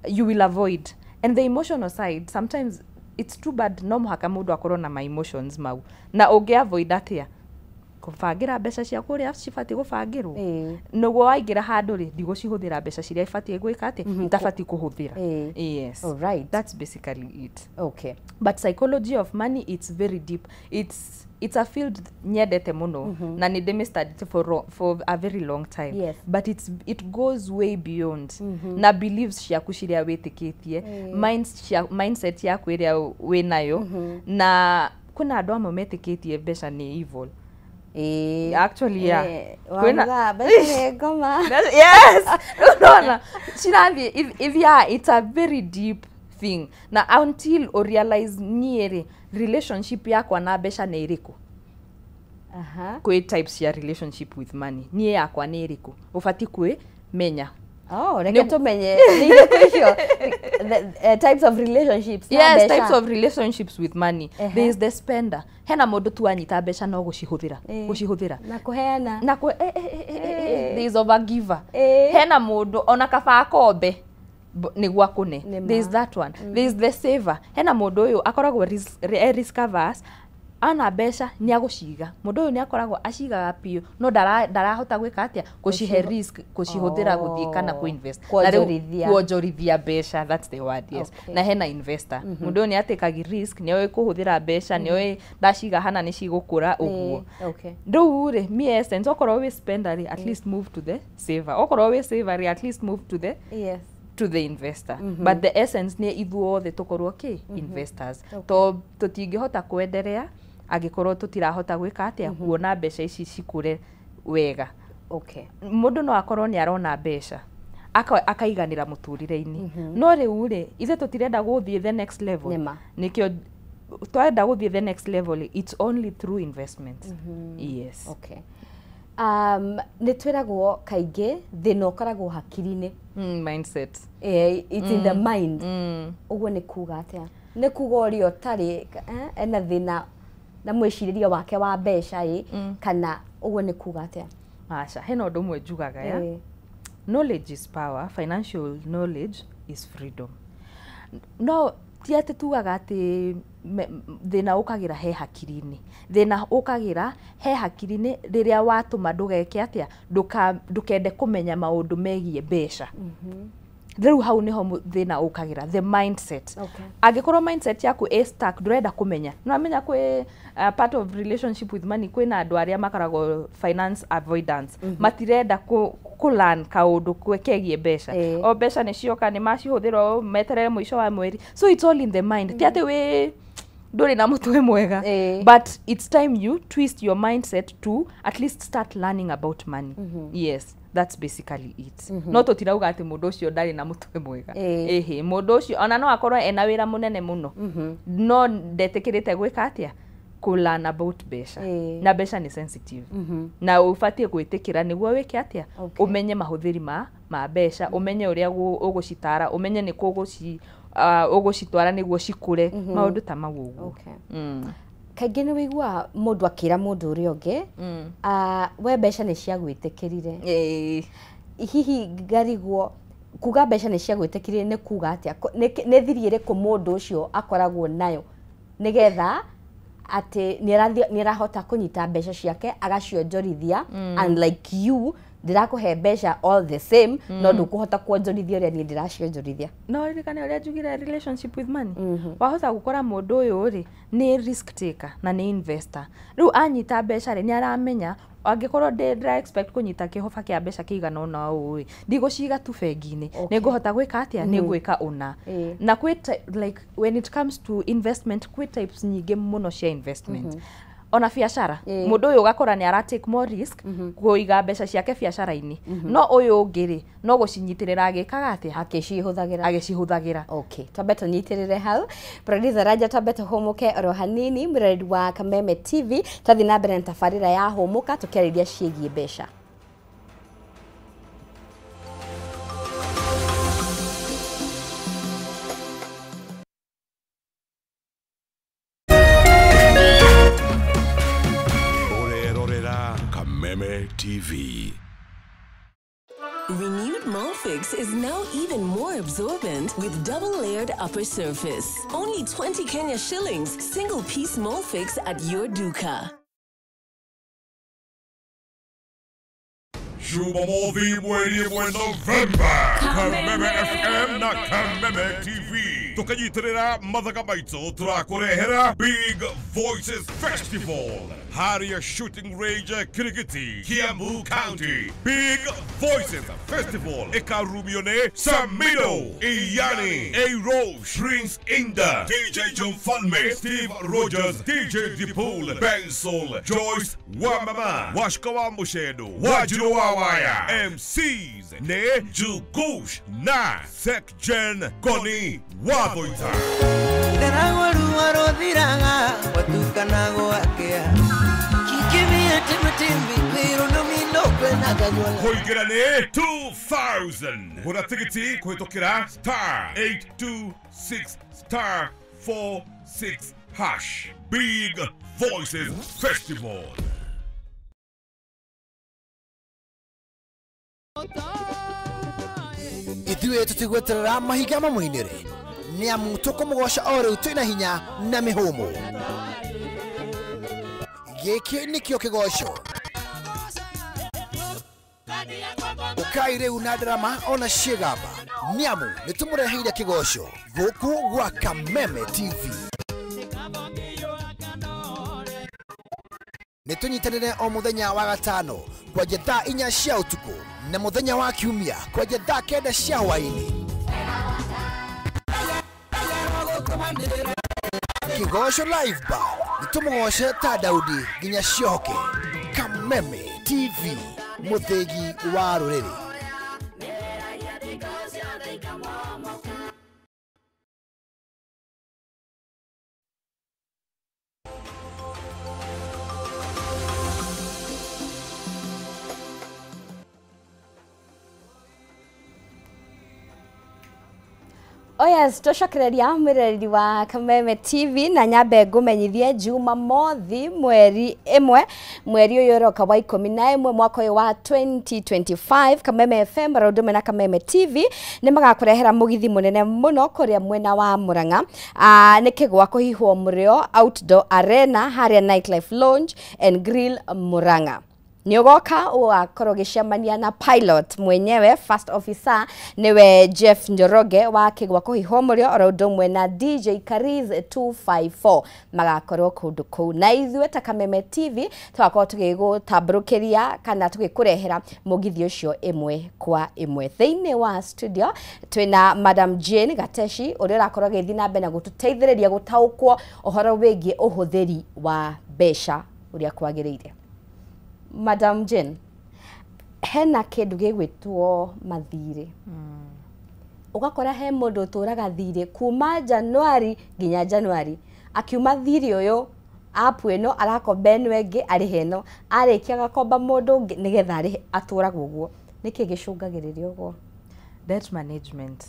you will avoid. And the emotional side, sometimes it's too bad, no mũhaka mũndũ akorwo na ma emotions mau. Na ũngĩ avoid atĩa? Kũbangĩra mbeca ciaku ũrĩa cibatiĩ gũbangĩrwo, nĩguo waingĩra handũ rĩ, ndigũcihũthĩra mbeca ciria ibatiĩ gwĩka atĩ itabatiĩ kũhũthĩra. Yes. That's basically it. But psychology of money, it's very deep. It's a field nyendete mũno, na nĩ ndĩmĩ for a very long time. But it goes way beyond na beliefs ciaku ciria wĩtĩkĩtie, mindset yaku ĩrĩa wĩnayo. Na kwĩna andũ amwe metĩkĩtie mbeca nĩ evil. Actually, yeah. Wauga mbeca nĩ ngoma. Yes, unaona cirathiĩ if yeah, it's a very deep thing, na until u realize niĩ rĩ, relationship yakwa na mbeca nĩ ĩrĩkũ. Kwĩ types cia relationship with money, niĩ yakwa nĩ ĩrĩkũ, ũbatiĩ kwĩ menya. Oh, reke tũmenye nĩ irĩkũ icio, the types of relationships na Yes, mbeca. Types of relationships with money. There is the spender. Hena mũndũ tu anyita mbeca no gũcihũthĩra, gũcihũthĩra na kũheana. Na kũ there is overgiver. Hena mũndũ ona kaba akombe nĩguo akũne. Nĩ ma. There is that one. There is the saver. Hena mũndũ ũyũ akoragwo risk averse. Ana mbeca nĩ agũciga. Mũndũ ũyũ nĩ akoragwo acigaga biũ no ndarahota gwĩka atĩa kũcihe risk kũcihũthĩra gũthiĩ kana kũ-invest. Kuonjorithia mbeca, that's the word, yes. Okay. Na hena investor. Mũndũ ũyũ nĩ atĩkagi risk, nĩ oĩ kũhũthĩra mbeca, nĩ oĩ ndaciga hana nĩ cigũkũra ũguo. Okay. Rĩu rĩ, mi essence okorwo wĩ spender rĩ, at least move to the saver. Okorwo wĩ saver rĩ, at least move to the yes. to the investor. But the essence nĩ ithuothe tũkorwo kĩ investors. To tũtingĩhota kwenderea angĩkorwo tũtirahota gwĩka atĩa kuona mbeca ici cikũre wega. Okay. Mũndũ no akorwo nĩ arona mbeca akaiganĩra mũtũrĩre-inĩ. No rĩu rĩ, ithe tũtirenda gũthiĩ the next level. Nĩkĩo twarenda gũthiĩ the next level, it's only through investment. Yes. Okay. Nĩ twĩragwo kaingĩ thĩna ũkoragwo hakiri-inĩ. Mindset. It's in the mind. Ũguo nĩ kuga atĩa? Nĩ kuga ũrĩa ũtarĩ ena thĩna na mwĩcirĩrie wake wa mbeca ĩ, kana ũguo nĩ kuga atĩa? Aca, hena ũndũ ũmwe njugaga ya. Knowledge is power, financial knowledge is freedom. No ti atĩ tugaga atĩ thĩna ũkagĩra he hakiri-inĩ. Thĩna ũkagĩra he hakiri-inĩ rĩrĩa watũma ndũgeke atĩa, ndũkende kũmenya maũndũ megiĩ mbeca. Rĩu hau nĩho thĩna ũkagĩra, the mindset. Angĩkorwo mindset yaku ĩ stuck, ndũrenda kũmenya. Nĩ wamenya kwĩ part of relationship with money, kwĩna andũ arĩa makoragwo finance avoidance. Matirenda kũ learn kaũndũ kegiĩ mbeca. O mbeca nĩ cioka, nĩ macihũthĩra meterere mũico wa mweri. So it's all in the mind. Ti atĩ wĩ ndũrĩ na mũtwe mwega. But it's time you twist your mindset to at least start learning about money. Yes. That's basically it. No tũtirauga atĩ mũndũ ũcio ndarĩ na mũtwe mwega. Ĩhĩ, mũndũ ũcio ona no akorwo ena wĩra mũnene mũno. No ndetĩkĩrĩte gwĩka atĩa? Kũ learn about mbeca. Na mbeca nĩ sensitive. Na ũbatiĩ gwĩtĩkĩra nĩguo wĩke atĩa? Ũmenye mahũthĩri ma mbeca, ũmenye ũrĩa ũgũcitara, ũmenye nĩ kũ ũgũcitwara nĩguo cikũre, maũndũ ta mau ũguo. Kaingĩ nĩ wĩiguaga mũndũ akĩra mũndũ ũrĩa ũngĩ, we mbeca nĩ ciagwĩtĩkĩrire. Hihi ngarigwo kuga mbeca nĩ ciagwĩtĩkĩrire nĩ kuga atĩa? Nĩ thiri ĩrĩkũ mũndũ ũcio akoragwo nayo nĩgetha atĩ nĩ arahota kũnyita mbeca ciake agacionjorithia, unlike you ndirakũhe mbeca all the same, no ndũkũhota kuonjorithia ũrĩa niĩ ndĩracionjorithia. No ririkane ũrĩa njugire relationship with money. Wahota gũkora mũndũ ũyũ rĩ nĩ risk taker na nĩ investor. Rĩu anyita mbeca rĩ nĩ aramenya angĩkorwo ndĩra expect kũnyita kĩhoba kĩa mbeca kĩigana ũna ũũ rĩ, ndigũciga tu bengi-inĩ, nĩ ngũhota gwĩka atĩa, nĩ ngwĩka ũna. Na kwĩ like when it comes to investment, kwĩ types nyingĩ mũno cia investment. Ona biacara, mũndũ ũyũ ũgakora nĩ ara take more risk kũiga mbeca ciake biacara-inĩ. No ũyũ ũngĩ rĩ, no gũcinyitĩrĩra agĩkaga atĩa? Akĩcihũthagĩra. Agĩcihũthagĩra. Okay, twambe tũnyitĩrĩre hau. Producer Raja, twambe tũhũmũke oro hanini, mũrori wa Kameme TV, twathiĩ na mbere na tabarĩra ya Hũmũka tũkĩarĩria ciĩgiĩ mbeca. TV. Renewed Molfix is now even more absorbent with double-layered upper surface. Only 20 Kenya shillings, single-piece Molfix at your duka. Jumamothi mweri ĩmwe November, Kameme FM na Kameme TV tũkanyiitĩrĩra mathaga maitũ tũrakũrehera Big Voices Festival Harrier Shooting Range Kirigiti, Kiambu County. Big Voices Festival ĩkarumio nĩ Samido, Iyani, A-Roche, Prince Inda, DJ John Falme, Steve Rogers, DJ Dipul, Benson, Joyce Wamama, Washka wa Mushedo, Wajiro Wawaya, MCs ne Jugush na Sekjen Goni Wathoita. Kũingĩra nĩ 2000. Gũra tigiti kũhĩtũkĩra star 826 star 46 hash. Big Voices Festival. Ithuĩ tũtigweterera mahiga mamũinĩre nĩ amu tũkũmũgoca o rĩu twĩna hinya na mĩhũmũ. Gĩkĩ nĩkĩo kĩgoco. Ũkai rĩu na drama ona ciĩgamba. Nĩamu nĩtũmũreheire kĩgoco gũkũ gwa Kameme TV. Nĩtũnyitanĩre o mũthenya wa gatano kwanja thaa 4 cia ũtukũ na mũthenya wa kiumia kwanja thaa 9 cia hwaĩ-inĩ. Kĩgoco Live Bar nĩtũmũgoce ta Daudi nginya ciohoke. Kameme TV, mũthĩgi wa rũrĩrĩ. Oh yes, tũcokereria mwĩroreri wa Kameme TV na nyambe ngũmenyithie Jumamothi mweri 1 mweri ũyũ ũroka wa 11 mwaka ũyũ wa 2025 Kameme FM ũndũ na Kameme TV nĩ magakũrehera mũgithi mũnene mũno kũrĩa mwena wa Murang'a. Nĩ kĩgwa kũhihwo mũrĩo Outdoor Arena harĩa Nightlife Lounge and Grill Murang'a. Nĩũgoka ũgakorwo ũgĩcemania na pilot mwenyewe first officer niwe Jeff Njoroge wa kĩgwa kũhihwo mũrĩo oro ũndũ ũmwe na DJ Kariz 254 magakorwo kũndũ kũu, na ithuĩ ta Kameme TV tũgakorwo tũgĩgũtambũrũkĩria kana tũgĩkũrehera mũgithi ũcio ĩmwe kwa ĩmwe. Thĩinĩ wa studio twĩna Madam Jane Gateshi ũrĩa ũrakorwo agĩthiĩ na mbere na gũtũteithĩrĩria gũtaũkwo ũhoro wĩgiĩ ũhũthĩri wa mbeca ũrĩa kwagĩrĩire. Madam Jane, hena kĩndũ gĩgwĩtwo mathirĩ. Ũgakora he mũndũ ũtũraga thirĩ kuma Januari nginya Januari, akiuma thirĩ ũyũ app ĩno arakomba ĩno ĩngĩ arĩhe ĩno, arĩkia agakomba mũndũ ũngĩ nĩgetha arĩhe, atũraga ũguo. Nĩkĩ gĩcũngagĩrĩria ũguo? Debt management.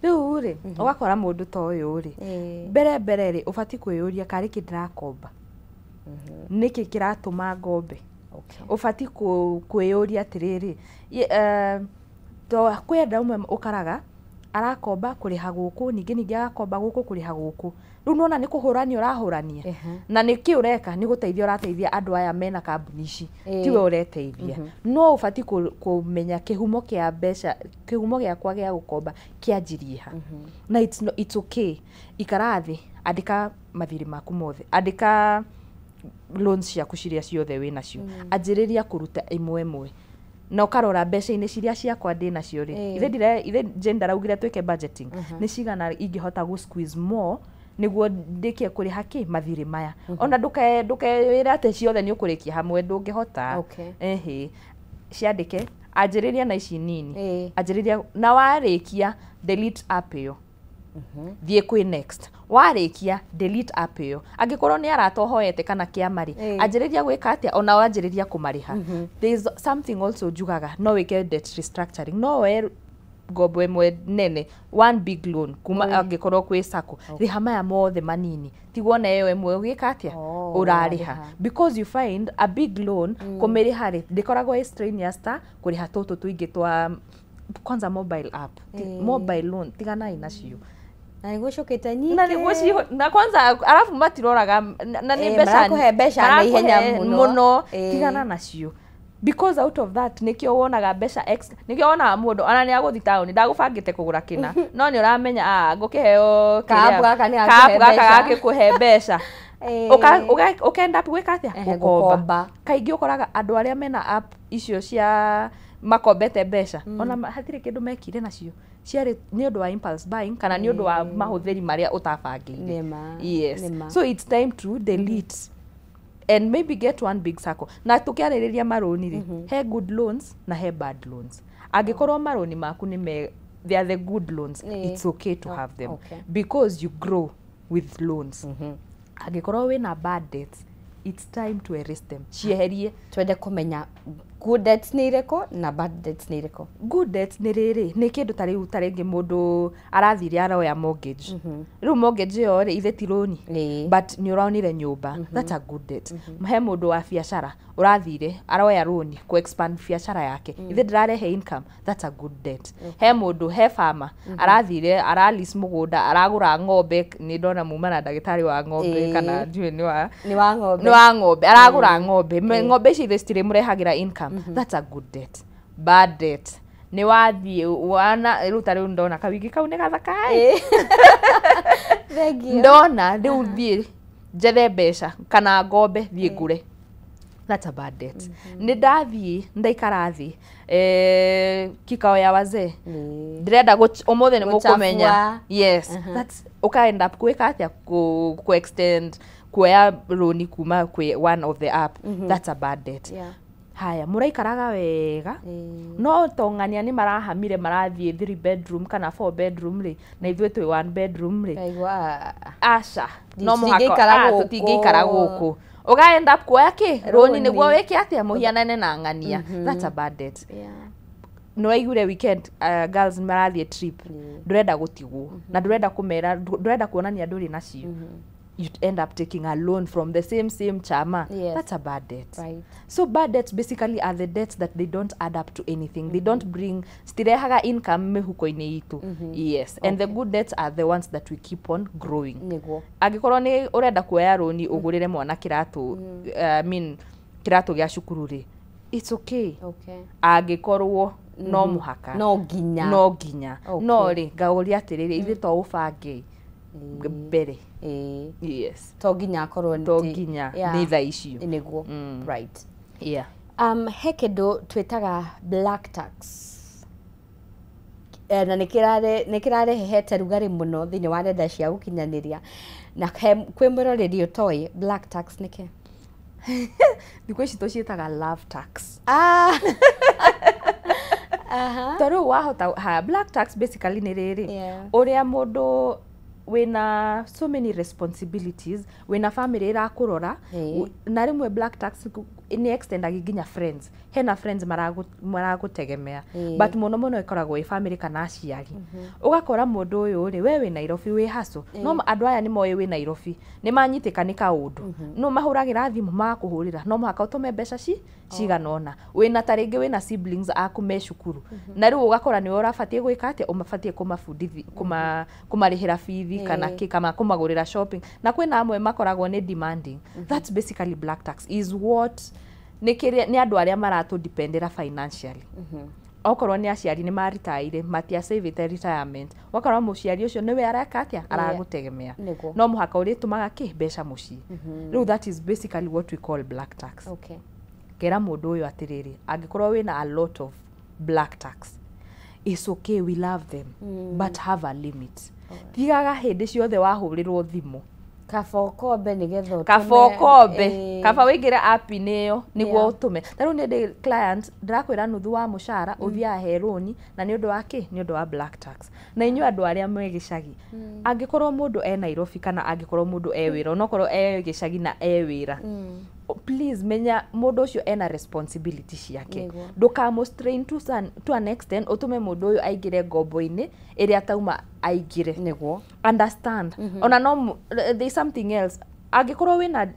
Rĩu rĩ, ũgakora mũndũ ta ũyũ rĩ, mbere rĩ, ũbatiĩ kwĩyũria karĩ kĩ ndĩrakomba, nĩkĩ kĩratũma ngombe. Ũbatiĩ kwĩyũria atĩrĩrĩ, to kwĩ andũ amwe ũkaraga arakomba kũrĩha gũkũ, ningĩ agakomba gũkũ kũrĩha gũkũ. Rĩu nĩwona nĩ kũhũrania ũrahũrania, na nĩkĩ ũreka nĩ gũteithia ũrateithia andũ aya mena kambuni ici, tiwe ũreteithia. No ũbatiĩ kũmenya kĩhumo kĩa mbeca, kĩhumo gĩakwa gĩa gũkomba kĩanjirie ha. Na it's okay. Ikara thĩ, andĩka mathirĩ maku mothe, andĩka loans ciaku ciria ciothe wĩ nacio, anjĩrĩria kũruta ĩmwe ĩmwe na ũkarora mbeca-inĩ ciria ciakwa ndĩ nacio rĩ, ithe Jane ndaraugire twĩke budgeting, nĩ cigana ingĩhota gũ squeeze more nĩguo ndĩkie kũrĩha kĩ mathirĩ maya. Ona ndũkewĩre atĩ ciothe nĩ ũkũrĩkia hamwe, ndũngĩhota. Ehe, ciandĩke, anjĩrĩria na ici nini, anjĩrĩria na warĩkia delete app ĩyo, thiĩ kwĩ next, warĩkia delete app ĩyo. Angĩkorwo nĩ arata ũhoete kana kĩama rĩ, anjĩrĩria gwĩka atĩa, ona wanjĩrĩria kũmarĩha. There is something also njugaga, no wĩke debt restructuring, no woe ngombo ĩmwe nene, one big loan kuma angĩkorwo kwĩ sacco, rĩha maya mothe manini, tigwo na ĩyo ĩmwe ũgĩka atĩa ũrarĩha, because you find a big loan kũmĩrĩha rĩ ndĩkoragwo ĩ strenuous ta kũrĩha tũtũ tũingĩ twa kwanza mobile app, mobile loan tiganai nacio. Na nĩguo nyingĩ. Na nĩguo na kwanza arabu matiroraga na nĩ mbeca marakũhe mbeca na ihenya mũno, tigana nacio. Because out of that nĩkĩo wonaga mbeca extra, nĩkĩo wonaga mũndũ ona nĩ agũthiĩ taũni ndagũbangĩte kũgũra kĩna, no nĩ ũramenya ngũkĩheo kaapu gaka nĩ gakĩkũhe mbeca, ũkenda gwĩka atĩa, gũkomba. Kaingĩ ũkoraga andũ arĩa mena app icio cia makombete mbeca ona hatirĩ kĩndũ mekire nacio, ciarĩ nĩ ũndũ wa impulse buying kana nĩ ũndũ wa mahũthĩri marĩa ũtabangĩire. Yes, so it's time to delete and maybe get one big circle. Na tukiarĩrĩria marũni rĩ, he good loans na he bad loans. Angĩkorwo marũni maku nĩ me, they are the good loans, it's okay to have them because you grow with loans. Angĩkorwo wĩna bad debts, it's time to erase them, cieherie. Twende kũmenya Good debts nĩ irĩkũ na bad debts nĩ irĩkũ? Good debt nĩ rĩrĩ, nĩ kĩndũ ta rĩu, ta rĩngĩ mũndũ arathire aroya mortgage. Rĩu mortgage ĩyo rĩ, ithe ti rũni, but nĩ ũronire nyũmba. That's a good debt. He mũndũ wa biacara ũrathire aroya rũni ku expand biacara yake, ithe ndĩrarehe income. That's a good debt. He mũndũ, he farmer arathire aralease mũgũnda, aragũra ng'ombe. Nĩ ndona muma na ndagĩtarĩ wa ng'ombe, kana ndiũĩ nĩ wa Nĩ wa ng'ombe. Nĩ wa ng'ombe, aragũra ng'ombe. Ng'ombe ici ithe citirĩmũrehagĩra income. That's a good debt. Bad debt nĩ wathiĩ wana rĩu, ta rĩu ndona kawigi kau nĩ gathaka ĩ. Thank you. Ndona rĩu thiĩ njethe mbeca kana ngombe thiĩ ngũre. That's a bad debt. Nĩ ndathiĩ ndaikara thĩ, kikao ya wazee, ndĩrenda ũmũthĩ nĩ mũkũmenya. Gũchafua. Yes, that's ũka end up gwĩka atĩa? Ku extend kuoya rũni kuma kwĩ one of the app. That's a bad debt. Haya, mũraikaraga wega, no tong'ania nĩ marahamire, marathiĩ 3 bedroom kana 4 bedroom rĩ, na ithuĩ twĩ 1 bedroom rĩ. Ngaigua, aca, no mũhaka Tũtingĩikara gũkũ. Tũtingĩikara gũkũ. Ũga end up kuoya kĩ? Rũni, Rũni. Nĩguo wĩke atĩa? Mũhianane na ng'ania. That's a bad debt. Nĩ waiguire weekend girls nĩ marathiĩ trip, ndũrenda gũtigwo na ndũrenda kũmera, ndũrenda kuonania ndũrĩ nacio. You end up taking a loan from the same chama. That's a bad debt. So bad debts basically are the debts that they don't add up to anything. They don't bring, citirehaga income mĩhuko-inĩ itũ. Yes, and the good debts are the ones that we keep on growing. Angĩkorwo nĩ ũrenda kuoya rũni ũgũrĩre mwana kĩratũ, I mean, kĩratũ gĩa cukuru rĩ, it's okay. Angĩkorwo no mũhaka. No nginya. No nginya. No rĩ, ngaũria atĩrĩrĩ, ithuĩ to ũbange mbere. Yes. To nginya akorwo To nginya nĩ thaa icio. Nĩguo. Right. Yeah. He kĩndũ twĩtaga black tax. Na nĩ kĩrarehete rugarĩ mũno thĩinĩ wa nenda cia gũkinyanĩria, na kwĩ mwĩroreri ũtoĩ black tax nĩ kĩ? Thikũ ici tũciĩtaga love tax. Ah. Aha. To rĩu wahota ha, black tax basically nĩ rĩrĩ, ũrĩa mũndũ wĩna so many responsibilities, wĩna family ĩrakũrora, na rĩmwe black tax nĩ extendagi nginya friends. Hena friends maragũtegemea, but mũno mũno ĩkoragwo ĩ family kana aciari. Ũgakora mũndũ ũyũ rĩ, we wĩ Nairobi, wĩ haco, no andũ aya nĩ moĩ wĩ Nairobi, nĩ manyitĩka nĩ kaũndũ, no mahũragĩra thimũ, magakũhũrĩra, no mũhaka ũtũme mbeca ci cigana ũna. Wĩna ta rĩngĩ wĩna siblings aku me cukuru, na rĩu ũgakora nĩwe ũrabatiĩ gwĩka atĩa? Ũmabatiĩ kũmabudithi, kũmarĩhĩra bithi kana kĩ, kana kũmagũrĩra shopping, na kwĩna amwe makoragwo nĩ demanding. That's basically black tax, is what nĩ kĩrĩa nĩ andũ arĩa maratũdependera financially. Okorwo nĩ aciari nĩ maritaire, matiasavĩte retirement, ũgakora mũciari ũcio nĩwe areka atĩa? Aragũtegemea. No mũhaka ũrĩtũmaga kĩ? Mbeca mũciĩ. Rĩu that is basically what we call black tax. Ngera mũndũ ũyũ atĩrĩrĩ, angĩkorwo wĩna a lot of black tax, it's okay, we love them, but have a limit. Tigaga hĩndĩ ciothe wahũrĩrwo thimũ. Kaba ũkombe nĩgetha ũtũme. Kaba ũkombe, kaba wĩingĩre app-inĩ ĩyo nĩguo ũtũme. Ta rĩu nĩ ndĩ client ndĩrakwĩra nuthu wa mũcara ũthiaga he rũni, na nĩ ũndũ wa kĩ? Nĩ ũndũ wa black tax. Na inyuĩ andũ arĩa mwĩ gĩcagi, angĩkorwo mũndũ e Nairobi kana angĩkorwo mũndũ e wĩra, onokorwo e gĩcagi na e wĩra, please menya mũndũ ũcio ena responsibility ciake. Ndũkamũ strain to an extent ũtũme mũndũ ũyũ aingĩre ngombo-inĩ ĩrĩa atauma aingĩre. Understand. Ona no there is something else. Angĩkorwo wĩna,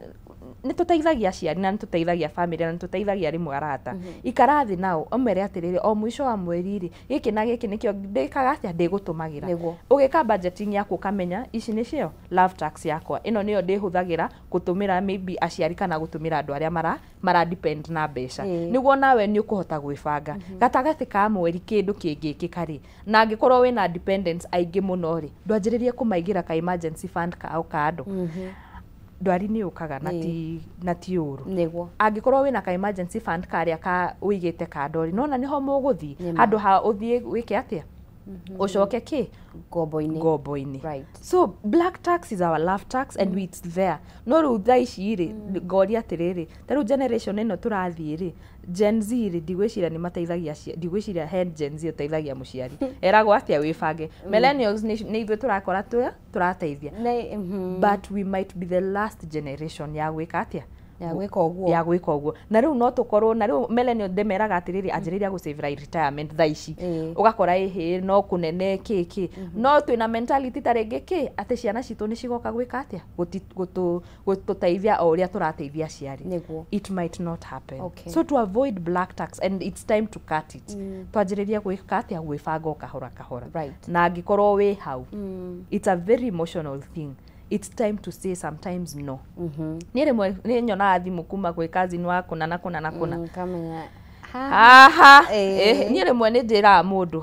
nĩ tũteithagia aciari na nĩ tũteithagia family na nĩ tũteithagia rĩmwe arata, ikara thĩ nao ũmere atĩrĩrĩ, o mũico wa mweri rĩ, gĩkĩ na gĩkĩ nĩkĩo ndĩkaga atĩa? Ndĩgũtũmagĩra. Ũgĩka budgeting yaku, ũkamenya ici nĩcio love tax yakwa, ĩno nĩyo ndĩhũthagĩra gũtũmĩra maybe aciari kana gũtũmĩra andũ arĩa mara depend na mbeca, nĩguo nawe nĩ ũkũhota gwĩbanga gatagatĩ ka mweri kĩndũ kĩngĩkĩka rĩ. Na angĩkorwo wĩna dependents aingĩ mũno rĩ, ndwanjĩrĩrie kũmaigĩra ka emergency fund kao kando. Ndwari nĩ yũkaga na ti na ti ũru. Angĩkorwo wĩna ka emergency fund karĩa ka ũigĩte kando rĩ, nona nĩho mũgũthiĩ handũ ha ũthiĩ wĩke atĩa? Ũcoke kĩ? Ngombo-inĩ. Ngombo-inĩ. So black tax is our love tax and it's there. No rĩu thaa ici rĩ, ngoria atĩrĩrĩ, ta rĩu generation ĩno tũrathiĩ rĩ, Gen Z rĩ, ndigwĩciria nĩ mateithagia ndigwĩciria he Gen Z ũteithagia mũciari, eragwo atĩa? Wĩbange. Millennials nĩ ithuĩ tũrakora tũrateithia, but we might be the last generation ya gwĩka atĩa? Ya gwĩka ũguo. Ya gwĩka ũguo. Na rĩu no tũkorwo na rĩu millennial ndĩmeraga atĩrĩrĩ, anjĩrĩria gũsavera retirement thaa ici. Ũgakora ĩhĩ no kũnene kĩ kĩ, no twĩna mentality ta rĩngĩ kĩ atĩ ciana citũ nĩ cigoka gwĩka atĩa, gũtũteithia o ũrĩa tũrateithia aciari. It might not happen. So to avoid black tax, and it's time to cut it, twanjĩrĩrie gwĩka atĩa, gwĩbanga o kahora kahora. Na angĩkorwo wĩ hau, it's a very emotional thing. It's time to say sometimes no. Niĩ rĩmwe nĩ nyonaga thimũ kuma gwĩ cousin wa kũna na kũna na kũna. Ngamenya haha. Niĩ rĩmwe nĩ njĩraga mũndũ,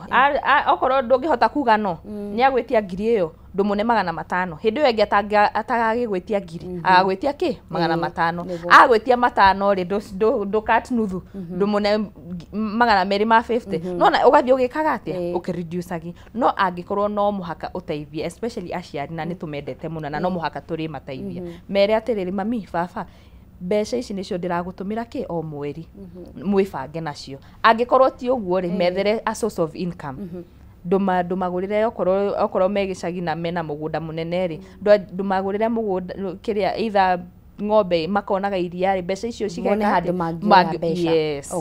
okorwo ndũngĩhota kuga no nĩ agwĩtia ngiri ĩyo, ndũmũne 500. Hĩndĩ ĩyo ĩngĩ atagagĩgwĩtia ngiri, agagwĩtia kĩ 500. Agwĩtia 500 rĩ, ndũkat nuthu, ndũmũne 250. Nona ũgathiĩ ũgĩkaga atĩa, ũkĩreducagi. No angĩkorwo no mũhaka ũteithie, especially aciari, na nĩ tũmendete mũno na no mũhaka tũrĩmateithia, mere atĩrĩrĩ, mami, baba, mbeca ici nĩcio ndĩragũtũmĩra kĩ o mweri, mwĩbange nacio. Angĩkorwo ti ũguo rĩ, methere a source of income. Ndũmagũrĩre, okorwo me gĩcagi na mena mũgũnda mũnene rĩ, ndũmagũrĩre mũgũnda kĩrĩa, either ng'ombe makonaga iria rĩ, mbeca icio mone cigeka handũ atĩa? Mangĩona mbeca. Yes.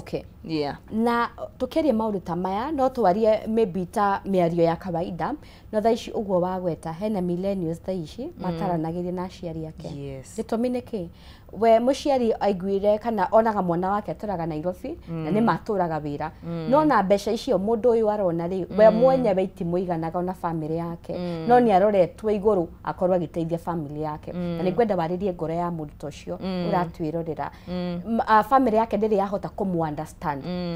Yeah. Na tukiaria maũndũ ta maya, no twarie maybe ta mĩario ya kawaida, no thaa ici ũguo wagweta, hena millennials thaa ici mataranagĩria na aciari ake. Gĩtũmi nĩ kĩ? We mũciari aiguire kana onaga mwana wake atũraga Nairobi na nĩ matũraga wĩra, no na mbeca icio mũndũ ũyũ arona rĩ, we mwenyewe itimũiganaga ona bamĩrĩ yake, no nĩ aroretwo igũrũ akorwo agĩteithia bamĩrĩ yake. Na nĩ ngwenda warĩrie ngoro ya mũndũ ta ũcio ũratwĩrorera. Bamĩrĩ yake ndĩrĩ yahota kũmũ understand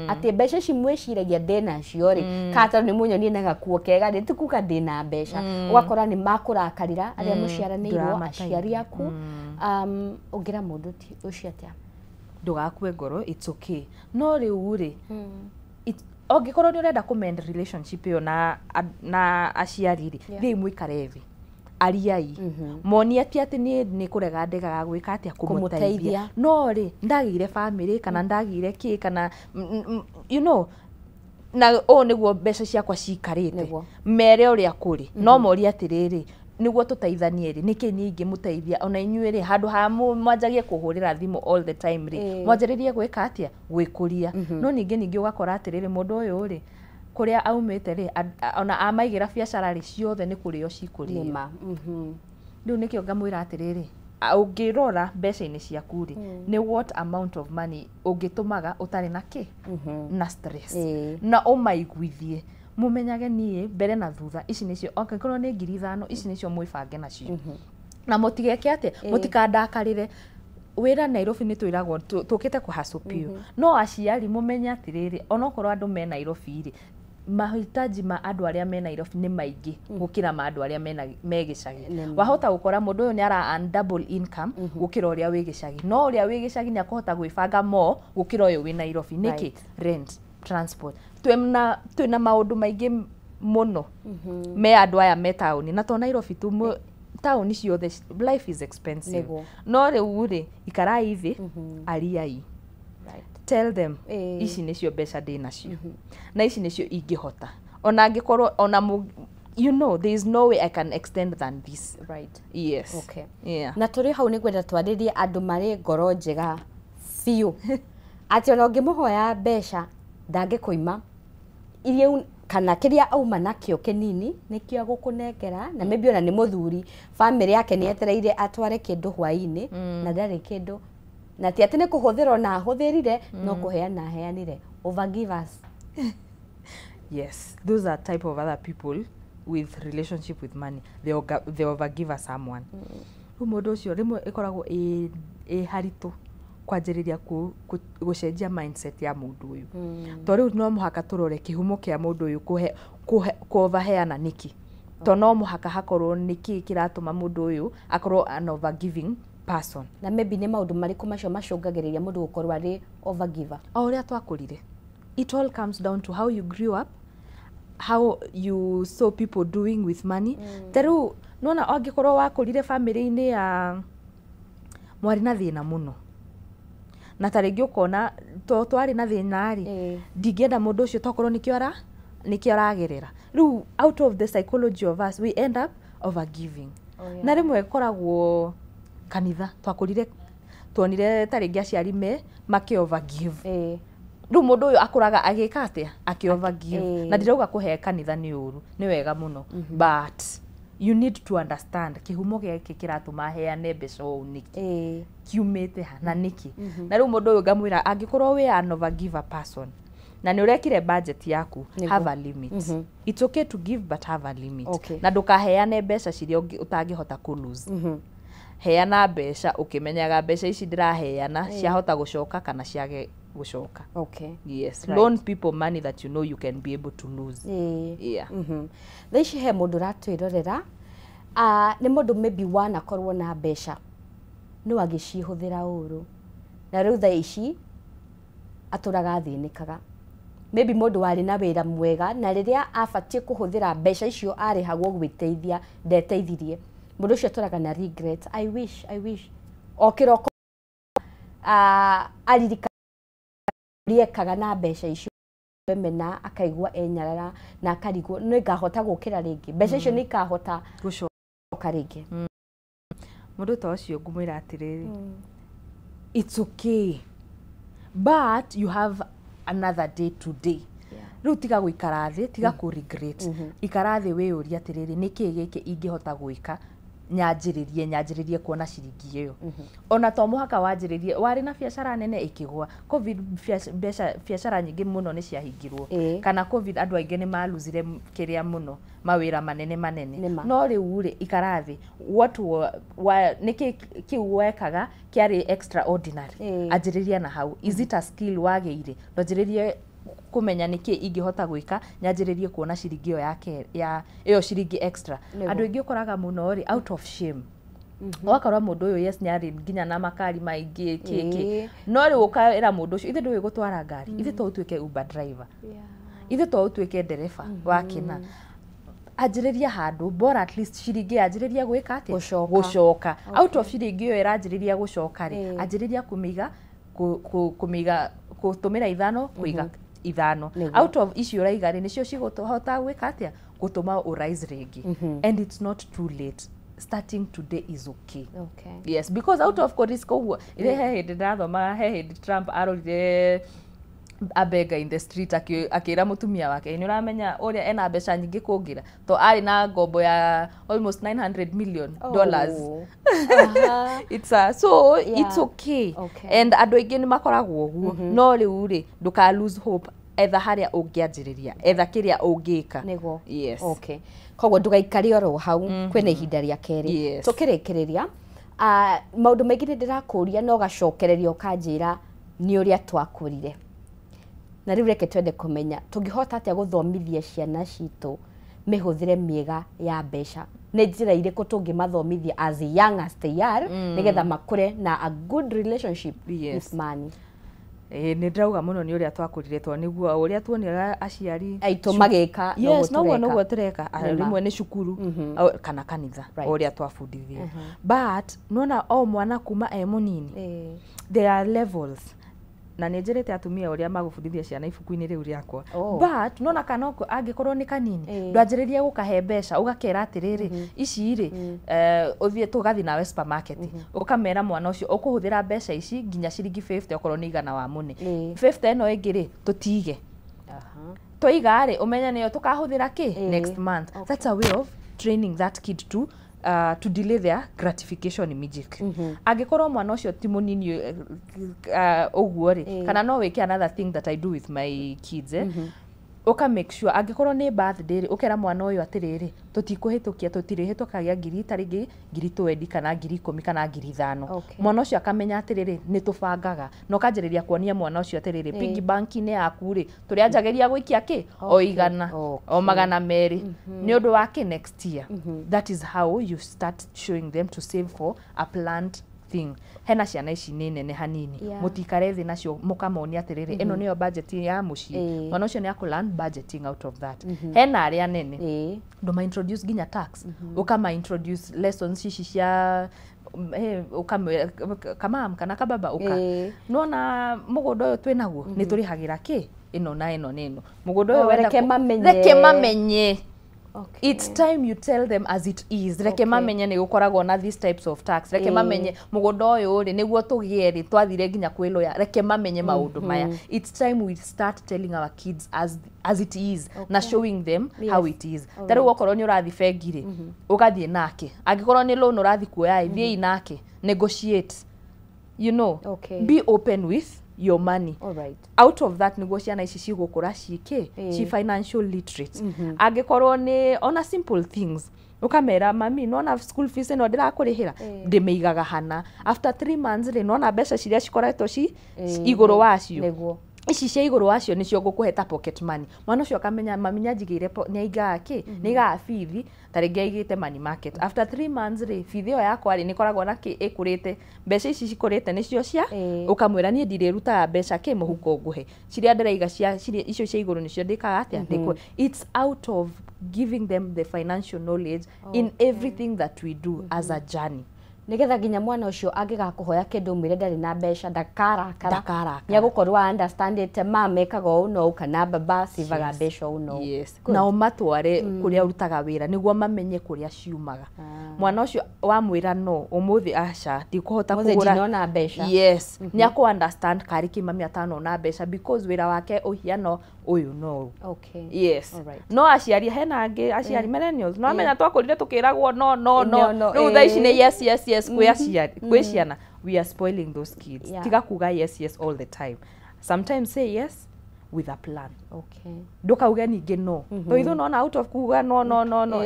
atĩ mbeca ici mwĩciragia ndĩnacio rĩ, kana tondũ nĩ mũnyonie na gakuo kega rĩ, ti kuga ndĩna mbeca. Ũgakora nĩ makũrakarĩra arĩa mũciaranĩirwo, Ndũramateithia. aciari aku. Ũngĩra mũndũ ũcio atĩa? Ndũgakue ngoro, it's okay. No rĩu rĩ, angĩkorwo nĩ ũrenda kũmend relationship ĩyo na aciari rĩ, thiĩi mũikare thĩ, ariai, monie ti atĩ niĩ nĩ kũrega ndegaga gwĩka atĩa, kũmũteithia. Kũmũteithia, no rĩ, ndagĩire bamĩrĩ kana ndagĩire kĩ kana na ũũ nĩguo mbeca ciakwa cikarĩte. Mere ũrĩa kũrĩ, no morie atĩrĩrĩ, nĩguo tũteithanie rĩ, nĩkĩ niĩ ingĩmũteithia ona inyuĩ rĩ, handũ ha mwanjagie kũhũrĩra thimũ all the time rĩ, mwanjĩrĩrie gwĩka atĩa, gwĩkũria. No ningĩ ũgakora atĩrĩrĩ, mũndũ ũyũ rĩ, kũrĩa aumĩte rĩ, ona amaigĩra biacara rĩ, ciothe nĩ kũrĩo cikũrĩo. Nĩma. Rĩu nĩkĩo ngamwĩra atĩrĩrĩ, ũngĩrora mbeca-inĩ ciaku rĩ, nĩ what amount of money ũngĩtũmaga ũtarĩ na kĩ na stress, na ũmaiguithie mumenyage niĩ mbere na thutha ici nĩcio, angĩkorwo nĩ 5,000, ici nĩcio mwĩbange nacio, na mũtigeke atĩa, mũtikandakarĩre. Wĩra Nairobi nĩ twĩragwo tũkĩte kũhacũ biũ. No aciari mũmenye atĩrĩrĩ, onokorwo andũ me Nairobi rĩ, mahitaji ma andũ arĩa me Nairobi nĩ maingĩ gũkĩra ma andũ arĩa me gĩcagi. Wahota gũkora mũndũ ũyũ nĩ ara earn double income gũkĩra ũrĩa wĩ gĩcagi, no ũrĩa wĩ gĩcagi nĩ akũhota gwĩbanga more gũkĩra ũyũ wĩ Nairobi. Nĩkĩ? Rent, transport, twĩna maũndũ maingĩ mũno me andũ aya me taũni, na to Nairobi tu, taũni ciothe life is expensive. No rĩu rĩ, ikarai thĩ, ariai, tell them, ici nĩcio mbeca ndĩ nacio na ici nĩcio ingĩhota, ona angĩkorwo ona there is no way I can extend than this. Yes. Yeah. Na tũrĩ hau nĩ ngwenda twarĩrie andũ marĩ ngoro njega biũ, atĩ ona ũngĩmũhoya mbeca ndangĩkũima iria kana kĩrĩa auma nakĩo kĩnini nĩkĩo agũkũnengera. Na maybe ona nĩ mũthuri, bamĩrĩ yake nĩ etereire atware kĩndũ hwaĩ-inĩ, na ndarĩ kĩndũ, na ti atĩ nĩ kũhũthĩra ona ahũthĩrire, no kũheana aheanire. Overgivers. Yes, those are type of other people with relationship with money. They overgive someone. Rĩu mũndũ ũcio rĩmwe ĩkoragwo ĩ haritũ kwanjĩrĩria gũcenjia mindset ya mũndũ ũyũ, to rĩu no mũhaka tũrore kĩhumo kĩa mũndũ ũyũ kũhe kũoverheana nĩkĩ, to no mũhaka hakorwo nĩkĩ kĩratũma mũndũ ũyũ akorwo an overgiving person. Na maybe nĩ maũndũ marĩkũ macio macũngagĩrĩria mũndũ gũkorwo arĩ overgiver? O ũrĩa twakũrire. It all comes down to how you grew up, how you saw people doing with money. Ta rĩu nona angĩkorwo wakũrire bamĩrĩ-inĩ ya mwarĩ na thĩna mũno, na ta rĩngĩ ũkona to twarĩ na thĩna rĩ, ndingĩenda mũndũ ũcio tokorwo nĩkĩo aragerera. Rĩu out of the psychology of us, we end up overgiving. Oh, yeah. Na rĩmwe ĩkoragwo kanitha twakũrire. Tuonire ta rĩngĩ aciari me makĩ overgive. Rĩu mũndũ ũyũ akũraga agĩka atĩa? Akĩ overgive. Na ndirauga kũhe kanitha nĩ ũru, nĩ wega mũno. But you need to understand kĩhumo gĩake kĩratũma heane mbeca ũũ nĩkĩ, kiumĩte ha na nĩkĩ. Na rĩu mũndũ ũyũ ngamwĩra angĩkorwo wĩ an overgiver person na nĩ ũrekire budget yaku, have a limit. It's okay to give but have a limit. Na ndũkaheane mbeca ciria ũtangĩhota kũ lose. Heana mbeca ũkĩmenyaga mbeca ici ndĩraheana ciahota gũcoka kana ciage gũcoka. Yes. Right. Loan people money that you know you can be able to lose. Yeah. Thaa ici he mũndũ ũratwĩrorera, nĩ mũndũ maybe wanakorwo na mbeca no agĩcihũthĩra ũru, na rĩu thaa ici atũraga athĩnĩkaga. Maybe mũndũ warĩ na wĩra mwega na rĩrĩa abatiĩ kũhũthĩra mbeca icio arĩhagwo gwĩteithia ndeteithirie. Mũndũ ũcio atũraga na regret. I wish, I wish. O kĩroko aririkana ũrĩa ekaga na mbeca icio, emena akaigua enyarara na akarigwo nĩ ngahota gũkĩra rĩngĩ, mbeca icio nĩ ikahota gũcoka rĩngĩ. Mũndũ ta ũcio ngũmwĩra atĩrĩrĩ, it's okay but you have another day today. Rĩu tiga gũikara thĩ, tiga kũ regret. Ikara thĩ wĩyũrie atĩrĩrĩ, nĩkĩĩ gĩkĩ ingĩhota gwĩka nyanjĩrĩrie kuona ciringi ĩyo. Ona to mũhaka wanjĩrĩrie, warĩ na biacara nene ĩkĩgũa COVID, biacara nyingĩ mũno nĩ ciahingirwo, kana COVID andũ aingĩ nĩ maluzire kĩrĩa mũno mawĩra manene manene. No rĩu rĩ, ikara thĩ, what nĩkĩ kĩu wekaga kĩarĩ extraordinary, anjĩrĩria na hau. Is it a skill wagĩire? Ndwanjĩrĩrie kũmenya nĩkĩ ingĩhota gwĩka nyanjĩrĩrie kuona ciringi ĩyo yake ya ĩyo ciringi extra. Andũ aingĩ ũkoraga mũno rĩ, out of shame, ũgakora mũndũ ũyũ yes nĩarĩ nginya na makari maingĩ kĩ, no rĩu ũkaĩra mũndũ ũcio ithe ndũĩ gũtwara ngari, ithe to ũtuĩke Uber driver, ithe to ũtuĩke ndereba wa kĩna. Anjĩrĩria handũ bora at least ciringi yanjĩrĩria gwĩka atĩa? Gũcoka. Out of ciringi ĩyo ĩranjĩrĩria gũcoka rĩ, anjĩrĩria kũmĩiga, kũmĩiga, gũtũmĩra ithano, kũiga ithano. Out of icio ũraiga rĩ, nĩcio cigũhota gwĩka atĩa? Gũtũma ũrise rĩngĩ. And it's not too late. Starting today is okay. Yes, because out of risk ũguo, he hĩndĩ ndathomaga, he hĩndĩ Trump arorire a beggar in the street akĩra mũtumia wake, nĩ ũramenya ũrĩa ena mbeca nyingĩ kũngĩra, to arĩ na ngombo ya almost $900 million. It's a, so it's okay. And andũ aingĩ nĩ makoragwo ũguo. No rĩu rĩ, ndũka lose hope, etha harĩa ũngĩanjĩrĩria, etha kĩrĩa ũngĩka. Nĩguo. Yes. Okay. Koguo ndũgaikare oro hau, kwĩna ihinda rĩa kerĩ. Tũkĩrĩkĩrĩria, maũndũ maingĩ nĩ ndĩrakũria no gacokereria ũkanjĩra nĩ ũrĩa twakũrire. Na rĩu reke twende kũmenya tũngĩhota atĩa gũthomithia ciana citũ mĩhũthĩre mĩega ya mbeca, nĩ njĩra irĩkũ tũngĩmathomithia as young as they are, nĩgetha makũre na a good relationship with money. Nĩ ndĩrauga mũno nĩ ũrĩa twakũrire, tondũ nĩguo ũrĩa tuonera aciari aitũ magĩka. Yes, noguo noguo tũreka. Rĩmwe nĩ cukuru kana kanitha, ũrĩa twabundithio. But nona o mwana kuma e mũnini, there are levels. Na nĩ njĩrĩte atumia ũrĩa magũbundithia ciana ibuku-inĩ rĩu rĩakwa. But nona kana angĩkorwo nĩ kanini, ndwanjĩrĩrie gũkahe mbeca, ũgakera atĩrĩrĩ, ici rĩ, ũthiĩ tũgathiĩ nawe supermarket, ũkamera mwana ũcio ũkũhũthĩra mbeca ici nginya ciringi 50, okorwo nĩ igana wa mũne. 50 ĩno ĩngĩ rĩ, tũtige. Twaiga rĩ, ũmenye nĩyo tũkahũthĩra kĩ next month. That's a way of training that kid to delay their gratification immediately. Angĩkorwo mwana ũcio ti mũnini ũguo rĩ, kana no wĩke another thing that I do with my kids, ũka make sure angĩkorwo nĩ birthday rĩ, ũkera mwana ũyũ atĩrĩrĩ, tũtikũhĩtũkia, tũtirĩhĩtũkagia ngiri ta rĩngĩ ngiri 20 kana ngiri 10 kana ngiri 5. Mwana ũcio akamenya atĩrĩrĩ, nĩ tũbangaga, na ũkanjĩrĩria kuonia mwana ũcio atĩrĩrĩ, piggy bank-inĩ yaku rĩ, tũrĩanjagĩria gũikia kĩ o igana, o 200, nĩ ũndũ wa kĩ next year. That is how you start showing them to save for a planned thing. Hena ciana ici nĩ nene hanini, mũtikare thĩ nacio mũkamonia atĩrĩrĩ, ĩno nĩyo budget ya mũciĩ. Mwana ũcio nĩ akũ learn budgeting out of that. Hena arĩa nene, ndũma introduce nginya tax, ũkama introduce lessons ici cia ũkamwĩra kamam kana kababa ũka, nona mũgũnda ũyũ twĩnaguo nĩ tũrĩhagĩra kĩ ĩno na ĩno na ĩno, mũgũnda ũyũ wenda reke mamenye. Okay. It's time you tell them as it is. Reke mamenye nĩ gũkoragwo na these types of tax. Reke mamenye mũgũnda ũyũ rĩ nĩguo tũgĩe rĩ twathire nginya kwĩ lawyer. Reke mamenye maũndũ maya. It's time we start telling our kids as it is na showing them how it is. Ta rĩu okorwo nĩ ũrathiĩ bengi rĩ, ũgathiĩ nake. Angĩkorwo nĩ loan ũrathiĩ kuoya ĩ, thiĩi nake. Negotiate. You know, be open with your money. All right. Out of that niguo ciana ici cigũkũra ciĩkĩ ci financial literate. Angĩkorwo nĩ ona simple things ukamera mami nona school fees ĩno ndĩrakũrĩhĩra ndĩmĩigaga hana after 3 months rĩ nona mbeca ciria cikoretwo ci igũrũ wacio nĩguo ici cia igũrũ wacio nĩcio ngũkũhe ta pocket money. Mwana ũcio akamenya mami nĩanjigĩire nĩaigaga kĩ nĩaigaga bithi ta rĩngĩ aigĩte money market after 3 months rĩ bithi ĩyo yakwa rĩ nĩkoragwo na kĩ ĩkũrĩte mbeca ici cikũrĩte nĩcio cia ũkamwĩra niĩ ndirĩrutaga mbeca kĩ mũhuko ngũhe ciria ndĩraiga cia icio cia igũrũ nĩcio ndĩkaga atĩa ndĩkũhe. It's out of giving them the financial knowledge in everything that we do as a journey. Nigetha nginya mwana ũcio angĩgakũhoya kĩndũ mwĩre ndarĩ na mbeca ndakarakara nĩegũkorwo understandĩte mama ekaga ũũ na ũũ kana baba civaga mbeca ũũ na ũũ. Yes. Nao matware kũrĩa ũrutaga wĩra nĩguo mamenye kũrĩa ciumaga. Mwana ũcio wamwĩra no ũmũthĩ aca ndikũhota kũgũra ndinona mbeca. Yes. Nĩakũ understand karĩ kĩ mami atanona mbeca because wĩra wake ũhiano ũyũ no ũyũ. Okay. Yes. Alright. No aciari hena angĩ aciari millennials no amenya twakũrire tũkĩragwo no no no rĩu thaa ici nĩ yes yes yes kwĩ aciari kwĩ ciana. We are spoiling those kids. Tiga kuga yes yes all the time. Sometimes say yes with a plan. Okay. Ndũkauge ningĩ no. To ithuĩ nona out of kuga no no no no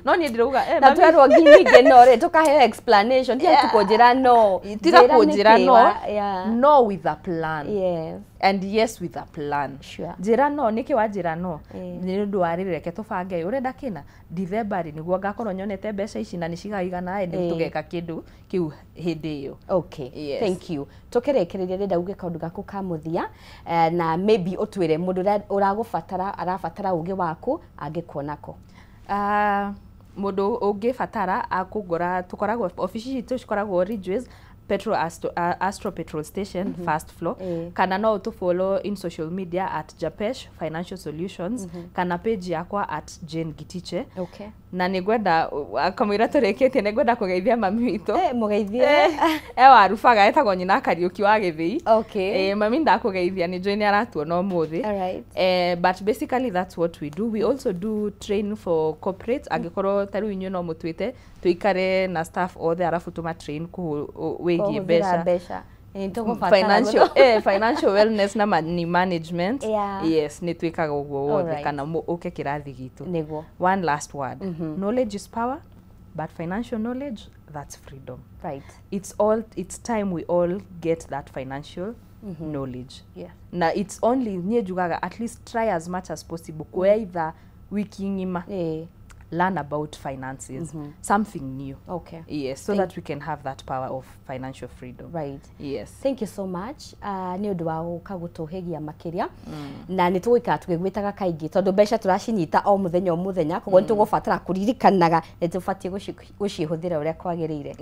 no niĩ ndĩrauga na twerwo ningĩ no rĩ tũkaheo explanation tiga kũnjĩra no. Tiga kũnjĩra no. No with a plan. Yes. And yes with a plan. Sure. Njĩra no nĩkĩ wanjĩra no nĩ ũndũ wa rĩrĩ reke tũbange ũrenda kĩna Dithemba rĩ nĩguo ngakorwo nyonete mbeca ici na nĩcigaigana ĩ tũgeka kĩndũ kĩu hĩndĩ ĩyo. Okay. Yes. Thank you. Tũkĩrĩkĩrĩria ndĩrenda uge kaũndũ gaku ka mũthia na maybe ũtwĩre mũndũ ũragũbatara arabatara ũgĩ waku angĩkuonako. Mũndũ ũngĩbatara akũngora tũkoragwo obici citũ cikoragwo Ridgeways Petrol Astro Petrol Station first floor kana no to follow in social media at Japesh Financial Solutions kana page yakwa at Jane Gitiche. Okay. Na nĩngwenda kamũira tũrĩkĩtie nĩngwenda kũgeithia mami witũ. Mũgeithie. Warubaga etagwo nyina Kariũki wa Gĩthĩi. Okay. Mami ndakũgeithia nĩ njũĩ nĩ aratuona ũmũthĩ. All right. But basically that's what we do. We also do train for corporates. Angĩkorwo ta rĩu inyuĩ no mũtwĩte tũikare na staff othe arabu tũma train wĩgiĩ mbeca. Financial financial wellness na money management. Yes, nĩ twĩkaga ũguo wothe kana ũke kĩrathi gitũ. Nĩguo. One last word. Knowledge is power, but financial knowledge, that's freedom. Right. It's time we all get that financial knowledge. Yeah. Na it's only niĩ njugaga at least try as much as possible kuoya ithaa wiki ng'ima. Learn about finances, something new. Okay. Yes, so that we can have that power of financial freedom. Right. Yes. Thank you so much. Nĩ ũndũ wa gũka gũtũhĩgia makĩria na nĩ tũgũikara tũgĩgwĩtaga kaingĩ tondũ mbeca tũracinyita o mũthenya o mũthenya koguo nĩ tũgũbatara kũririkanaga nĩ tũbatiĩ gũcihũthĩra ũrĩa kwagĩrĩire.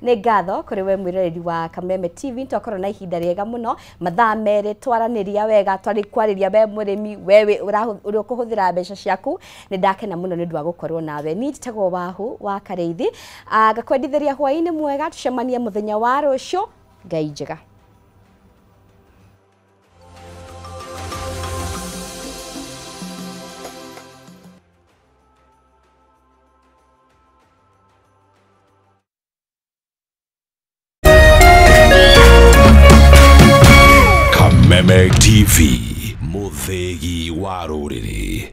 Nĩ ngatho kũrĩ we mwĩroreri wa Kameme TV twakorwo na ihinda rĩega mũno mathaa merĩ twaranĩria wega twarĩ kwarĩria we mũrĩmi we ũrĩa ũkũhũthĩra mbeca ciaku. Nĩ ndakena mũno nĩ ũndũ wa gũkorwo nawe. Niĩ njĩtagwo Wahu wa Karĩithi ngakwendithĩria hwaĩ-inĩ mwega tũcemanie mũthenya wa rũciũ. Ngai njega. Kameme TV mũthĩgi wa rũrĩrĩ.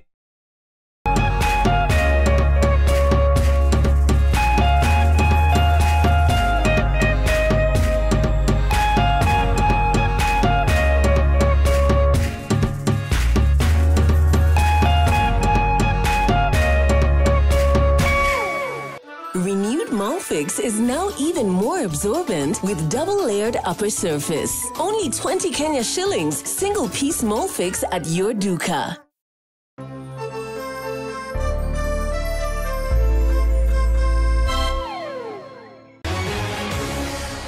Renewed Molfix is now even more absorbent with double-layered upper surface. Only 20 Kenya shillings, single-piece Molfix at your duka.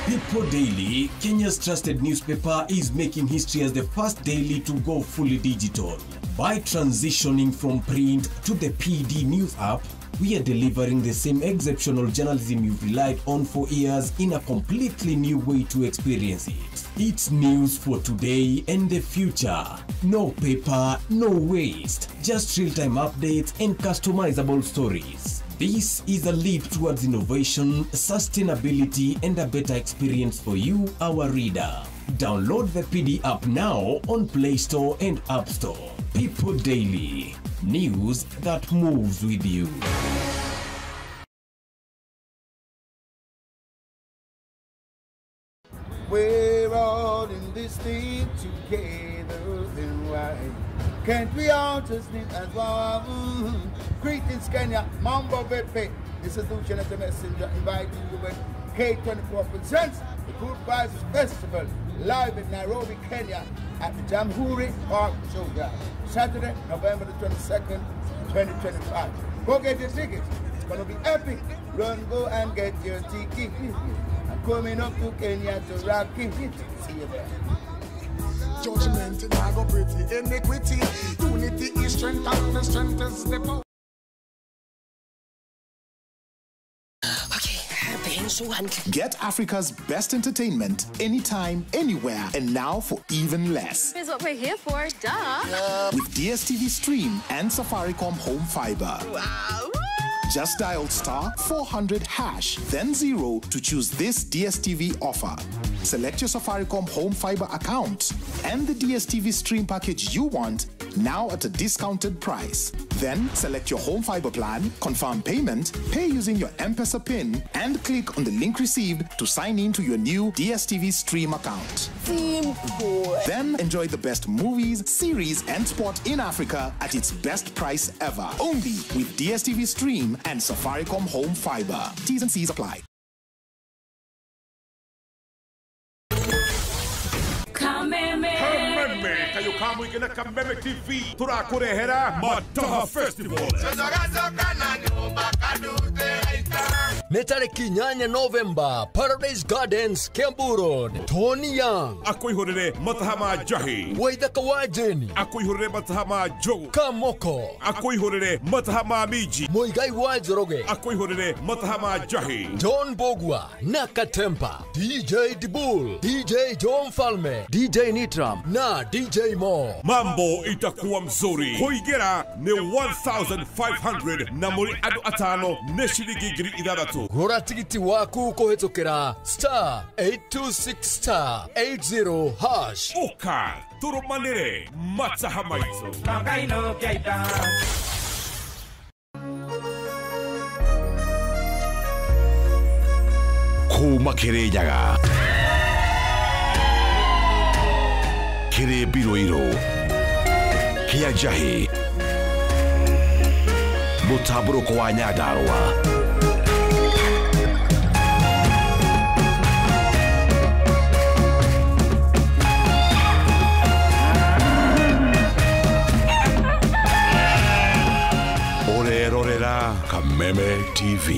People Day Daily, Kenya's trusted newspaper, is making history as the first daily to go fully digital. By transitioning from print to the PD News app, we are delivering the same exceptional journalism you've relied on for years in a completely new way to experience it. It's news for today and the future. No paper, no waste. Just real-time updates and customizable stories. This is a leap towards innovation, sustainability, and a better experience for you, our reader. Download the PD app now on Play Store and App Store. People Daily. News that moves with you. We're all in this thing together, then why can't we all just live as one? Greetings, Kenya. Mambo Vipi. This is Lucian the Messenger inviting you with K24 presents the Good Vibes Festival live in Nairobi, Kenya at the Jamhuri Park Showground, Saturday, November the 22nd, 2025. Go get your tickets. It's gonna be epic. Run, go and get your ticket. I'm coming up to Kenya to rock it. See you there. Judgment in I go pretty iniquity. Unity is strength and the strength is the power. Get Africa's best entertainment anytime, anywhere, and now for even less. Is what we're here for, duh. With DSTV Stream and Safaricom Home Fiber. Wow. Just dial star 400 hash, then 0 to choose this DSTV offer. Select your Safaricom Home Fiber account and the DSTV Stream package you want now at a discounted price. Then select your Home Fiber plan, confirm payment, pay using your M-Pesa PIN, and click on the link received to sign in to your new DSTV Stream account. Simple. Then enjoy the best movies, series, and sport in Africa at its best price ever. Only with DSTV Stream and Safaricom Home Fiber. T's and C's apply. Kameme kayo kamwe na Kameme TV turakurehera Mataha Festival. Nĩ tarĩki 8 Novemba, Paradise Gardens, Kiambu Road. Tony Young akwĩhũrĩre mataha ma njahi, Waithaka wa Jeni akwĩhũrĩre mataha ma njogu, Kamoko akwĩhũrĩre mataha ma minji, Muigai wa Njoroge akwĩhũrĩre mataha ma njahi, John Bogwa na Katempa, DJ Dibul, DJ John Falme, DJ Nitram na DJ Mo. Mambo itakuwa mzuri. Kuingĩra nĩ 1500 na mũrĩ andũ atano nĩ ciringi 6000. Gũra tigiti waku kũhĩtũkĩra star 826 star 80 hash. Ũka tũrũmanĩre mataha maitũ. Kuma Kĩrĩnyaga, kĩrĩ mbirũirũ, kĩa njahĩ, mũtambũrũko wa Nyandarũa. Ũrerorera Kameme TV.